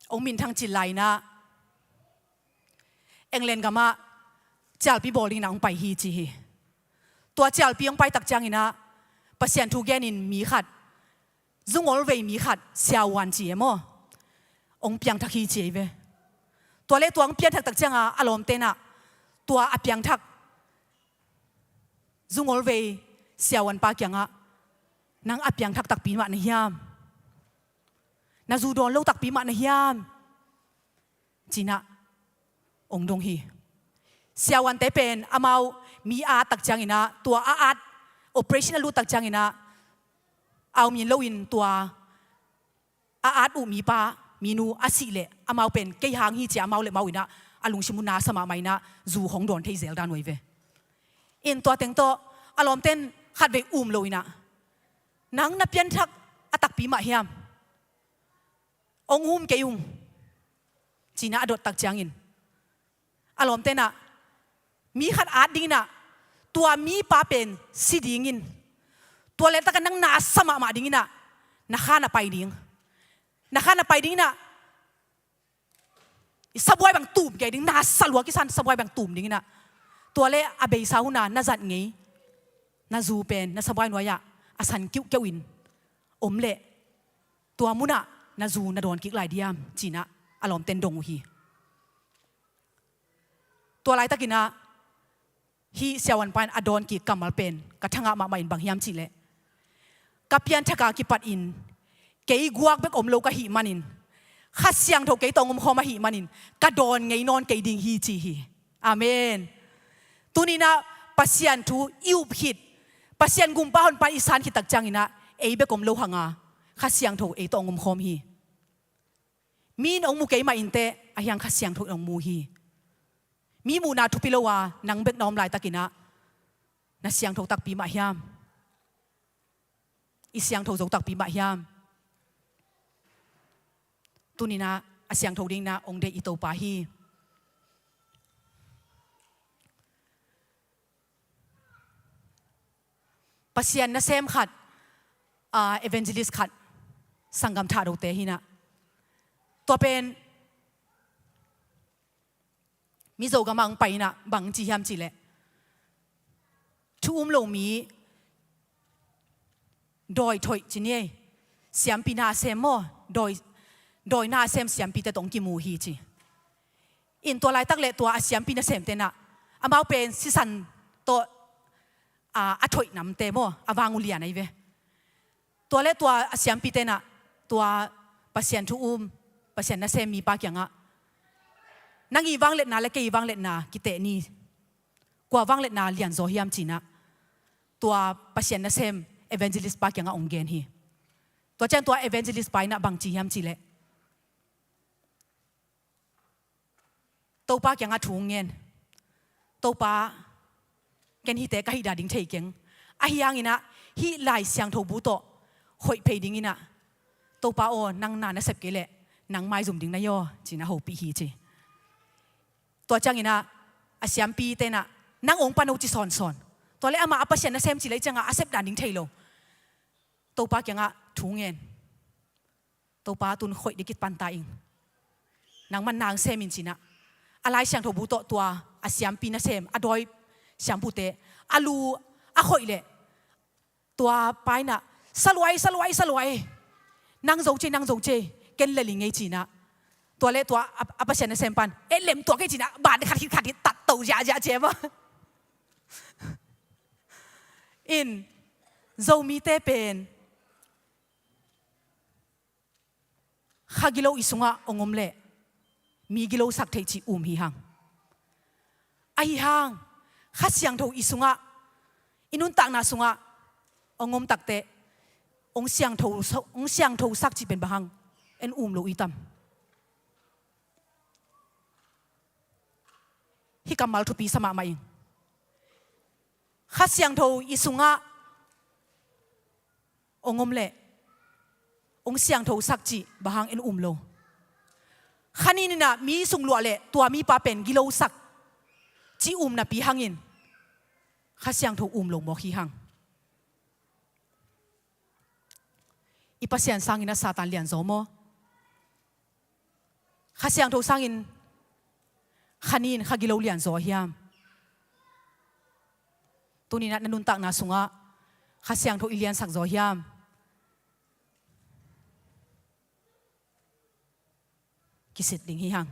hong minthang cil lai-in ah England gamah cialpi bawl dingin ah hong pai hi ci hi. Tua cialpi hong pai tak ciangin ah Pasian thu genin mi khat, zungol vei mi khat, siavuan ci e maw, hong piangthak hi ci ei ve. Tua leh tua hong piangthak tak ciangin ah a lawmte'n ah tua a piangthak zungol vei siavuanpa kiangah, "Nang a piangthak takpi mah na hiam? Na zu dawn lo takpi mah na hiam?" ci-in ah hong dong hi. Siavuante pen amau mi a at tak ciangin ah, tua a at, operation a lut tak ciangin ah, au min loin tua a at uh mipa, minu a sih leh amau pen kei hang hi ci-a amau le amau in ah a lungsim uh na sa mahmah in ah zu hong dawn thei zel dan uh ahi ve. In tua teng tawh a lawmte'n khatvei um lo in ah, "Nang na pianthak a takpi mah hiam? Hong um kei ung," ci-in ah a dot tak ciangin a lawmte'n ah mi khat at dingin ah, tua mipa pen si dingin, tua leh takin nang na sa mahmah dingin ah, na kha na pai ding. Na kha na pai dingin ah, i sabuai bang tum kei ding, na sa lua kisa-in sabuai bang tum dingin ah, tua leh a beisa hun a na zat ngei na zu pen na sabuai nuai-ah a san kiuhkeuh in om leh tua munah na zu na dawn kik lai diam, ci-in ah a lawmte'n dong uh hi. Tua laitakin ah hih siavuanpa in a dawn kik kammal pen ka thangah mahmah in bang hiam cih leh, "Ka pianthak a kipatin kei guak bek om lo ka hih manin, Kha Siangtho kei tawh hong omkhawm ahih manin ka dawn ngei nawn kei ding hi," ci hi. Amen. Tuni-in ah Pasian thu i up khit, Pasian gumpa honpa i san khit tak ciangin ah ei bek om lo hang a, Kha Siangtho ei tawh hong omkhawm hi. Mi in hong mu kei mah inteh, ahih hang Kha Siangtho in hong mu hi. Mi muhna thupi lo a nang bek na om laitakin ah, na siangtho takpi mah hiam? I siangtho zo takpi mah hiam? Tuni-in ah a siangtho dingin ah hong deih i Topa hi. Pasian nasem khat, ah, evangelist khat, sanggam Thahdote hi-in ah, tua pen Mizo gamah hong pai-in ah bang ci hiam cih leh, thu um lo mi, dawi thoih ci ni ei, siampi nasem maw, dawi, dawi nasem siampite tawh hong kimu hi ci. In tua laitak leh tua a siampi nasemte in ah, amau pen sisan tawh, a, a thoih namte maw, a vang uh lian ahi ve. Tua leh tua a siampite in ah, tua Pasian thu um, Pasian nasem mipa kiangah, nang ii vangliatna leh kei ii vangliatna kiteh ni. Kua vangliatna lianzaw hiam ci-in ah, tua Pasian nasem evangelist pa kiangah hong gen hi. Tua ciang tua evangelist pa in ah bang ci hiam cih leh, Topa kiangah thu hong ngen. Topa, ken hihte ka hih dan ding thei keng. Ahih hangin ah, hih Lai Siangtho bu tawh hoih phei dingin ah, Topa aw, nang na na sep kei leh, nang maizum ding na hi aw, ci-in ah hopih hi ci. Tua ciangin ah, a siampite in ah, nang hong pan o ci sawnsawn. Tua leh amah a Pasian nasem cih leh ciangah a sep dan ding thei lo. Topa kiangah thu ngen. Topa, tu-in khoih ding kipan ta ing. Nangman na hong sem in ci-in ah, a Lai Siangtho bu tawh tua a siampi nasem, a dawi siampute, a lu a khoih leh, tua pa in ah, sa luai, sa luai, sa luai, nang zo ci ei, nang zo ci ei, ken lel ing ei ci-in ah. Tua leh tua a, a Pasian nasem pan, eh, lem tuak ei ci-in ah, ban khat khit khat khit tat to ziahziah ci ei maw. In, Zomite pen kha gilo i sungah hong om leh, mi gilosak theih cih um hi hang. Ahih hang, Kha Siangtho i sungah, i nuntakna sungah hong om takteh, hong siangtho, hong siangthosak cih pen bang hang en um lo i tam? Hih kammal thupi sa mahmah ing. Kha Siangtho i sungah hong om leh, hong siangthosak cih bang hang en um lo? Kha nin in ah mi sung luah leh tua mipa pen gilosak cih um napi hangin, Kha Siangtho um lo mawk hi hang. I Pasian sangin ah Satan lianzaw maw? Kha Siangtho sangin kha nin, kha gilo lianzaw hiam? Tuni-in ah na nuntakna sungah Kha Siangtho i liansak zaw hiam? Kisit ding hi hang.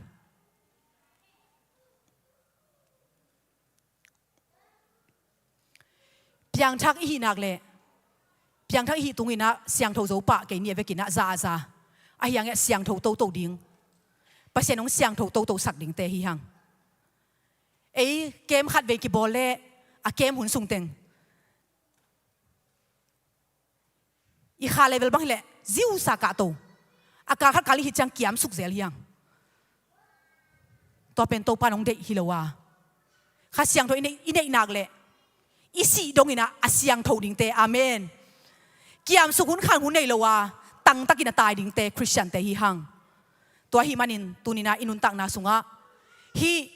Piangthak i hih nak leh, piangthak i hih tungin ah siangtho zo pah kei ni, a vekin ah za a za, ahih hangin ah siangtho toto ding, Pasian hong siangtho totosak dingte hi hang. Ei camp khatvei kibawl leh, a camp hun sung teng i kha level bang hi leh ziusa kahto, a kal khat kal i hih ciang kiamsuk zel hi hang. Tua pen Topa in hong deih hi lo a, Kha Siangtho i neih, i neih nak leh i sih dongin ah a siangtho dingte, amen, kiamsuk hun khan hun nei lo a, tangtakin a tai dingte Khristiante hi hang. Tua ahih manin tuni-in ah i nuntakna sungah hih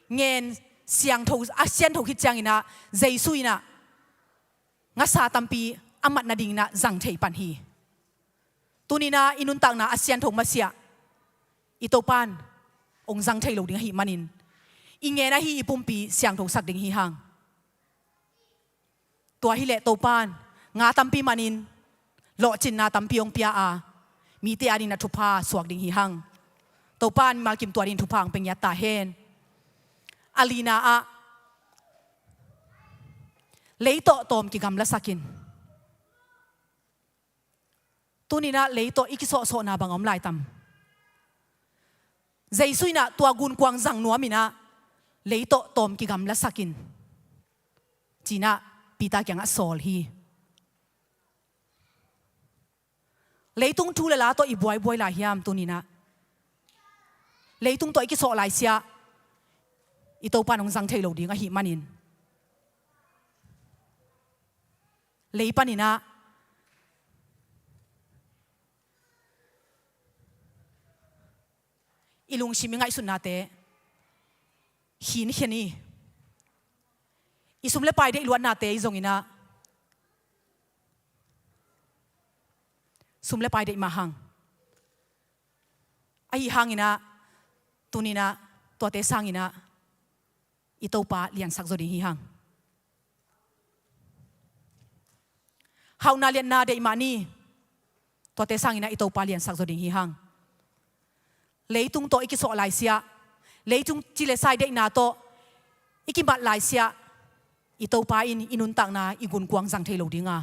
ngen siangtho, a siangtho khit ciangin ah Jesu in ah ngasa tampi a mat nadingin ah zang thei pan hi. Tuni-in ah i nuntakna a siangtho masiah i Topa in hong zang thei lo ding ahih manin, i ngen ahi i pumpi siangthosak ding hi hang. Tua hi leh Topa in nga tampi manin, lawhcinna tampi hong pia a, mite adingin ah thupha suak ding hi hang. Topa in mimal kim tua dingin thupha hong pia ngiat ta hen. A lina ah, lei tawh tawm kigamlasak in. Tuni-in ah lei tawh i kisawhsawhna bang a om lai tam? Jesu in ah tua gunkuang zang nuamin ah, lei tawh tawm kigamlasak in, ci-in ah Peter kiangah sawl hi. Leitung thu le la tawh i buaibuai lai hiam tuni-in ah? Leitung tawh i kisawh lai siah i Topa in hong zang thei lo ding ahih manin, lei panin ah i lungsim i ngaihsutnate khinkhian i, i sum le pai deih luatnate i zongin ah, sum le pai deih mah hang. Ahi hanginah tuninah tuate sanginah i Topa liansak zaw ding hi hang. Hauhna liatna deih mah ni. Tuate sanginah i Topa liansak zaw ding hi hang. Leitung tawh i kisawh laisiah, leitung ci le sa i deihna tawh i kimat laisiah, i Topa in i nuntakna i gunkuang zang thei lo dinga,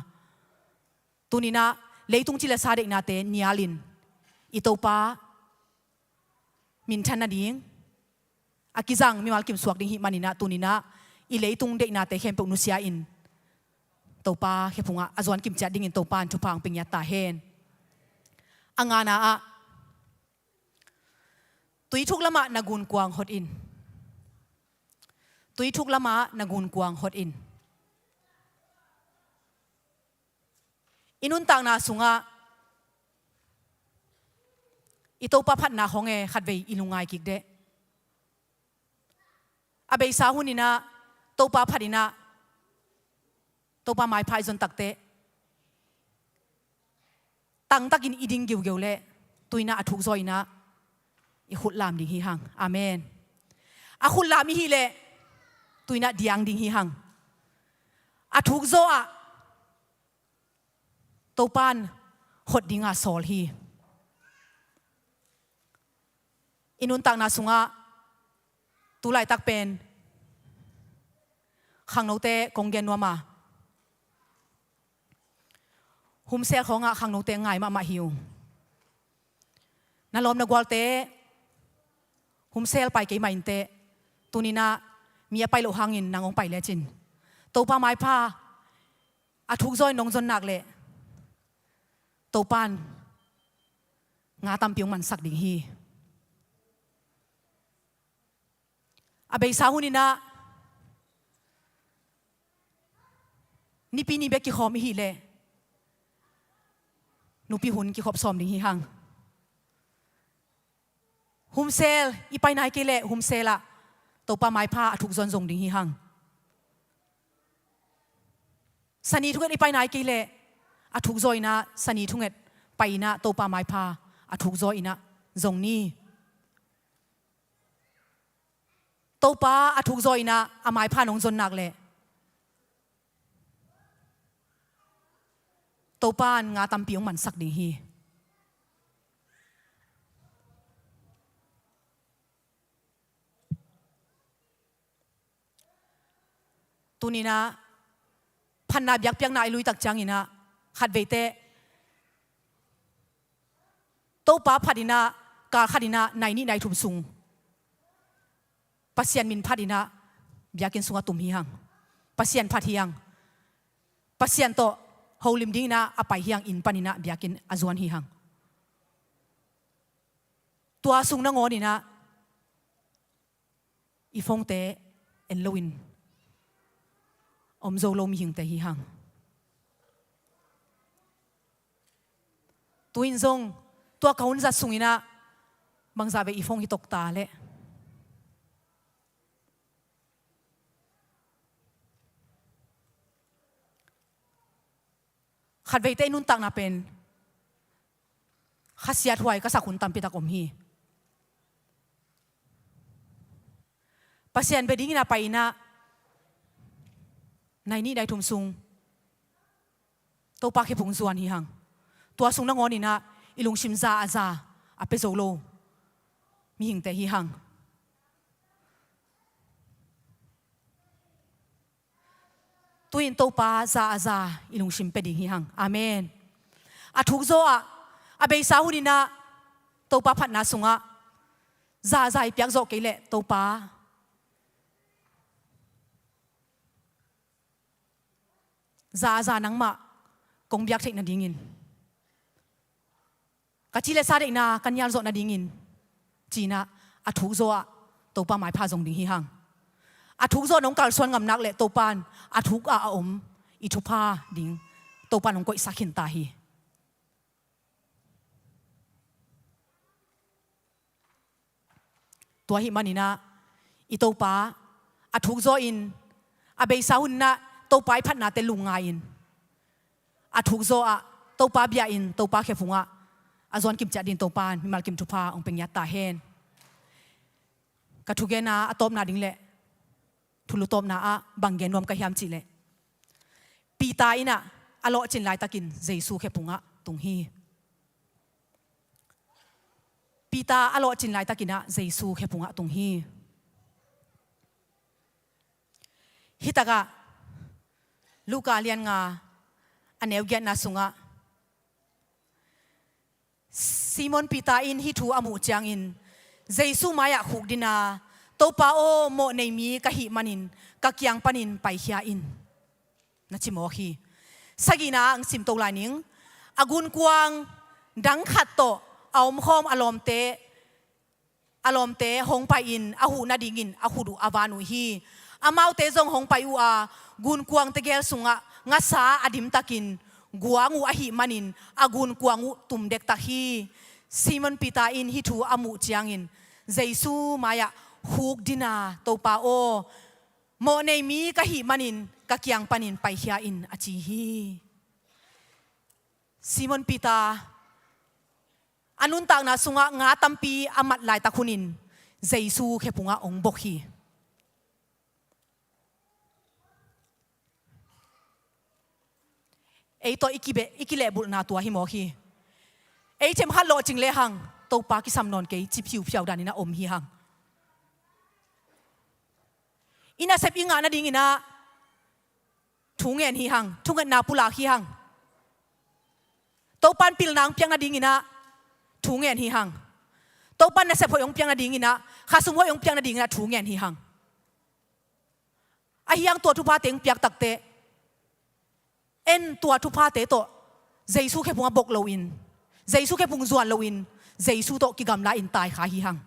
tuninah leitung ci le sa deihnate nialin i Topa minthan nading a kizang mimal kim suak ding hih maninah tuninah i leitung deihnate khempeuh nusia-in Topa khephungah a zuan kim ciat dingin Topa in thupha hong pia ngiat ta hen. A ngana ah, tui thuk lamah na gunkuang hot in. Tui thuk lamah na gunkuang hot in. I nuntakna sungah i Topa phatna hong e khatvei i lungngai kik deh. A beisa huninah Topa phatinah Topa maipha i zon takteh tangtakin i ding giugeu leh tuinah a thukzaw inah i khut lam ding hi hang. Amen. A khut lam i hih leh tuinah diang ding hi hang. A thukzaw ah Topa in hot dinga sawl hi. I nuntakna sungah tu laitak pen khangnote kong gen nuam a, humsel khawngah khangnote ngai mahmah hi ung. Na lawm na gualte humsel pai kei mah inteh, tuninah mi a pai loh hangin nang hong pai lecin Topa maipha a thukzaw in nong zon nak leh Topa in nga tampi hong mansak ding hi. A beisa huninah nipi ni bek kikhawm i hih leh nupi hun kikhop sawm ding hi hang. Humsel i pai nai kei leh humsel ah Topa maipha a thukzaw in zong ding hi hang. Sani thunget i pai nai kei leh a thukzaw inah sani thunget pai inah Topa maipha a thukzaw inah zong ni. Topa a thukzaw inah a maipha nong zon nak leh Topa in nga tampi hong mansak ding hi. Tuninah phatna biakpiakna i luitak cianginah khatveiteh Topa phatinah kal khatinah nai nih nai thum sung Pasian min phatinah biakinn sungah tum hi hang. Pasian phat hi hang. Pasian tawh holim dinginah a pai hi hang, inn paninah biakinn a zuan hi hang. Tua sung nangawninah i phone-te en loin om zo lo mihingte hi hang. Tu-in zong tua ka hun zat sunginah bangzah vei i phone hi tokta leh. Khatveiteh i nuntakna pen khasiathuai ka sak hun tampitak om hi. Pasian bia dingin a pai inah nai nih nai thum sung Topa khephung zuan hi hang. Tua sung nangawninah i lungsim za a za a pia zo lo mihingte hi hang. Tu-in Topa za a za i lungsim pia ding hi hang. Amen. A thukzaw ah a beisa huninah Topa phatna sungah za a za i piak zawh kei leh Topa za a za nangmah kong biak theih nadingin, ka ci le sa deihna ka nial zawh nadingin ci-inah a thukzaw ah Topa maipha zong ding hi hang. A thukzaw nong kalsuan ngam nak leh Topa in a thuk ah a om i thupha ding Topa in hong koihsak khin ta hi. Tua ahih maninah i Topa a thukzaw in a beisa huninah Topa i phatnate lungngai-in a thukzaw ah Topa bia in, Topa khephungah a zuan kim ciat dingin Topa in mimal kim thupha hong pia ngiat ta hen. Ka thugenna a tawpna ding le thulu tawpna ah bang gen nuam ka hiam cih leh, Peter in ah a lawhcin laitakin Jesu khephungah tung hi. Peter a lawhcin laitakin ah Jesu khephungah tung hi. Hitakah Luka lian nga a neu giatna sungah Simon Peter in hih thu a muh ciangin Jesu mai-ah khukdin a, "Topa aw, mawh nei mi ka hih manin ka kiang panin paikhia in," na ci mawk hi. Sagihna ah hong simto lai ning. A gunkuang dang khat tawh a omkhawm a lawmte, a lawmte hong pai-in a huh nadingin a khut uh a van uh hi. Amaute zong hong pai uh a, gunkuang tegel sungah ngasa a dimtakin guang uh ahih manin a gunkuang uh tum dektak hi. Simon Peter in hih thu a muh ciangin Jesu mai-ah khukdin a, "Topa aw, mawh nei mi ka hih manin ka kiang panin paikhia in," a ci hi. Simon Peter a nuntakna sungah nga tampi a mat laitak hunin Jesu khephungah hong bok hi. Ei tawh i kibe-, i kilehbulhna tua hi mawk hi. Ei themkhat lawhcing lehang Topa kisam nawn kei ci phiuphiau danin a om hi hang. I nasep i ngah nadingin ah thu ngen hi hang, thungetna pulak hi hang. Topan pilna hong piak nadingin ah thu ngen hi hang. Topan nasep hoih hong piak nadingin ah, khasum hoih hong piak nadingin ah thu ngen hi hang. Ahi hang tua thuphate hong piak takteh, en tua thuphate tawh Jesu khephung a bok loin, Jesu khephung zuan loin, Jesu tawh kigamla in taikha hi hang.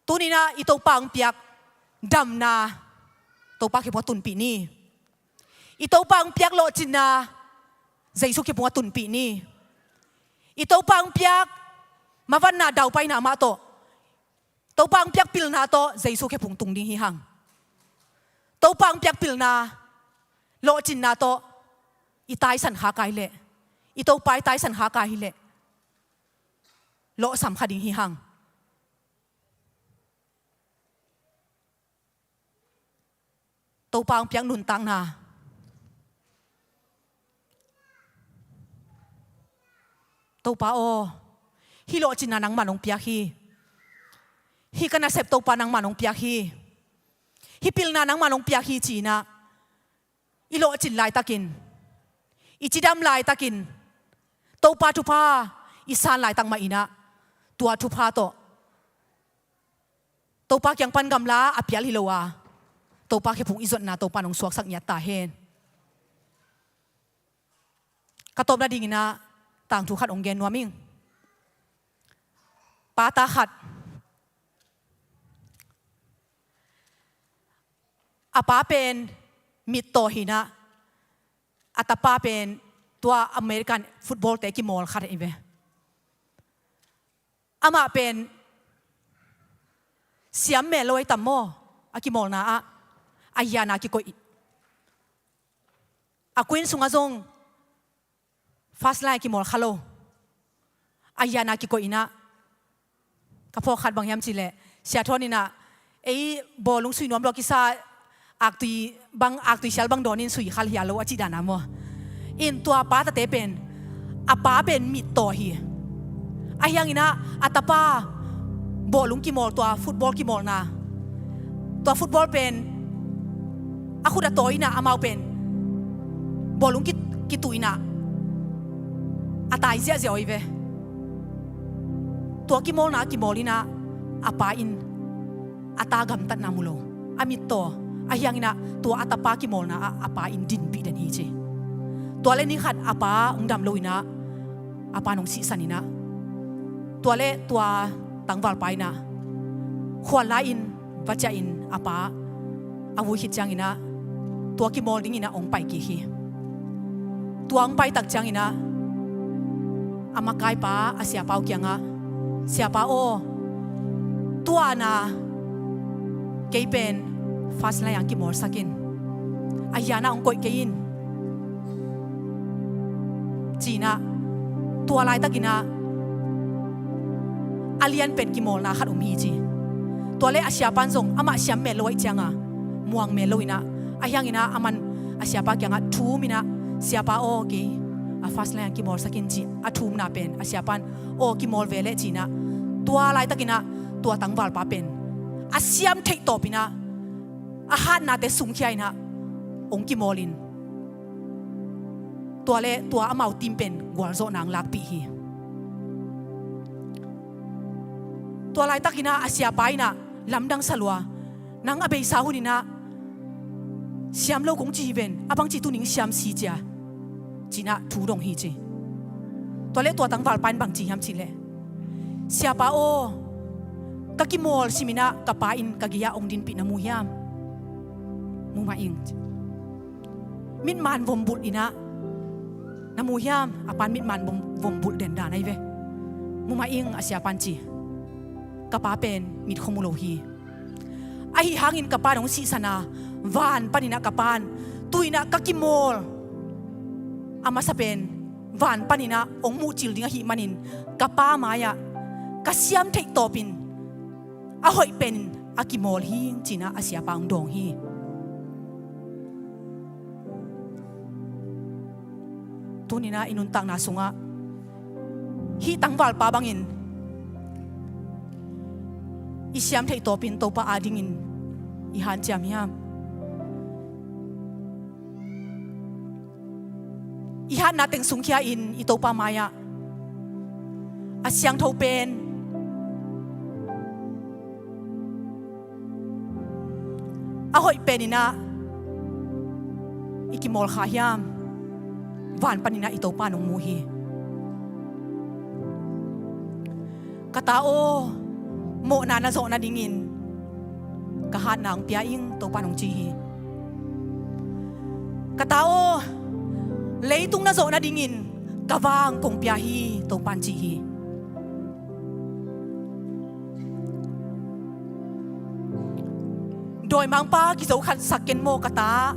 Tuni-in ah i Topa hong piak damna Topa khephung a tunpih ni. I Topa hong piak lawhcinna Jesu khephung a tunpih ni. I Topa hong piak mavanna daupaina mah tawh, Topa hong piak pilna tawh Jesu khephung tung ding hi hang. Topa hong piak pilna, lawhcinna tawh i taisan kha kei leh, i Topa i taisan kha kei leh, lawhsam kha ding hi hang. Topa hong piak nuntakna. Topa aw, hih lawhcinna nangman hong piak hi. Hih ka nasep Topa nangman hong piak hi. Hih pilna nangman hong piak hi ci-in ah, i lawhcin laitakin, i cidam laitakin, Topa thupha i san laitak mah in ah, tua thupha tawh Topa kiang pan gamla a pial hi lo a, Topa khephung i zotna Topa in hong suaksak ngiat ta hen. Ka tawp nadingin ah tangthu khat hong gen nuam ing. Pata khat, a pa pen mittaw hi-in ah, a tapa pen tua American football-te kimawl khat hi ve. Amah pen siam mel lo ahi tam maw, a kimawlna ah a hiana kikoih. A kuin sungah zong first line a kimawl kha lo. A hiana kikoih in ah, ka phawk khat bang hiam cih leh, Sia Thawn in ah, ei bawlung sui nuam lo a kisa, aktui bang, aktui sial bang dawnin sui kha hial lo a cih dan a maw. In tua pa tate pen, a pa pen mittaw hi. Ahi hangin ah, a tapa bawlung kimawl, tua football kimawlna, tua football pen a khut a tawi in ah, amau pen bawlung ki-, kituh in ah, a tai ziahziah uh hi ve. Tua kimawlna a kimawl in ah, a pa in a ta gamtatna mu lo, a mittaw. Ahi hangin ah, tua a tapa kimawlna ah a pa in dinpih den hi ci. Tua leh ni khat a pa hong dam lo in ah, a pa in hong sihsan in ah, tua leh tua tangvalpa in ah khual la-in va ciah in, a pa a vui khit ciangin ah, tua kimawl dingin ah hong pai kik hi. Tua hong pai tak ciangin ah, a makaipa a siapa uh kiangah, "Siapa aw, tu-in ah kei pen first line ah kimawlsak in, a hiana hong koih kei in. ci-in ah, tua laitakin ah a lianpen kimawlna khat om hi ci. Tua leh a siapa'n zong amah siam mel lo ahih ciangin muang mel lo-in ah, ahi hangin ah aman a siapa kiangah thum-in ah, "Siapa aw, kei a first line kimawlsak in," ci. A thumna pen a siapa'n, "Aw, kimawl ve leh," ci-in ah, tua laitakin ah tua tangvalpa pen a siam theih tawpin ah a hatnate sungkhia-in ah hong kimawl in, tua leh tua amau team pen gualzawhna hong lakpih hi. Tua laitakin ah a siapa in ah lamdang sa lua, "Nang a beisa hunin ah siam lo kong ci hi ven, a bangci tuni-in siam si cia," ci-in ah thu dong hi ci. Tua leh tua tangvalpa in bang ci hiam cih leh, "Siapa aw, ka kimawl simin ah ka pa in ka gei-ah hong dinpih na mu hiam? Mu mah ing," ci. "Mitman vom bulh in ah na mu hiam? A pa'n mitman vom, vom bulh den dan ahi ve. Mu mah ing," a siapa'n ci. "Ka pa pen mit khua mu lo hi. Ahi hangin ka pa'n hong sihsan a, van panin ah ka pa'n, tu-in ah ka kimawl a masa pen van panin ah hong muhcil ding ahih manin, ka pa mai-ah ka siam theih tawpin a hoih penin a kimawl hi," ci-in ah a siapa hong dawng hi. Tuni-in ah i nuntakna sungah hih tangvalpa bangin i siam theih tawpin Topa adingin i hanciam hiam? I hatna teng sungkhia-in i Topa mai-ah a siangtho pen, a hoih penin ah i kimawl kha hiam? Van panin ah i Topa'n hong mu hi. "Ka ta aw, mawhna na zawh nadingin ka hatna hong pia ing," Topa'n hong ci hi. "Ka ta aw, leitung na zawh nadingin ka va kong pia hi," Topa'n ci hi. "Dawimangpa kizo khat sak ken maw ka ta,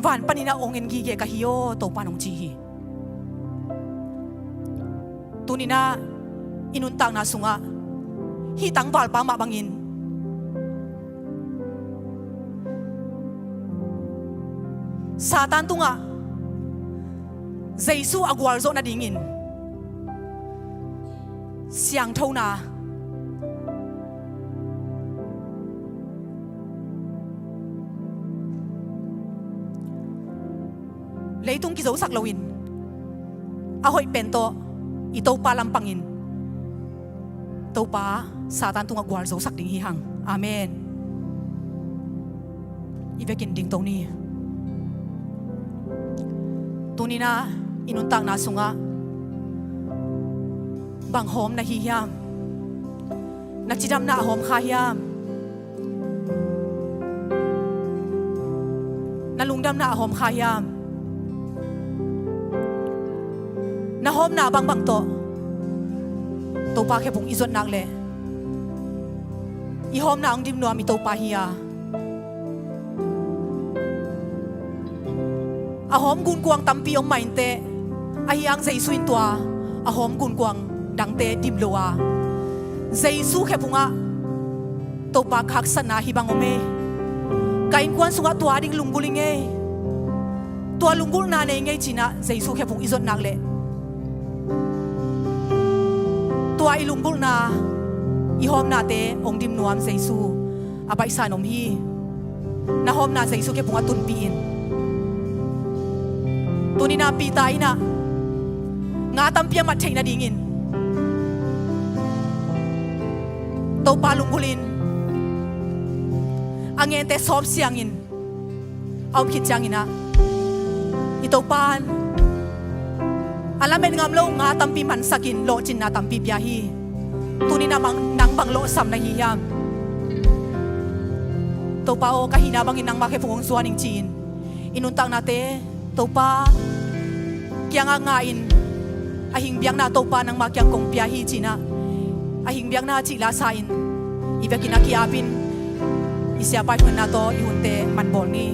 van panin ah hong en gige ka hi aw," Topa'n hong ci hi. Tuni-in ah i nuntakna sungah hih tangvalpa mah bangin Satan tungah Jesu a gualzawh nadingin siangthona, leitung kizosak loin a hoih pen tawh i Topa lampangin Topa Satan tungah gualzosak ding hi hang. Amen. I vekin dingto ni. Tuni-in ah i nuntakna sungah bang hawm na hi hiam? Na cidamna a hawm kha hiam? Na lungdamna a hawm kha hiam? Na hawmna bangbang tawh Topa khephung i zot nak leh, i hawmna hong dim nuam i Topa hi a, a hawm gunkuang tampi om mah inteh, ahi hang Jesu in tua a hawm gunkuang dangte dim lo a, Jesu khephungah, "Topa, ka haksatna hih bang om ei. Ka innkuan sungah tua ding lunggulh ing ei. Tua lunggulhna nei ing ei," ci-in ah Jesu khephung i zot nak leh, tua i lunggulhna, i hawmnate hong dim nuam Jesu a baihsa-in om hi. Na hawmna Jesu khephungah tunpih in. Tuni-in ah Peter in ah nga tampi a mat theih nadingin Topa lunggulhin a ngente sawp siangin a om khit ciangin ah, i Topa'n a lamet ngam lo nga tampi mansakin lawhcinna tampi pia hi. Tuni-in ah nang bang lawhsam na hi hiam? "Topa aw, ka hihna bangin nangmah khephung hong zuan ing," ci-in i nuntaknate Topa kiangah ngah in, "A hing biakna Topa nangmah kiang kong pia hi," ci-in ah a hing biakna cih lasa-in i vekin a ki-apin i siapa i thuhilhna tawh i hunte man bawl ni.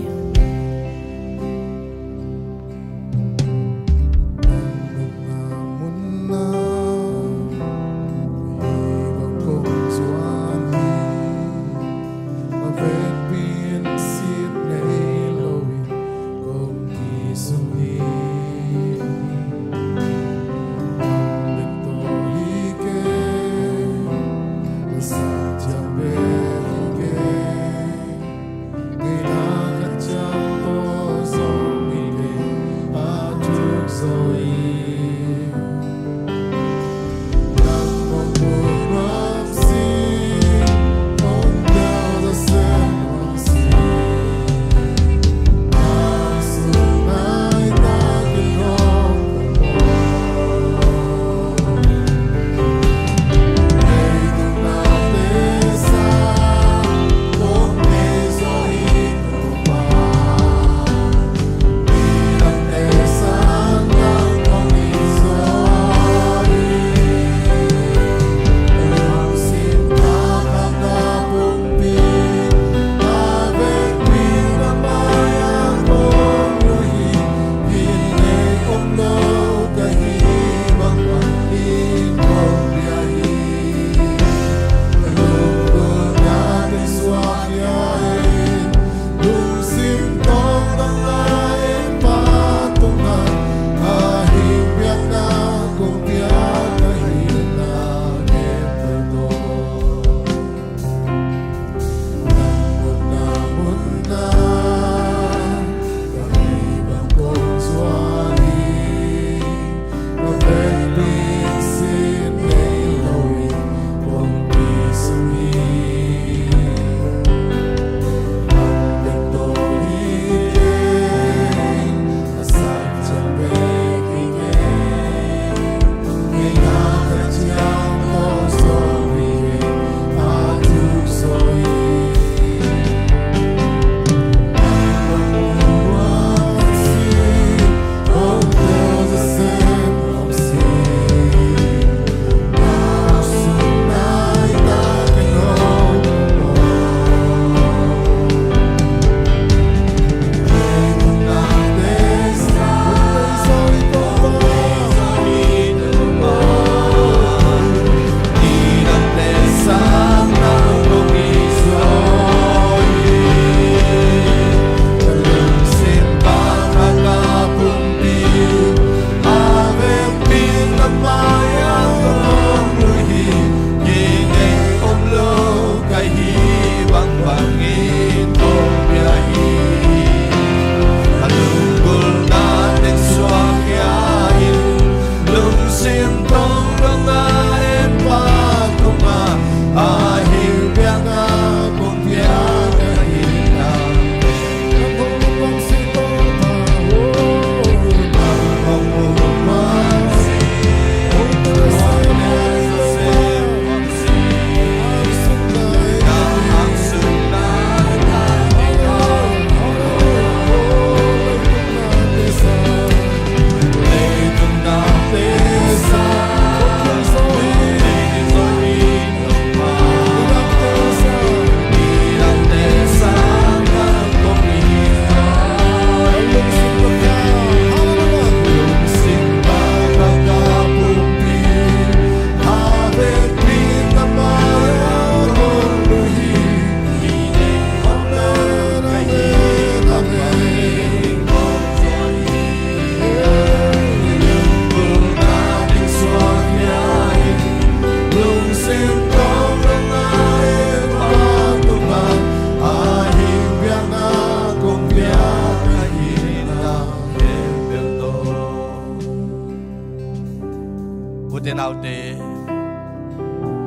Naute,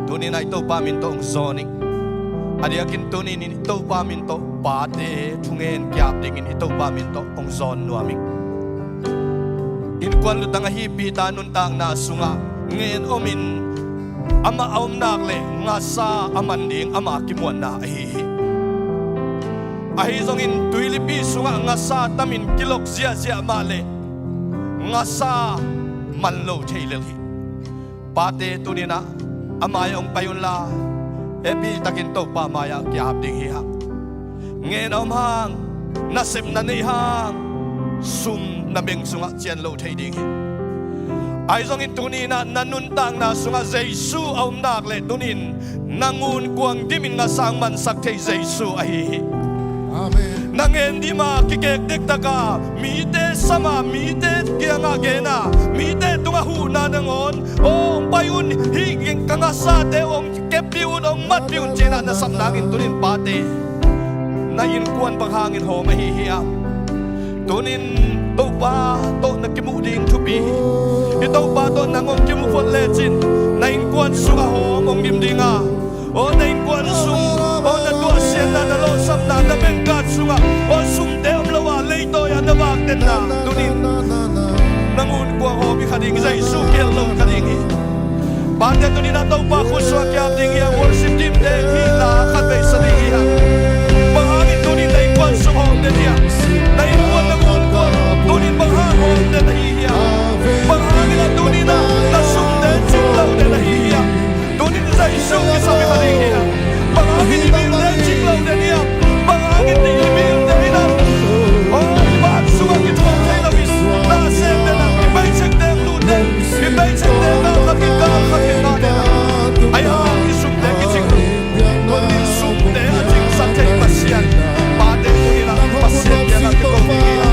tuni-in ah i Topa min tawh hong zawn ing. A diakin tuni-in i Topa min tawh pate thungen ki-ap dingin i Topa min tawh hong zawn nuam ing. Innkuan lutang ahi Peter nuntakna sungah ngen omin, amah a om nak leh ngasa a man ding ama kimuanna ahi hi. Ahi zongin tuilipi sungah ngasa tamin kilok ziahziah mah leh ngasa man lo thei lel hi. Pate, tuni-in ah a mai-ah hong pai unla, hehpihtakin Topa mai-ah ki-ap ding hi hang. Ngen a om hang, nasepna nei hang, sum na beng sungah cian lo thei ding hi. Ahi zongin tuni-in ah na nuntakna sungah Jesu a om nak leh tuni-in na ngun kuang dimin ngasa hong mansak thei Jesu ahi hi. Amen. Na ngen dima kikek dektak a, mite sam a, mite kiangah gen a, mite tungah huhna nangawn, aw, hong pai un, hih ka ngasate hong keppih un, hong matpih un ci-in ah na sap nangin tuni-in pate, na innkuan bang hangin hawm ahi hiam? Tuni-in Topa tawh na kimuh ding thupi hi. I Topa tawh nang hong kimu phot lecin na innkuan sungah hawm hong dim ding a, aw, na innkuan sung, aw, na tuahsiatna, na lawhsapna, na bank card sungah, aw, sumte om lo a leitawi-ah na vak tenna, tuni-in na ngun kuang hawm hi kha ding, Jesu kihelh lo hi kha ding hi. Pate, tuni-in ah Topa khut sungah ki-ap ding hi hang. Worship team-te hih la khat vei sa ding hi hang. Bang hangin tuni-in na innkuan sung hawm den hiam? Na innkuan, na ngun kuang tuni-in bang hang hawm den ahi hiam? Bang hangin ah tuni-in ah na sumte cing lo den ahi hiam? Tuni-in Jesu kisam hi kha ding hi hang. Bang hangin i bilte cing lo den hiam? Bang hangin i bilte in ah, aw, bank sungah kithuah thei lo in na sem den a, i paycheck-te hong lut den, i paycheck-te galkhat in, galkhat in ngah den a, ahi hang i sumte kicing lo. Tuni-in sumte a cingsak thei Pasian, pate tuni-in ah Pasian kiangah kiko ding hi a.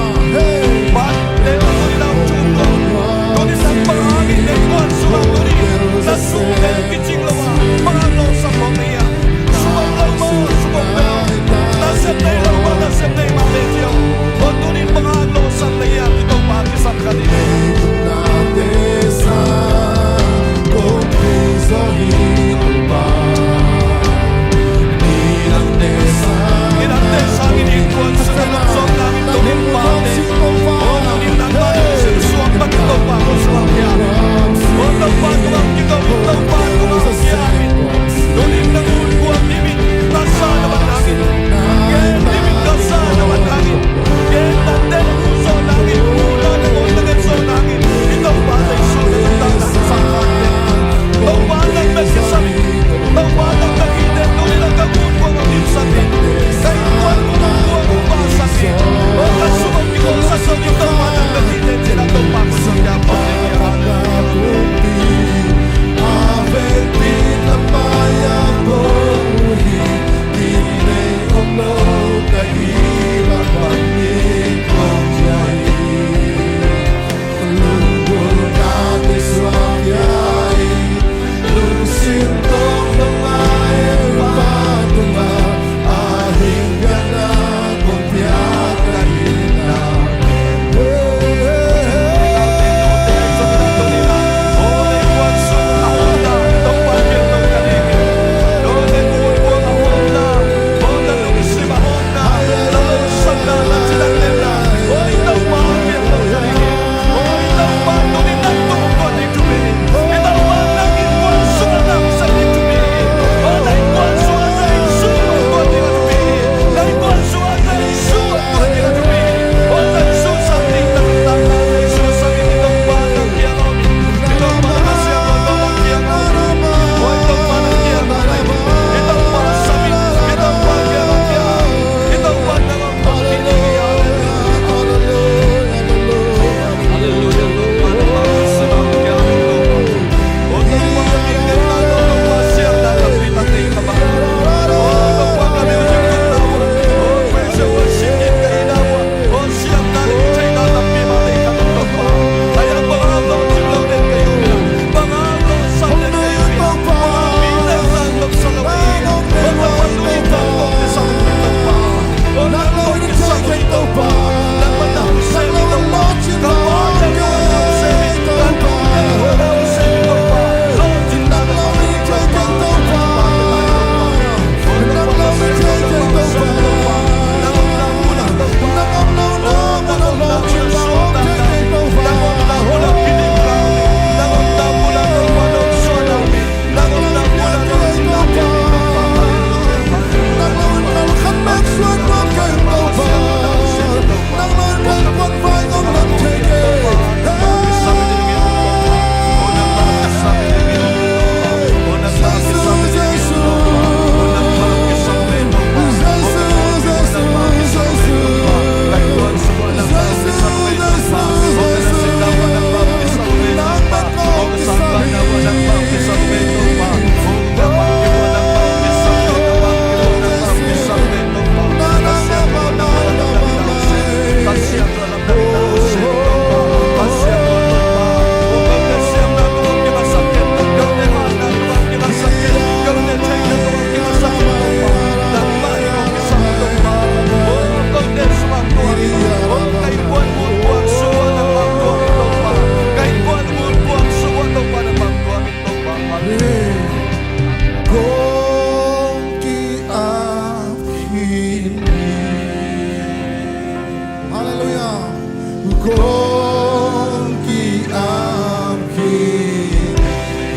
Kong ki-ap khin.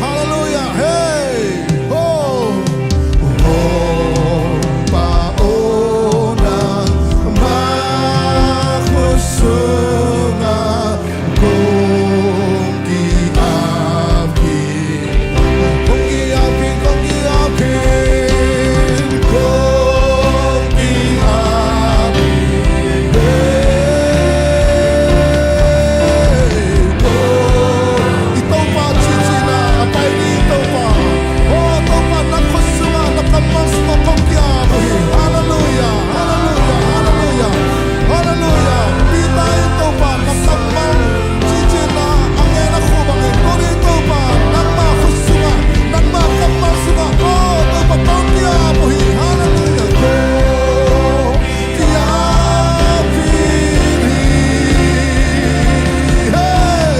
Halleluiah. Hei ho. Hong pha aw, nangmah khut sungah kong ki-ap khin. Kong ki-ap khin, kong ki-ap khin, kong ki-ap khin. Hei ho. I Topa cihcihna a pai ni, Topa. Aw Topa, na khut sungah, na kammal sungah kong ki-ap uh hi. Halleluiah, halleluiah, halleluiah, halleluiah. Peter in, Topa, na kammal cihcihna a ngen a khu bangin, tuni Topa, nangmah khut sungah, nangmah kammal sungah, aw Topa, kong ki-ap uh hi. Halleluiah. Kong ki-ap khin hi. Hei.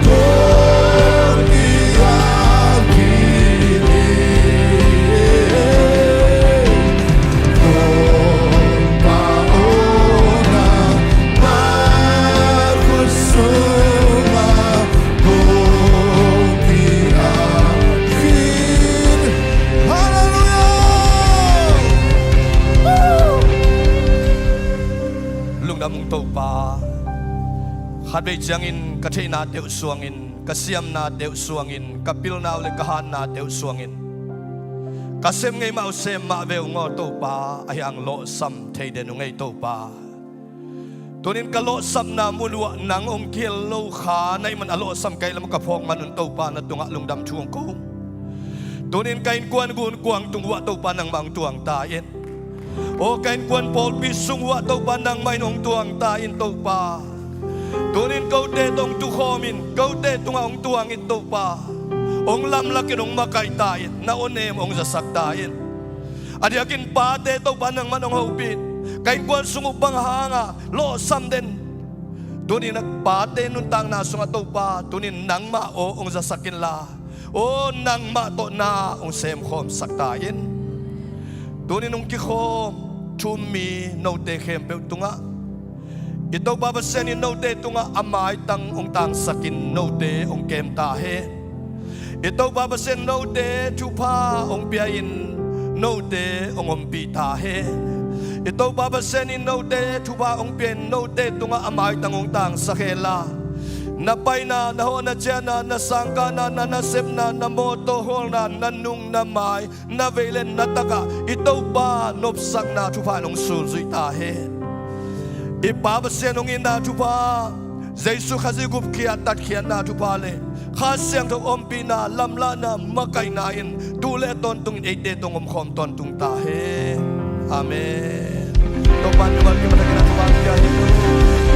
Kong ki-ap khin hi. Hong pha aw, nangmah khut sungah kong ki-ap khin. Halleluiah. Lungdam ung Topa. Khatvei ciangin ka theihnate uh suangin, ka siamnate uh suangin, ka pilna uh le ka hatnate uh suangin, ka sem ngei mah uh sem mah ve ung aw Topa, ahi hang lawhsam thei den ung ei Topa. Tunin ka lawhsamna mun uah nang hong kihel lo kha na hih man a lawhsam ka hih lam ka phawk man un Topa, na tungah lungdam thu hong ko ung. Tunin ka innkuan gunkuang tung uah Topa, nangmah hong tuang ta in. Aw ka innkuan pawlpi sung uah Topa, nangmah in hong tuang ta in Topa. Tunin kote tawh hong tukhawm in, kote tungah hong tuang in Topa. Hong lamlak in, hong makaih ta in, na awnem hong zasak ta in. A diakin pate Topa, nangmah in hong hopih in. Ka innkuan sung uh bang hanga lawhsam den. Tunin a pate nuntakna sungah Topa, tunin nangmah aw hong zasak inla, aw nangmah tawh na hong semkhawmsak ta in. Tunin hong kikhawm thu-um mi note khempeuh tungah i Topa Pasian in note tungah a maitang hong tangsak in, note hong kem ta hen. I Topa Pasian note thupha hong pia in, note hong ompih ta hen. I Topa Pasian in note thupha hong pia in, note tungah a maitang hong tangsak henla, na paina, na hawhna ciahna, na sangkahna, na nasepna, na mawtaw hawlna, na nung na mai, na vei le na takah i Topa nopsakna thupha in hong sulzuih ta hen. I Pa Pasian hong itna thupha, Jesu Khazih gupkhiat tatkhiatna thupha le Kha Siangtho ompihna, lamlahna, makaihna in tu le a tawntungin eite tawh hong omkhawm tawntung ta hen. Amen. Topa in mimal kim a takin a thupha pia hi.